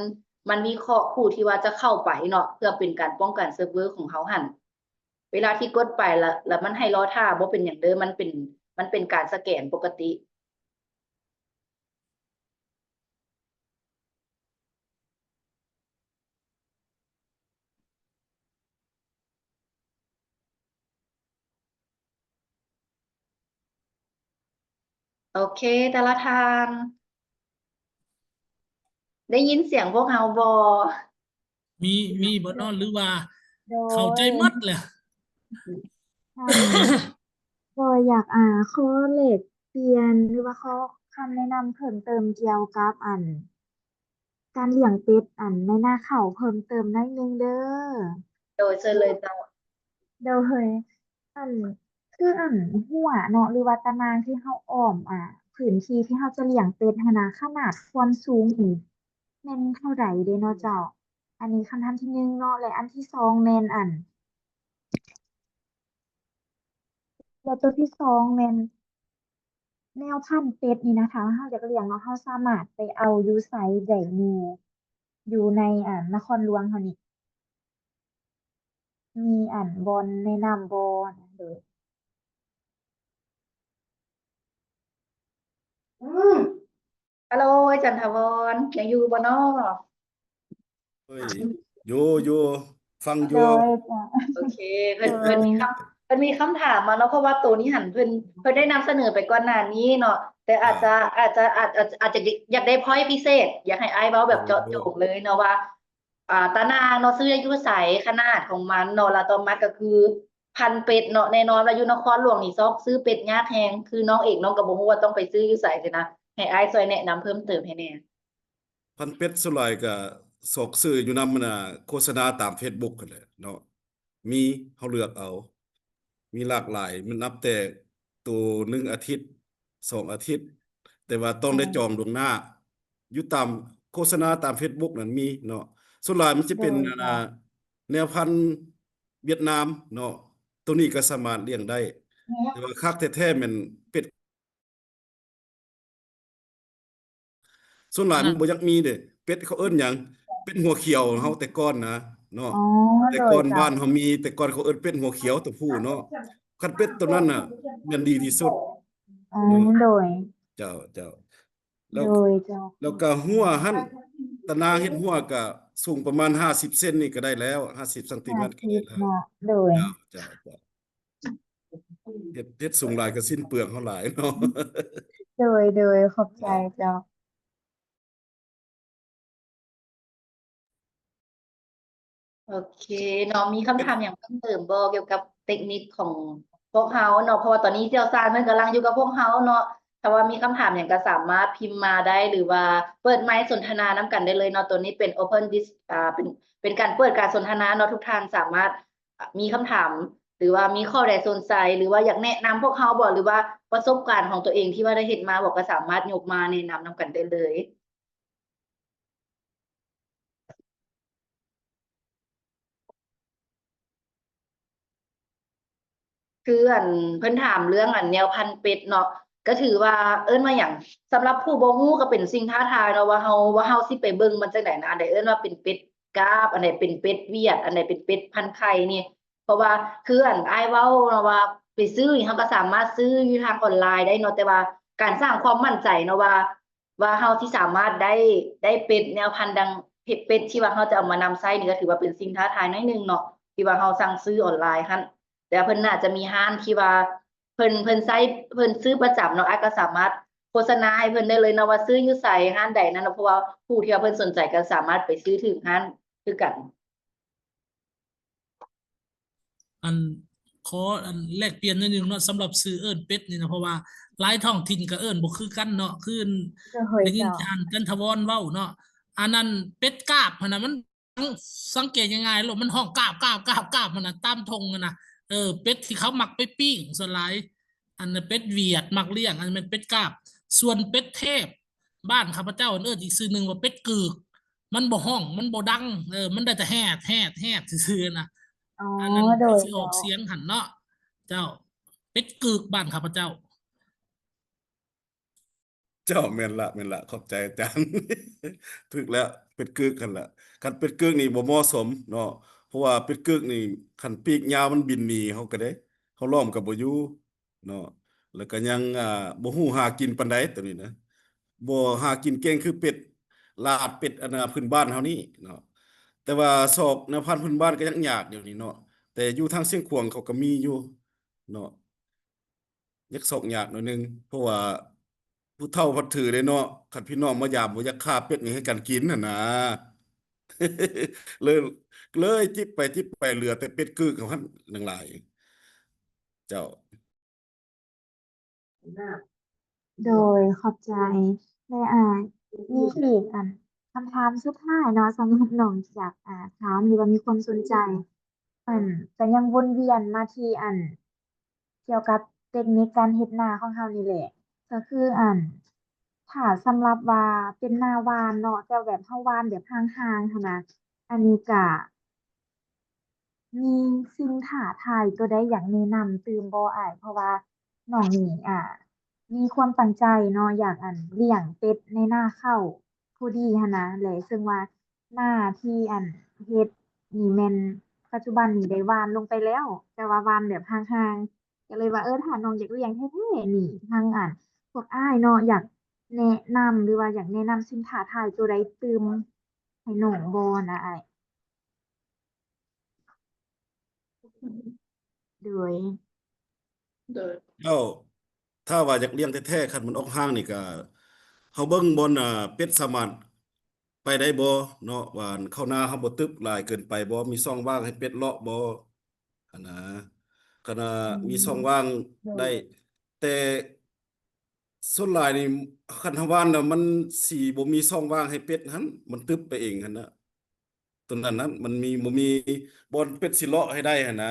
ມັນມີເຄາະຜູ້ທີ່ວ່າຈະເຂົ້າໄປເນາະ ເພື່ອເປັນການປ້ອງກັນເຊີບເວີຂອງເຮົາຫັ້ນ. ເວລາທີ່ກົດໄປລະ ລະມັນໃຫ້ລໍຖ້າ ບໍ່ເປັນຫຍັງເດີ ມັນເປັນ ມັນເປັນການສະແກນປົກກະຕິ. ໂອເຄ ແຕ່ລະທ່ານ ໄດ້ຍິນສຽງພວກເຮົາບໍ່? ມີ ມີບໍ່ເນາະ ຫຼືວ່າ ໂດຍ ເຂົ້າໃຈໝົດແລ້ວ? ໂດຍ ຢາກ ອ່າ ຂໍແລກປ່ຽນ ຫຼືວ່າຂໍຄຳແນະນຳເພີ່ມເຕີມກ່ຽວກັບ ອັນ ການລ້ຽງເປັດ ອັນ ໃນນາເຂົ້າເພີ່ມເຕີມໜ້ອຍໜຶ່ງເດີ. ໂດຍ ເຊີນເລີຍເຈົ້າ. ໂດຍ ອັນ ຄື ອັນ ຮົ້ວເນາະ ຫຼືວ່າຕາໜ່າງທີ່ເຮົາອ້ອມ ອ່າ ພື້ນທີ່ທີ່ເຮົາຈະລ້ຽງເປັດຫັ້ນນະ ຂະໜາດຄວາມສູງນີ້ແມ່ນເທົ່າໃດເດເນາະເຈົ້າ? ອັນນີ້ຄຳຖາມທີໜຶ່ງເນາະ ແລະ ອັນທີສອງແມ່ນ ອັນ ແລະ ໂຕທີສອງແມ່ນ ແນວພັນເປັດນີ້ນະ ຖ້າວ່າເຮົາຢາກລ້ຽງເນາະ ເຮົາສາມາດໄປເອົາຢູ່ໃສໄດ້ແດ່? ຢູ່ໃນ ອັນ ນະຄອນຫຼວງເຮົານີ້ ມີ ອັນ ບ່ອນແນະນຳບໍ່? ໂດຍ. ອືມ ຮັລໂຫຼ ອາຈານຖາວອນ ຍັງຢູ່ບໍ່ເນາະ? ໂອ້ຍ ຢູ່ ຢູ່ ຟັງຢູ່. ໂດຍ ໂອເຄ ເພິ່ນ ໂດຍ ເພິ່ນມີຄຳ ເພິ່ນມີຄຳຖາມມາເນາະ ເພາະວ່າໂຕນີ້ຫັ້ນເພິ່ນ ເພິ່ນໄດ້ນຳສະເໜີໄປກ່ອນໜ້ານີ້ເນາະ ແຕ່ອາດຈະ ອ່າ ອາດຈະ ອາດ ອາດ ອາດຈະຢາກໄດ້ພອຍພິເສດ ຢາກໃຫ້ອ້າຍເວົ້າແບບເຈາະຈົງເລີຍເນາະວ່າ ອ່າ ຕາໜ່າງເນາະ ຊື້ຢູ່ໃສ ຂະໜາດຂອງມັນເນາະ ແລ້ວຕໍ່ມາກໍຄືພັນເປັດເນາະ ແນ່ນອນວ່າຢູ່ນະຄອນຫຼວງນີ້ຊອກຊື້ເປັດຍາກແຮງ ຄືນ້ອງເອງນ້ອງກໍບໍ່ຮູ້ວ່າຕ້ອງໄປຊື້ຢູ່ໃສຊີ້ນະ ໃຫ້ອ້າຍຊ່ວຍແນະນຳເພີ່ມເຕີມໃຫ້ແດ່. ພັນເປັດສ່ວນຫຼາຍກໍຊອກຊື້ຢູ່ນຳ ອັນນ່າ ໂຄສະນາຕາມເຟສບຸກຫັ້ນແຫຼະເນາະ ມີ ເຮົາເລືອກເອົາ ມີຫຼາກຫຼາຍ ມັນນັບແຕ່ໂຕໜຶ່ງອາທິດ ສອງອາທິດ ແຕ່ວ່າຕ້ອງໄດ້ ແມ່ນ ຈອງລ່ວງໜ້າ ຢູ່ຕາມໂຄສະນາຕາມເຟສບຸກນັ້ນມີເນາະ ສ່ວນຫຼາຍມັນຈະເປັນ ໂດຍ ອັນນ່າ ເຈົ້າ ແນວພັນຫວຽດນາມເນາະ ໂຕນີ້ກໍສາມາດລ້ຽງໄດ້ ແມ່ນ ແຕ່ວ່າຄັກແທ້ໆແມ່ນເປັດ ສ່ວນຫຼາຍມັນບໍ່ຢາກມີເດ້ ເປັດເຂົາເອີ້ນຫຍັງ ເປັດຫົວຂຽວເຮົາແຕ່ກ່ອນນະເນາະ ອໍ ແຕ່ກ່ອນ ໂດຍ ເຈົ້າ ບ້ານເຮົາມີ ແຕ່ກ່ອນເຂົາເອີ້ນເປັດຫົວຂຽວຕົວຜູ້ເນາະ ຄັນເປັດຕົວນັ້ນນະແມ່ນດີທີ່ສຸດ ອໍ ໂດຍ ໂດຍ ເຈົ້າ ເຈົ້າ ແລ້ວ ໂດຍ ເຈົ້າ ແລ້ວກະຮົ້ວຫັ້ນ ຕາໜ່າງເຮັດຮົ້ວກະສູງປະມານຫ້າສິບເຊັນນີ້ກະໄດ້ແລ້ວ ຫ້າສິບຊັງຕີແມັດກະໄດ້ແລ້ວ ຫ້າສິບເນາະ ໂດຍ ເຈົ້າ ເຈົ້າ ເຈົ້າ. ເຮັດ ເຮັດສູງຫຼາຍກໍສິ້ນເປືອງເຮົາຫຼາຍເນາະ ໂດຍ ໂດຍ ຂອບໃຈເຈົ້າ ເຈົ້າ. ໂອເຄເນາະ ມີຄຳຖາມຫຍັງເພີ່ມເຕີມບໍ່ ກ່ຽວກັບເຕັກນິກຂອງພວກເຮົາເນາະ ເພາະວ່າຕອນນີ້ຊ່ຽວຊານເພິ່ນກຳລັງຢູ່ກັບພວກເຮົາເນາະ ຖ້າວ່າມີຄຳຖາມຫຍັງກໍສາມາດພິມມາໄດ້ ຫຼືວ່າເປີດໄມສົນທະນານຳກັນໄດ້ເລີຍເນາະ ໂຕນີ້ເປັນ Open Dis ອ່າ ເປັນ ເປັນການເປີດການສົນທະນາເນາະ ທຸກທ່ານສາມາດ ອ່າ ມີຄຳຖາມ ຫຼືວ່າມີຂໍ້ໃດສົນໃຈ ຫຼືວ່າຢາກແນະນຳພວກເຮົາບໍ ຫຼືວ່າປະສົບການຂອງຕົວເອງທີ່ວ່າໄດ້ເຮັດມາບໍ ກໍສາມາດຍົກມາແນະນຳນຳກັນໄດ້ເລີຍ. ຄືອັນເພິ່ນຖາມເລື່ອງອັນແນວພັນເປັດເນາະ ກໍຖືວ່າເອີ້ນວ່າຫຍັງ ສຳລັບຜູ້ບໍ່ຮູ້ກໍເປັນສິ່ງທ້າທາຍເນາະ ວ່າເຮົາ ວ່າເຮົາຊິໄປເບິ່ງມັນຈັ່ງໃດນະ ອັນໃດເອີ້ນວ່າເປັນເປັດກາບ ອັນໃດເປັນເປັດຫວຽດ ອັນໃດເປັນເປັດພັນໄຂ່ນີ້ ເພາະວ່າຄືອັນອ້າຍເວົ້າເນາະວ່າໄປຊື້ນີ້ ເຮົາກໍສາມາດຊື້ຢູ່ທາງອອນລາຍໄດ້ເນາະ ແຕ່ວ່າການສ້າງຄວາມໝັ້ນໃຈເນາະວ່າ ວ່າເຮົາຊິສາມາດໄດ້ ໄດ້ເປັດແນວພັນດັ່ງ ເປັດ ເປັດທີ່ວ່າເຮົາຈະເອົາມານຳໃຊ້ນີ້ ກໍຖືວ່າເປັນສິ່ງທ້າທາຍໜ້ອຍໜຶ່ງເນາະ ທີ່ວ່າເຮົາສັ່ງຊື້ອອນລາຍຫັ້ນ ແຕ່ວ່າເພິ່ນໜ້າຈະມີຮ້ານທີ່ວ່າເພິ່ນ ເພິ່ນໃຊ້ ເພິ່ນຊື້ປະຈຳເນາະ ອ້າຍກໍສາມາດໂຄສະນາໃຫ້ເພິ່ນໄດ້ເລີຍເນາະ ວ່າຊື້ຢູ່ໃສ ຮ້ານໃດນັ້ນເນາະ ເພາະວ່າຜູ້ທີ່ວ່າເພິ່ນສົນໃຈກໍສາມາດໄປຊື້ຖືກຮ້ານຄືກັນ. ອັນ ຂໍອັນແລກປ່ຽນໜ້ອຍໜຶ່ງເນາະ ສຳລັບຊື່ເອີ້ນເປັດນີ້ນະ ເພາະວ່າຫຼາຍທ້ອງຖິ່ນກໍເອີ້ນບໍ່ຄືກັນເນາະ ຄື ໂດຍ ໄດ້ຍິນ ເຈົ້າ ທ່ານຈັນທະວອນເວົ້າເນາະ ອັນນັ້ນເປັດກາບຫັ້ນນະ ມັນ ສັງ ສັງເກດງ່າຍໆໂລດ ມັນຮ້ອງກາບໆໆໆຫັ້ນນະ ຕາມທົ່ງຫັ້ນນະ ເອີ ເປັດທີ່ເຂົາມັກໄປປີ້ງສ່ວນຫຼາຍ ອັນນັ້ນເປັດຫວຽດມັກລ້ຽງ ອັນນັ້ນແມ່ນເປັດກາບ ສ່ວນເປັດເທບ ບ້ານຂ້າພະເຈົ້າເອີ້ນອີກຊື່ໜຶ່ງວ່າເປັດກຶກ ມັນບໍ່ຮ້ອງ ມັນບໍ່ດັງ ເອີ ມັນໄດ້ແຕ່ແຮດໆໆຊື່ໆນະ ອໍ ອັນນັ້ນ ໂດຍ ຊິອອກ ເຈົ້າ ສຽງຫັ້ນເນາະ ເຈົ້າ ເປັດກຶກ ບ້ານຂ້າພະເຈົ້າ. ເຈົ້າ ແມ່ນລະ ແມ່ນລະ ຂອບໃຈອາຈານ. ຖືກແລ້ວ ເປັດກຶກຫັ້ນລະ. ຄັນເປັດກຶກນີ້ບໍ່ເໝາະສົມເນາະ ເພາະວ່າເປັດກຶກນີ້ ຄັນປີກຍາວມັນບິນໜີເຮົາກໍໄດ້ ເຮົາລ້ອມກໍບໍ່ຢູ່ເນາະ. ແລ້ວກໍຍັງ ອ່າ ບໍ່ຮູ້ຫາກິນປານໃດໂຕນີ້ນະ ບໍ່ຫາກິນເກັ່ງຄືເປັດລາດ ເປັດອັນນ່າພື້ນບ້ານເຮົານີ້ເນາະ. ແຕ່ວ່າຊອກແນວພັນພື້ນບ້ານກໍຍັງຍາກຢູ່ນີ້ເນາະ ແຕ່ຢູ່ທາງຊຽງຂວາງເຂົາກໍມີຢູ່ເນາະ. ຍັກຊອກຍາກໜ້ອຍໜຶ່ງ ເພາະວ່າຜູ້ເຖົ້າພັດຖືເດ້ເນາະ ຄັນພີ່ນ້ອງມາຢາມບໍ່ຢາກຂ້າເປັດນີ້ໃຫ້ກັນກິນຫັ້ນນາ ເລີຍ ເລີຍຈິບໄປຈິບໄປ ເຫຼືອແຕ່ເປັດກຶກເຮົາຫັ້ນຍັງຫຼາຍ ເຈົ້າ. ໂດຍ ຂອບໃຈ. ແລະ ອ່າ ມີອີກ ອັນ ຄຳຖາມສຸດທ້າຍເນາະ ສຳລັບນ້ອງ ຢາກ ອ່າ ຖາມ ຫຼືວ່າມີຄວາມສົນໃຈ ອັນ ກໍຍັງວົນວຽນມາທີ່ ອັນ ກ່ຽວກັບເຕັກນິກການເຮັດນາຂອງເຮົານີ້ແຫຼະ ກໍຄື ອັນ ຖ້າສຳລັບວ່າເປັນນາຫວ່ານເນາະ ແຕ່ແບບເຮົາຫວ່ານແບບຫ່າງໆຫັ້ນນະ ອັນນີ້ກະມີສິ່ງທ້າທາຍຕົວໃດຢາກແນະນຳຕື່ມບໍ່ອ້າຍ? ເພາະວ່ານ້ອງນີ້ ອ່າ ມີຄວາມຕັ້ງໃຈເນາະ ຢາກ ອັນ ລ້ຽງເປັດໃນນາເຂົ້າ ຜູ້ດີຫັ້ນນະ ແລະ ເຊິ່ງວ່ານາທີ່ ອັນ ເຮັດນີ້ແມ່ນປັດຈຸບັນນີ້ໄດ້ຫວ່ານລົງໄປແລ້ວ ແຕ່ວ່າຫວ່ານແບບຫ່າງໆ ກໍເລີຍວ່າ ເອີ ຖ້ານ້ອງຢາກລ້ຽງແທ້ໆນີ້ ທາງ ອັນ ພວກອ້າຍເນາະ ຢາກແນະນຳ ຫຼືວ່າຢາກແນະນຳສິ່ງທ້າທາຍຕົວໃດຕື່ມໃຫ້ນ້ອງບໍ່ນະອ້າຍ? ໂດຍ ໂດຍ ແລ້ວຖ້າວ່າຢາກລ້ຽງແທ້ໆ ຄັນມັນອອກຮ່າງນີ້ກະ ເຮົາເບິ່ງບ່ອນ ອ່າ ເປັດສາມາດໄປໄດ້ບໍ່ເນາະ ວ່າເຂົ້ານາເຮົາບໍ່ຕຶບຫຼາຍເກີນໄປບໍ່ ມີຊ່ອງວ່າງໃຫ້ເປັດເລາະບໍ່ຫັ້ນນະ. ຄັນວ່າ ອືມ ມີຊ່ອງວ່າງ ໂດຍ ໄດ້ ແຕ່ສ່ວນຫຼາຍນີ້ ຄັນເຮົາຫວ່ານແລ້ວມັນຊິບໍ່ມີຊ່ອງວ່າງໃຫ້ເປັດຫັ້ນ ມັນຕຶບໄປເອງຫັ້ນນະ. ຕົວນັ້ນນະ ມັນມີ ບໍ່ມີບ່ອນເປັດຊິເລາະໃຫ້ໄດ້ຫັ້ນນະ.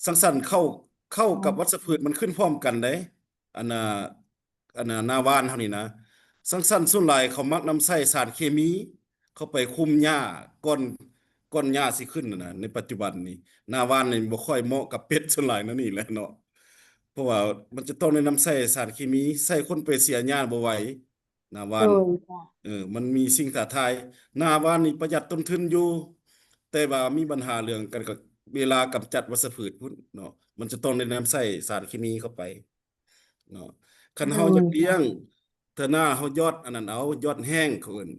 ສັງສັນເຂົ້າ ເຂົ້າກັບ ອໍ ວັດສະພືດມັນຂຶ້ນພ້ອມກັນເດ້ ອັນນ່າ ອັນນ່າ ນາຫວ່ານເຮົານີ້ນະ. ສັງສັນສ່ວນຫຼາຍເຂົາມັກນຳໃຊ້ສານເຄມີເຂົ້າໄປຄຸມຫຍ້າ ກ່ອນ ກ່ອນຫຍ້າຊິຂຶ້ນຫັ້ນນະ. ໃນປັດຈຸບັນນີ້ ນາຫວ່ານນີ້ບໍ່ຄ່ອຍເໝາະກັບເປັດ ສ່ວນຫຼາຍແນວນີ້ແຫຼະເນາະ ເພາະວ່າມັນຈະຕ້ອງໄດ້ນຳໃຊ້ສານເຄມີ ໃຊ້ຄົນໄປເສຍຫຍ້າບໍ່ໄຫວ. ນາຫວ່ານ ໂດຍ ເອີ ມັນມີສິ່ງທ້າທາຍ. ນາຫວ່ານນີ້ປະຢັດຕົ້ນທຶນຢູ່ ແຕ່ວ່າມີບັນຫາເລື່ອງການ ເວລາກຳຈັດວັດສະພືດພຸ້ນເນາະ ມັນຈະຕ້ອງໄດ້ນຳໃຊ້ສານເຄມີເຂົ້າໄປເນາະ. ຄັນເຮົາ ໂດຍ ຢາກລ້ຽງ ເທື່ອໜ້າເຮົາຢອດອັນນັ້ນເອົາ ຢອດແຫ້ງເຂົາເອີ້ນ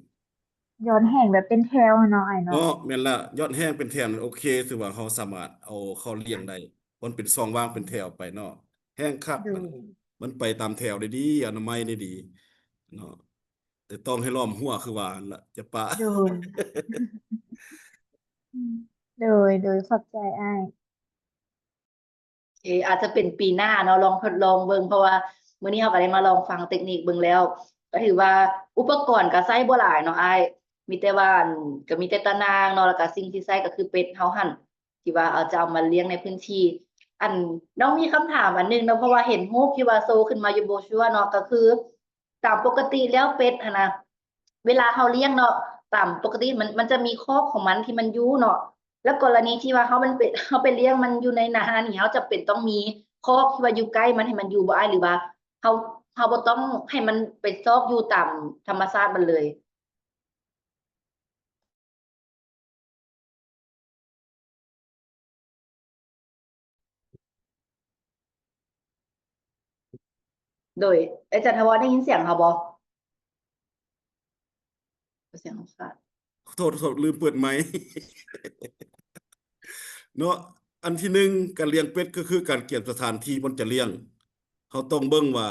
ຢອດແຫ້ງແບບເປັນແຖວຫັ້ນເນາະອ້າຍເນາະ. ເນາະ ແມ່ນລະ ຢອດແຫ້ງເປັນແຖວນັ້ນໂອເຄ ຖືວ່າເຮົາສາມາດເອົາເຂົ້າລ້ຽງໄດ້ ມັນເປັນຊ່ອງວ່າງເປັນແຖວໄປເນາະ ແຫ້ງຄັກ ໂດຍ ມັນ ມັນໄປຕາມແຖວໄດ້ດີ ອະນາໄມໄດ້ດີເນາະ ແຕ່ຕ້ອງໃຫ້ລ້ອມຮົ້ວຄືວ່າຫັ້ນລະ ຈະປະ ໂດຍ ໂດຍ ໂດຍ ຂອບໃຈອ້າຍ. ເອ ອາດຈະເປັນປີໜ້າເນາະ ລອງທົດລອງເບິ່ງ ເພາະວ່າມື້ນີ້ເຮົາກໍໄດ້ມາລອງຟັງເຕັກນິກເບິ່ງແລ້ວ ກໍຖືວ່າອຸປະກອນກໍໃຊ້ບໍ່ຫຼາຍເນາະອ້າຍ ມີແຕ່ວ່າ ອັນ ກໍມີແຕ່ຕາໜ່າງເນາະ ແລ້ວກໍສິ່ງທີ່ໃຊ້ກໍຄືເປັດເຮົາຫັ້ນ ທີ່ວ່າເອົາ ຈະເອົາມາລ້ຽງໃນພື້ນທີ່. ອັນ ນ້ອງມີຄຳຖາມອັນໜຶ່ງເນາະ ເພາະວ່າເຫັນຮູບທີ່ວ່າໂຊຂຶ້ນມາຢູ່ໂບຊົວເນາະ ກໍຄືຕາມປົກກະຕິແລ້ວເປັດຫັ້ນນະ ເວລາເຮົາລ້ຽງເນາະ ຕາມປົກກະຕິມັນ ມັນຈະມີຄອກຂອງມັນທີ່ມັນຢູ່ເນາະ ແລ້ວກໍລະນີທີ່ວ່າເຮົາ ມັນເປັນ ເຮົາໄປລ້ຽງມັນຢູ່ໃນນານີ້ ເຮົາຈຳເປັນຕ້ອງມີຄອກທີ່ວ່າຢູ່ໃກ້ມັນໃຫ້ມັນຢູ່ບໍ່ອ້າຍ ຫຼືວ່າເຮົາ ເຮົາບໍ່ຕ້ອງໃຫ້ມັນໄປຊອກຢູ່ຕາມທຳມະຊາດມັນເລີຍ? ໂດຍ ອາຈານຖາວອນໄດ້ຍິນສຽງເຮົາບໍ່? ສຽງເຮົາຂາດ. ຂໍໂທດ ຂໍໂທດ ລືມເປີດໄມ ເນາະ. ອັນທີໜຶ່ງ ການລ້ຽງເປັດກໍຄືການກຽມສະຖານທີ່ບ່ອນຈະລ້ຽງ. ເຮົາຕ້ອງເບິ່ງວ່າ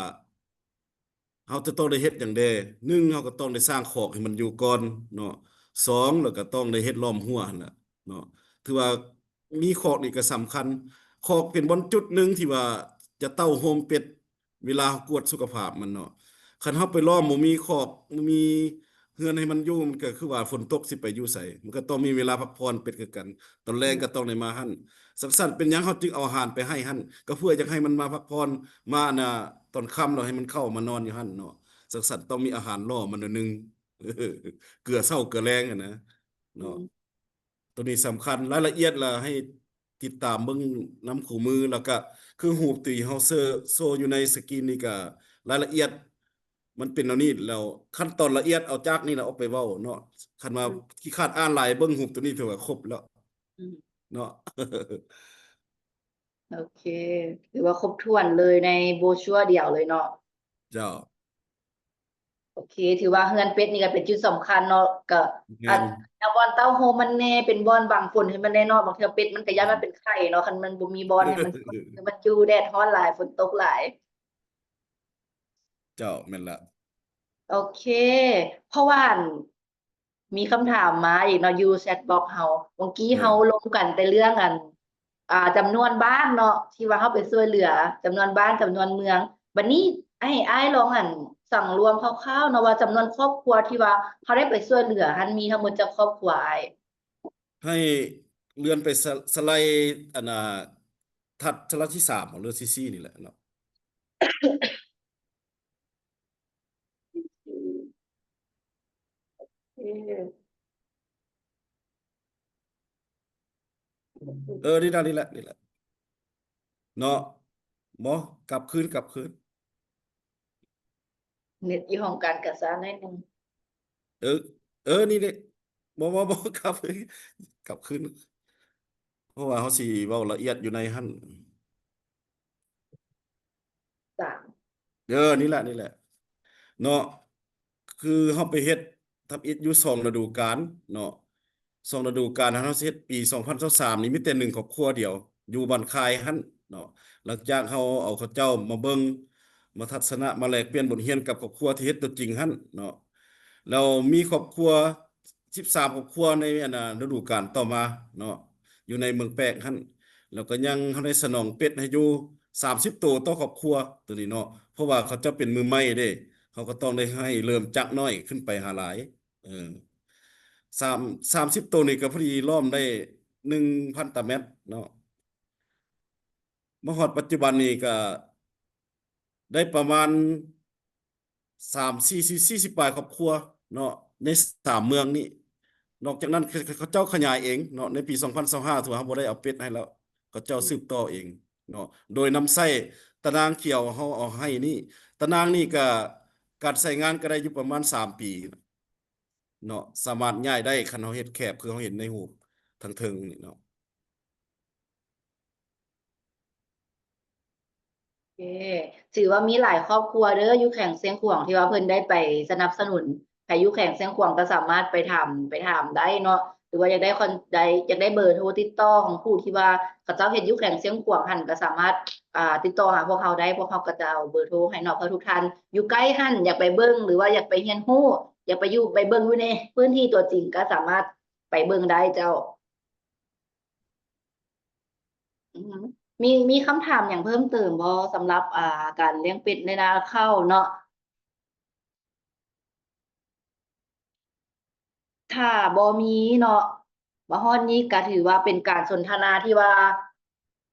ເຮົາຈະຕ້ອງໄດ້ເຮັດຫຍັງແດ່? ໜຶ່ງ ເຮົາກໍຕ້ອງໄດ້ສ້າງຄອກໃຫ້ມັນຢູ່ກ່ອນເນາະ, ສອງ ແລ້ວກໍຕ້ອງໄດ້ເຮັດລ້ອມຮົ້ວຫັ້ນລະເນາະ. ຖືວ່າມີຄອກນີ້ກໍສຳຄັນ, ຄອກເປັນບ່ອນຈຸດໜຶ່ງທີ່ວ່າຈະເຕົ້າໂຮມເປັດ ເວລາເຮົາກວດສຸຂະພາບມັນເນາະ. ຄັນເຮົາໄປລ້ອມ ບໍ່ມີຄອກ ບໍ່ມີເຮືອນໃຫ້ມັນຢູ່ ມັນກໍຄືວ່າຝົນຕົກຊິໄປຢູ່ໃສ? ມັນກໍຕ້ອງມີເວລາພັກຜ່ອນເປັດຄືກັນ, ຕອນແລງກໍຕ້ອງໄດ້ມາຫັ້ນ. ຈັ່ງຊັ້ນເປັນຫຍັງເຮົາຈຶ່ງເອົາອາຫານໄປໃຫ້ຫັ້ນ? ກໍເພື່ອຢາກໃຫ້ມັນມາພັກຜ່ອນ ມາ ອັນນ່າ ຕອນຄ່ຳແລ້ວໃຫ້ມັນເຂົ້າມານອນຢູ່ຫັ້ນເນາະ. ຈັ່ງຊັ້ນຕ້ອງມີອາຫານຫຼໍ່ມັນໜ້ອຍໜຶ່ງ ເກືອເຊົ້າເກືອແລງຫັ້ນນະເນາະ. ໂຕນີ້ສຳຄັນ, ລາຍລະອຽດລະໃຫ້ຕິດຕາມເບິ່ງນຳຄູ່ມື, ແລ້ວກະຄືຮູບທີ່ເຮົາເຊີ ໂຊຢູ່ໃນສະກຣີນນີ້ກະລາຍລະອຽດ ມັນເປັນແນວນີ້ ແລ້ວຂັ້ນຕອນລະອຽດເອົາຈາກນີ້ລະອອກໄປເວົ້າເນາະ. ຄັນວ່າ ອືມ ຂີ້ຄ້ານອ່ານຫຼາຍ ເບິ່ງຮູບໂຕນີ້ຖືວ່າຄົບແລ້ວ ອືມ ເນາະ. ໂອເຄ ຖືວ່າຄົບຖ້ວນເລີຍໃນໂບຣຊົວດຽວເລີຍເນາະ. ເຈົ້າ. ໂອເຄ ຖືວ່າເຮືອນເປັດນີ້ກໍເປັນຈຸດສຳຄັນເນາະ ກໍ ແມ່ນ ອາດຈະບ່ອນເຕົ້າໂຮມມັນແດ່ ເປັນບ່ອນບັງຝົນໃຫ້ມັນແດ່ເນາະ. ບາງເທື່ອເປັດມັນກໍຢ້ານມັນເປັນໄຂ້ເນາະ ຄັນມັນບໍ່ມີບ່ອນໃຫ້ມັນ ມັນຢູ່ແດດຮ້ອນຫຼາຍ ຝົນຕົກຫຼາຍ. ເຈົ້າ ແມ່ນລະ. ໂອເຄ ເພາະວ່າ ອັນ ມີຄຳຖາມມາອີກເນາະ ຢູ່ແຊັດບັອກເຮົາ. ເມື່ອກີ້ ເອີ ເຮົາລົມກັນແຕ່ເລື່ອງ ອັນ ອ່າ ຈຳນວນບ້ານເນາະ ທີ່ວ່າເຮົາໄປຊ່ວຍເຫຼືອ ຈຳນວນບ້ານ ຈຳນວນເມືອງ. ບັດນີ້ໃຫ້ອ້າຍລອງ ອັນ ສັງລວມຄ່າວໆເນາະ ວ່າຈຳນວນຄອບຄົວທີ່ວ່າເຮົາໄດ້ໄປຊ່ວຍເຫຼືອຫັ້ນ ມີທັງໝົດຈັກຄອບຄົວອ້າຍ? ໃຫ້ເລື່ອນໄປສະ ສະໄລ ອັນນ່າ ຖັດສະໄລທີສາມ ຫຼື ທີສີ່ນີ້ແຫຼະເນາະ. ເອີ ນີ້ລະ ນີ້ລະ ນີ້ລະເນາະ. ບໍ່ ກັບຄືນ ກັບຄືນ. ເນັດຢູ່ຫ້ອງການກະຊ້າໜ້ອຍໜຶ່ງ. ເອີ ເອີ ນີ້ເດ້. ບໍ່ ບໍ່ ບໍ່ ກັບ ກັບຄືນ ເພາະວ່າເຮົາຊິເວົ້າລະອຽດຢູ່ໃນຫັ້ນ. ສາມ ເອີ ນີ້ແຫຼະ ນີ້ແຫຼະເນາະ. ຄືເຮົາໄປເຮັດທຳອິດຢູ່ສອງລະດູການເນາະ. ສອງລະດູການ ເຮົາຊິເຮັດປີສອງພັນຊາວສາມນີ້ມີແຕ່ໜຶ່ງຄອບຄົວດຽວ ຢູ່ບ້ານຄາຍຫັ້ນເນາະ. ຫຼັງຈາກເຮົາເອົາເຂົາເຈົ້າມາເບິ່ງ ມາທັດສະນະ ມາແລກປ່ຽນບົດຮຽນກັບຄອບຄົວທີ່ເຮັດຕົວຈິງຫັ້ນເນາະ. ແລ້ວມີຄອບຄົວສິບສາມຄອບຄົວໃນ ອັນນ່າ ລະດູການຕໍ່ມາເນາະ ຢູ່ໃນເມືອງແປກຫັ້ນ. ແລ້ວກໍຍັງເຮົາໄດ້ສະໜອງເປັດໃຫ້ຢູ່ສາມສິບໂຕຕໍ່ຄອບຄົວໂຕນີ້ເນາະ ເພາະວ່າເຂົາເຈົ້າເປັນມືໃໝ່ເດ້ ເຮົາກໍຕ້ອງໄດ້ໃຫ້ເລີ່ມຈາກໜ້ອຍຂຶ້ນໄປຫາຫຼາຍ. ເອີ ສາມ ສາມສິບໂຕນີ້ກໍພໍດີລ້ອມໄດ້ໜຶ່ງພັນຕາແມັດເນາະ. ມາຮອດປັດຈຸບັນນີ້ກໍໄດ້ປະມານສາມສິບ ສີ່ສິບ ສີ່ສິບປາຍຄອບຄົວເນາະ ໃນສາມເມືອງນີ້. ນອກຈາກນັ້ນ ເຂົາເຈົ້າຂະຫຍາຍເອງເນາະ. ໃນປີສອງພັນຊາວຫ້າ ຖືວ່າເຮົາບໍ່ໄດ້ເອົາເປັດໃຫ້ແລ້ວ ເຂົາເຈົ້າສືບຕໍ່ເອງເນາະ ໂດຍນຳໃຊ້ຕາໜ່າງຂຽວເຮົາເອົາໃຫ້ນີ້. ຕາໜ່າງນີ້ກໍການໃຊ້ງານກໍໄດ້ຢູ່ປະມານສາມປີເນາະ ສາມາດຍ້າຍໄດ້ ຄັນເຮົາເຮັດແຄບ ຄືເຮົາເຫັນໃນຮູບທາງເທິງນີ້ເນາະ. ເອີ ຖືວ່າມີຫຼາຍຄອບຄົວເດີ ຢູ່ແຂວງຊຽງຂວາງ ທີ່ວ່າເພິ່ນໄດ້ໄປສະໜັບສະໜູນໃຫ້ຢູ່ແຂວງຊຽງຂວາງ ກໍສາມາດໄປຖາມ ໄປຖາມໄດ້ເນາະ ຫຼືວ່າຢາກໄດ້ຄອນ ໄດ້ ຢາກໄດ້ເບີໂທຕິດຕໍ່ຂອງຜູ້ທີ່ວ່າເຂົາເຈົ້າເຮັດຢູ່ແຂວງຊຽງຂວາງຫັ້ນ ກໍສາມາດ ອ່າ ຕິດຕໍ່ຫາພວກເຮົາໄດ້ ພວກເຮົາກໍຈະເອົາເບີໂທໃຫ້ເນາະ ເພື່ອທຸກທ່ານຢູ່ໃກ້ຫັ້ນ ຢາກໄປເບິ່ງ ຫຼືວ່າຢາກໄປຮຽນຮູ້ ຢາກໄປຢູ່ ໄປເບິ່ງຢູ່ໃນພື້ນທີ່ຕົວຈິງ ກໍສາມາດໄປເບິ່ງໄດ້ເຈົ້າ. ອືຮຶ ມີ ມີຄຳຖາມຫຍັງເພີ່ມເຕີມບໍ່ ສຳລັບ ອ່າ ການລ້ຽງເປັດໃນນາເຂົ້າເນາະ? ຖ້າບໍ່ມີເນາະ ມາຮອດນີ້ກະຖືວ່າເປັນການສົນທະນາທີ່ວ່າ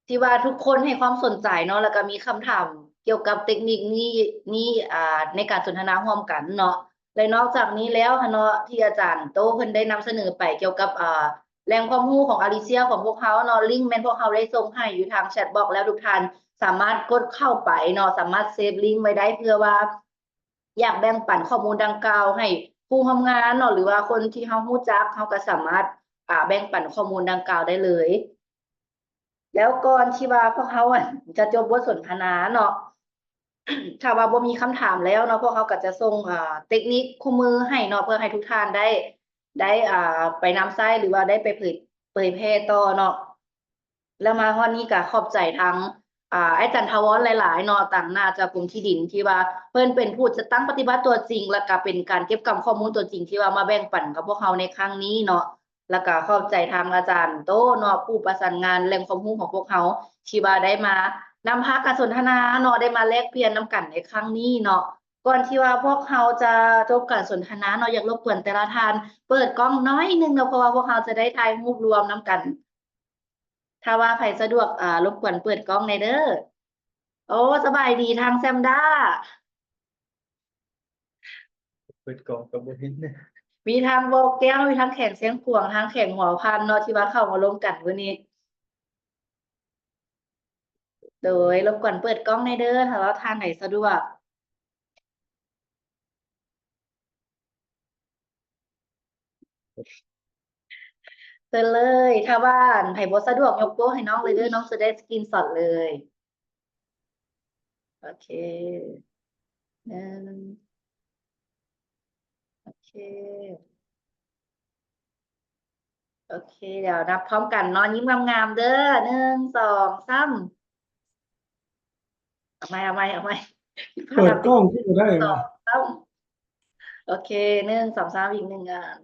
ທີ່ວ່າທຸກຄົນໃຫ້ຄວາມສົນໃຈເນາະ ແລ້ວກະມີຄຳຖາມກ່ຽວກັບເຕັກນິກນີ້ ນີ້ ອ່າ ໃນການສົນທະນາຮ່ວມກັນເນາະ. ແລະນອກຈາກນີ້ແລ້ວຫັ້ນເນາະ ທີ່ອາຈານໂຕ້ເພິ່ນໄດ້ນຳສະເໜີໄປກ່ຽວກັບ ອ່າ ແຫຼ່ງຄວາມຮູ້ຂອງອາລິເຊຍຂອງພວກເຮົາເນາະ ລິ້ງແມ່ນພວກເຮົາໄດ້ສົ່ງໃຫ້ຢູ່ທາງແຊັດບັອກ ແລ້ວທຸກທ່ານສາມາດກົດເຂົ້າໄປເນາະ ສາມາດເຊບລິ້ງໄວ້ໄດ້ ເພື່ອວ່າຢາກແບ່ງປັນຂໍ້ມູນດັ່ງກ່າວໃຫ້ຄູ່ຮ່ວມງານເນາະ ຫຼືວ່າຄົນທີ່ເຮົາຮູ້ຈັກ ເຮົາກໍສາມາດ ອ່າ ແບ່ງປັນຂໍ້ມູນດັ່ງກ່າວໄດ້ເລີຍ. ແລ້ວກ່ອນທີ່ວ່າພວກເຮົາ ອັນ ຈະຈົບບົດສົນທະນາເນາະ ຖ້າວ່າບໍ່ມີຄຳຖາມແລ້ວເນາະ ພວກເຮົາກໍຈະສົ່ງ ອ່າ ເຕັກນິກຄູ່ມືໃຫ້ເນາະ ເພື່ອໃຫ້ທຸກທ່ານໄດ້ ໄດ້ ອ່າ ໄປນຳໃຊ້ ຫຼືວ່າໄດ້ໄປເຜີຍ ເຜີຍແຜ່ຕໍ່ເນາະ. ແລ້ວມາຮອດນີ້ກໍຂອບໃຈທາງ ອ່າ ອ້າຍຈັນທະວອນຫຼາຍໆເນາະ ຕາງໜ້າເຈົ້າກົມທີ່ດິນ ທີ່ວ່າເພິ່ນເປັນຜູ້ຈັດຕັ້ງປະຕິບັດຕົວຈິງ ແລ້ວກໍເປັນການເກັບກຳຂໍ້ມູນຕົວຈິງ ທີ່ວ່າມາແບ່ງປັນກັບພວກເຮົາໃນຄັ້ງນີ້ເນາະ. ແລ້ວກະຂອບໃຈທາງອາຈານໂຕ້ເນາະ ຜູ້ປະສານງານແຫຼ່ງຄວາມຮູ້ຂອງພວກເຮົາ ທີ່ວ່າໄດ້ມານຳພາການສົນທະນາເນາະ ໄດ້ມາແລກປ່ຽນນຳກັນໃນຄັ້ງນີ້ເນາະ. ກ່ອນທີ່ວ່າພວກເຮົາຈະຈົບການສົນທະນາເນາະ ຢາກລົບກວນແຕ່ລະທ່ານເປີດກ້ອງໜ້ອຍໜຶ່ງເນາະ ເພາະວ່າພວກເຮົາຈະໄດ້ຖ່າຍຮູບລວມນຳກັນ. ຖ້າວ່າໃຜສະດວກ ອາ ລົບກວນເປີດກ້ອງແດ່ເດີ. ໂອ້ ສະບາຍດີທາງແຊມດາ. ເປີດກ້ອງກໍບໍ່ເຫັນ. ມີທາງບໍ່ແກ້ວ ມີທາງແຂວງຊຽງຂວາງ ທາງແຂວງຫົວພັນເນາະ ທີ່ວ່າເຂົ້າມາລົມກັນມື້ນີ້. ໂດຍ ລົບກວນເປີດກ້ອງແດ່ເດີ ຖ້າວ່າທ່ານໃດສະດວກ. ເຊີນເລີຍ. ຖ້າວ່າອັນໃຜບໍ່ສະດວກຍົກໂປ້ໃຫ້ນ້ອງເລີຍເດີ ນ້ອງຈະໄດ້ສະກຣີນຊັອດເລີຍ. ໂອເຄ ໜຶ່ງ ໂອເຄ ໂອເຄ ດຽວນັບພ້ອມກັນເນາະ ຍິ້ມງາມໆເດີ ໜຶ່ງ ສອງ ສາມ ເອົາໃໝ່ ເອົາໃໝ່ ເອົາໃໝ່ ເປີດກ້ອງຄືບໍ່ໄດ້ຫວາ? ສອງ ສາມ ໂອເຄ ໜຶ່ງ ສອງ ສາມ ອີກໜຶ່ງອັນ.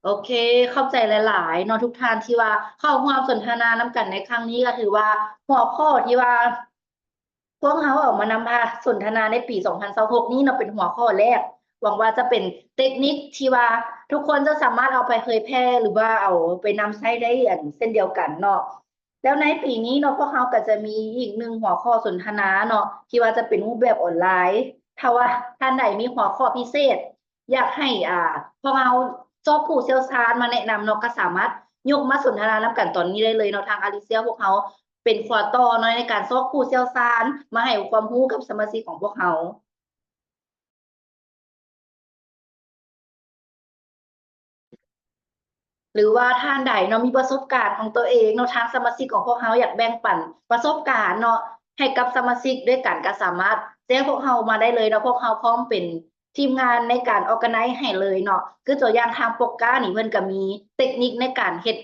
ໂອເຄ ຂອບໃຈຫຼາຍໆເນາະ ທຸກທ່ານທີ່ວ່າເຂົ້າຮ່ວມສົນທະນານຳກັນໃນຄັ້ງນີ້ ກໍຖືວ່າຫົວຂໍ້ທີ່ວ່າພວກເຮົາເອົາມານຳພາສົນທະນາໃນປີສອງພັນຊາວຫົກນີ້ເນາະ ເປັນຫົວຂໍ້ແລກ. ຫວັງວ່າຈະເປັນເຕັກນິກທີ່ວ່າທຸກຄົນຈະສາມາດເອົາໄປເຜີຍແຜ່ ຫຼືວ່າເອົາໄປນຳໃຊ້ໄດ້ອັນເຊັ່ນດຽວກັນເນາະ. ແລ້ວໃນປີນີ້ເນາະ ພວກເຮົາກໍຈະມີອີກໜຶ່ງຫົວຂໍ້ສົນທະນາເນາະ ທີ່ວ່າຈະເປັນຮູບແບບອອນລາຍ. ຖ້າວ່າທ່ານໃດມີຫົວຂໍ້ພິເສດ ຢາກໃຫ້ ອ່າ ພວກເຮົາຊອກຜູ້ຊ່ຽວຊານມາແນະນຳເນາະ ກໍສາມາດຍົກມາສົນທະນານຳກັນຕອນນີ້ໄດ້ເລີຍເນາະ. ທາງອາລິເຊຍພວກເຮົາເປັນຂົວຕໍ່ເນາະ ໃນການຊອກຜູ້ຊ່ຽວຊານມາໃຫ້ຄວາມຮູ້ກັບສະມາຊິກຂອງພວກເຮົາ. ຫຼືວ່າທ່ານໃດເນາະ ມີປະສົບການຂອງຕົວເອງເນາະ ທາງສະມາຊິກຂອງພວກເຮົາຢາກແບ່ງປັນປະສົບການເນາະ ໃຫ້ກັບສະມາຊິກດ້ວຍກັນ ກໍສາມາດແຈ້ງພວກເຮົາມາໄດ້ເລີຍເນາະ. ພວກເຮົາພ້ອມເປັນທີມງານໃນການ organize ໃຫ້ເລີຍເນາະ. ຄືຕົວຢ່າງທາງປົກການີ້ ເພິ່ນກໍມີເຕັກນິກໃນການເຮັດ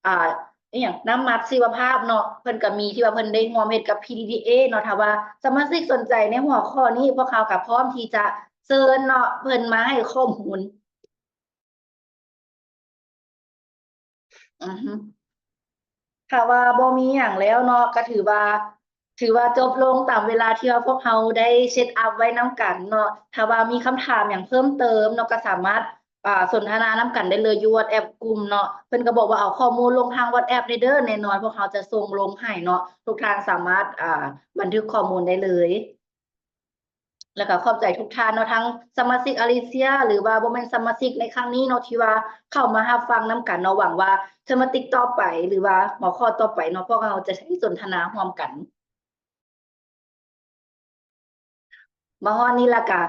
ອ່າ ອີຫຍັງ ນ້ຳໝັກຊີວະພາບເນາະ ເພິ່ນກໍມີທີ່ວ່າເພິ່ນໄດ້ຮ່ວມເຮັດກັບ PDDA ເນາະ. ຖ້າວ່າສະມາຊິກສົນໃຈໃນຫົວຂໍ້ນີ້ ພວກເຮົາກໍພ້ອມທີ່ຈະເຊີນເນາະ ເພິ່ນມາໃຫ້ຂໍ້ມູນ. ອືຮຶ ຖ້າວ່າບໍ່ມີຫຍັງແລ້ວເນາະ ກໍຖືວ່າ ຖືວ່າຈົບລົງຕາມເວລາທີ່ວ່າພວກເຮົາໄດ້ເຊັດອັບໄວ້ນຳກັນເນາະ. ຖ້າວ່າມີຄຳຖາມຫຍັງເພີ່ມເຕີມເນາະ ກໍສາມາດ ອ່າ ສົນທະນານຳກັນໄດ້ເລີຍຢູ່ WhatsApp ກຸ່ມເນາະ. ເພິ່ນກໍບອກວ່າເອົາຂໍ້ມູນລົງທາງ WhatsApp ເດີ ແນ່ນອນພວກເຮົາຈະສົ່ງລົງໃຫ້ເນາະ. ທຸກທ່ານສາມາດ ອ່າ ບັນທຶກຂໍ້ມູນໄດ້ເລີຍ. ແລ້ວກໍຂອບໃຈທຸກທ່ານເນາະ ທັງສະມາຊິກອາລິເຊຍ ຫຼືວ່າບໍ່ແມ່ນສະມາຊິກໃນຄັ້ງນີ້ເນາະ ທີ່ວ່າເຂົ້າມາຮັບຟັງນຳກັນເນາະ. ຫວັງວ່າເທມາຕິກຕໍ່ໄປ ຫຼືວ່າຫົວຂໍ້ຕໍ່ໄປເນາະ ພວກເຮົາຈະໄດ້ສົນທະນາຮ່ວມກັນ. ມາຮອດນີ້ລະກະ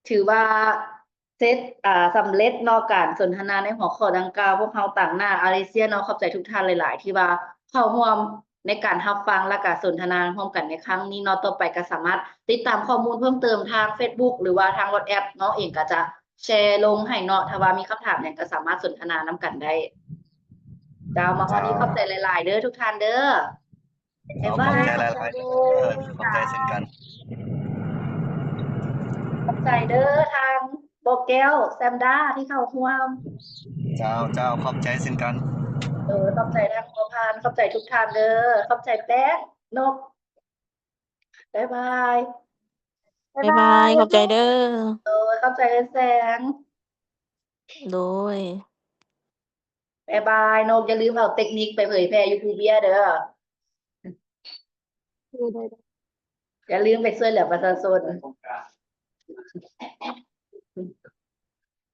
ຖືວ່າເສັດ ອ່າ ສຳເລັດເນາະ ການສົນທະນາໃນຫົວຂໍ້ດັ່ງກ່າວ. ພວກເຮົາຕາງໜ້າອາລິເຊຍເນາະ ຂອບໃຈທຸກທ່ານຫຼາຍໆ ທີ່ວ່າເຂົ້າຮ່ວມໃນການຮັບຟັງ ແລະກະສົນທະນາຮ່ວມກັນໃນຄັ້ງນີ້ເນາະ. ຕໍ່ໄປກະສາມາດຕິດຕາມຂໍ້ມູນເພີ່ມເຕີມທາງ Facebook ຫຼືວ່າທາງ WhatsApp ເນາະ ເອງກະຈະແຊລົງໃຫ້ເນາະ. ຖ້າວ່າມີຄຳຖາມຫຍັງກະສາມາດສົນທະນານຳກັນໄດ້. ເຈົ້າ ມາຮອດນີ້ ເຈົ້າ ຂອບໃຈຫຼາຍໆເດີ ທຸກທ່ານເດີ. ເຈົ້າ ບາຍບາຍ ຂອບໃຈຫຼາຍໆເດີ ຂອບໃຈເຊັ່ນກັນ. ຂອບໃຈເດີ ທາງບໍ່ແກ້ວ ແຊມດາ ທີ່ເຂົ້າຮ່ວມ. ເຈົ້າ ເຈົ້າ ຂອບໃຈເຊັ່ນກັນ. ເອີ ຂອບໃຈທາງບໍ່ຜ່ານ ຂອບໃຈທຸກທ່ານເດີ ຂອບໃຈແປ້ງ ນົກ. ບາຍບາຍ ບາຍບາຍ ບາຍບາຍ ຂອບໃຈເດີ. ໂດຍ ຂອບໃຈແສງ. ໂດຍ ບາຍບາຍ ນົກ. ຢ່າລືມເອົາເຕັກນິກໄປເຜີຍແຜ່ຢູ່ພູເບຍເດີ. ໂດຍ ໂດຍ ໂດຍ. ຢ່າລືມໄປຊ່ວຍເຫຼືອປະຊາຊົນ.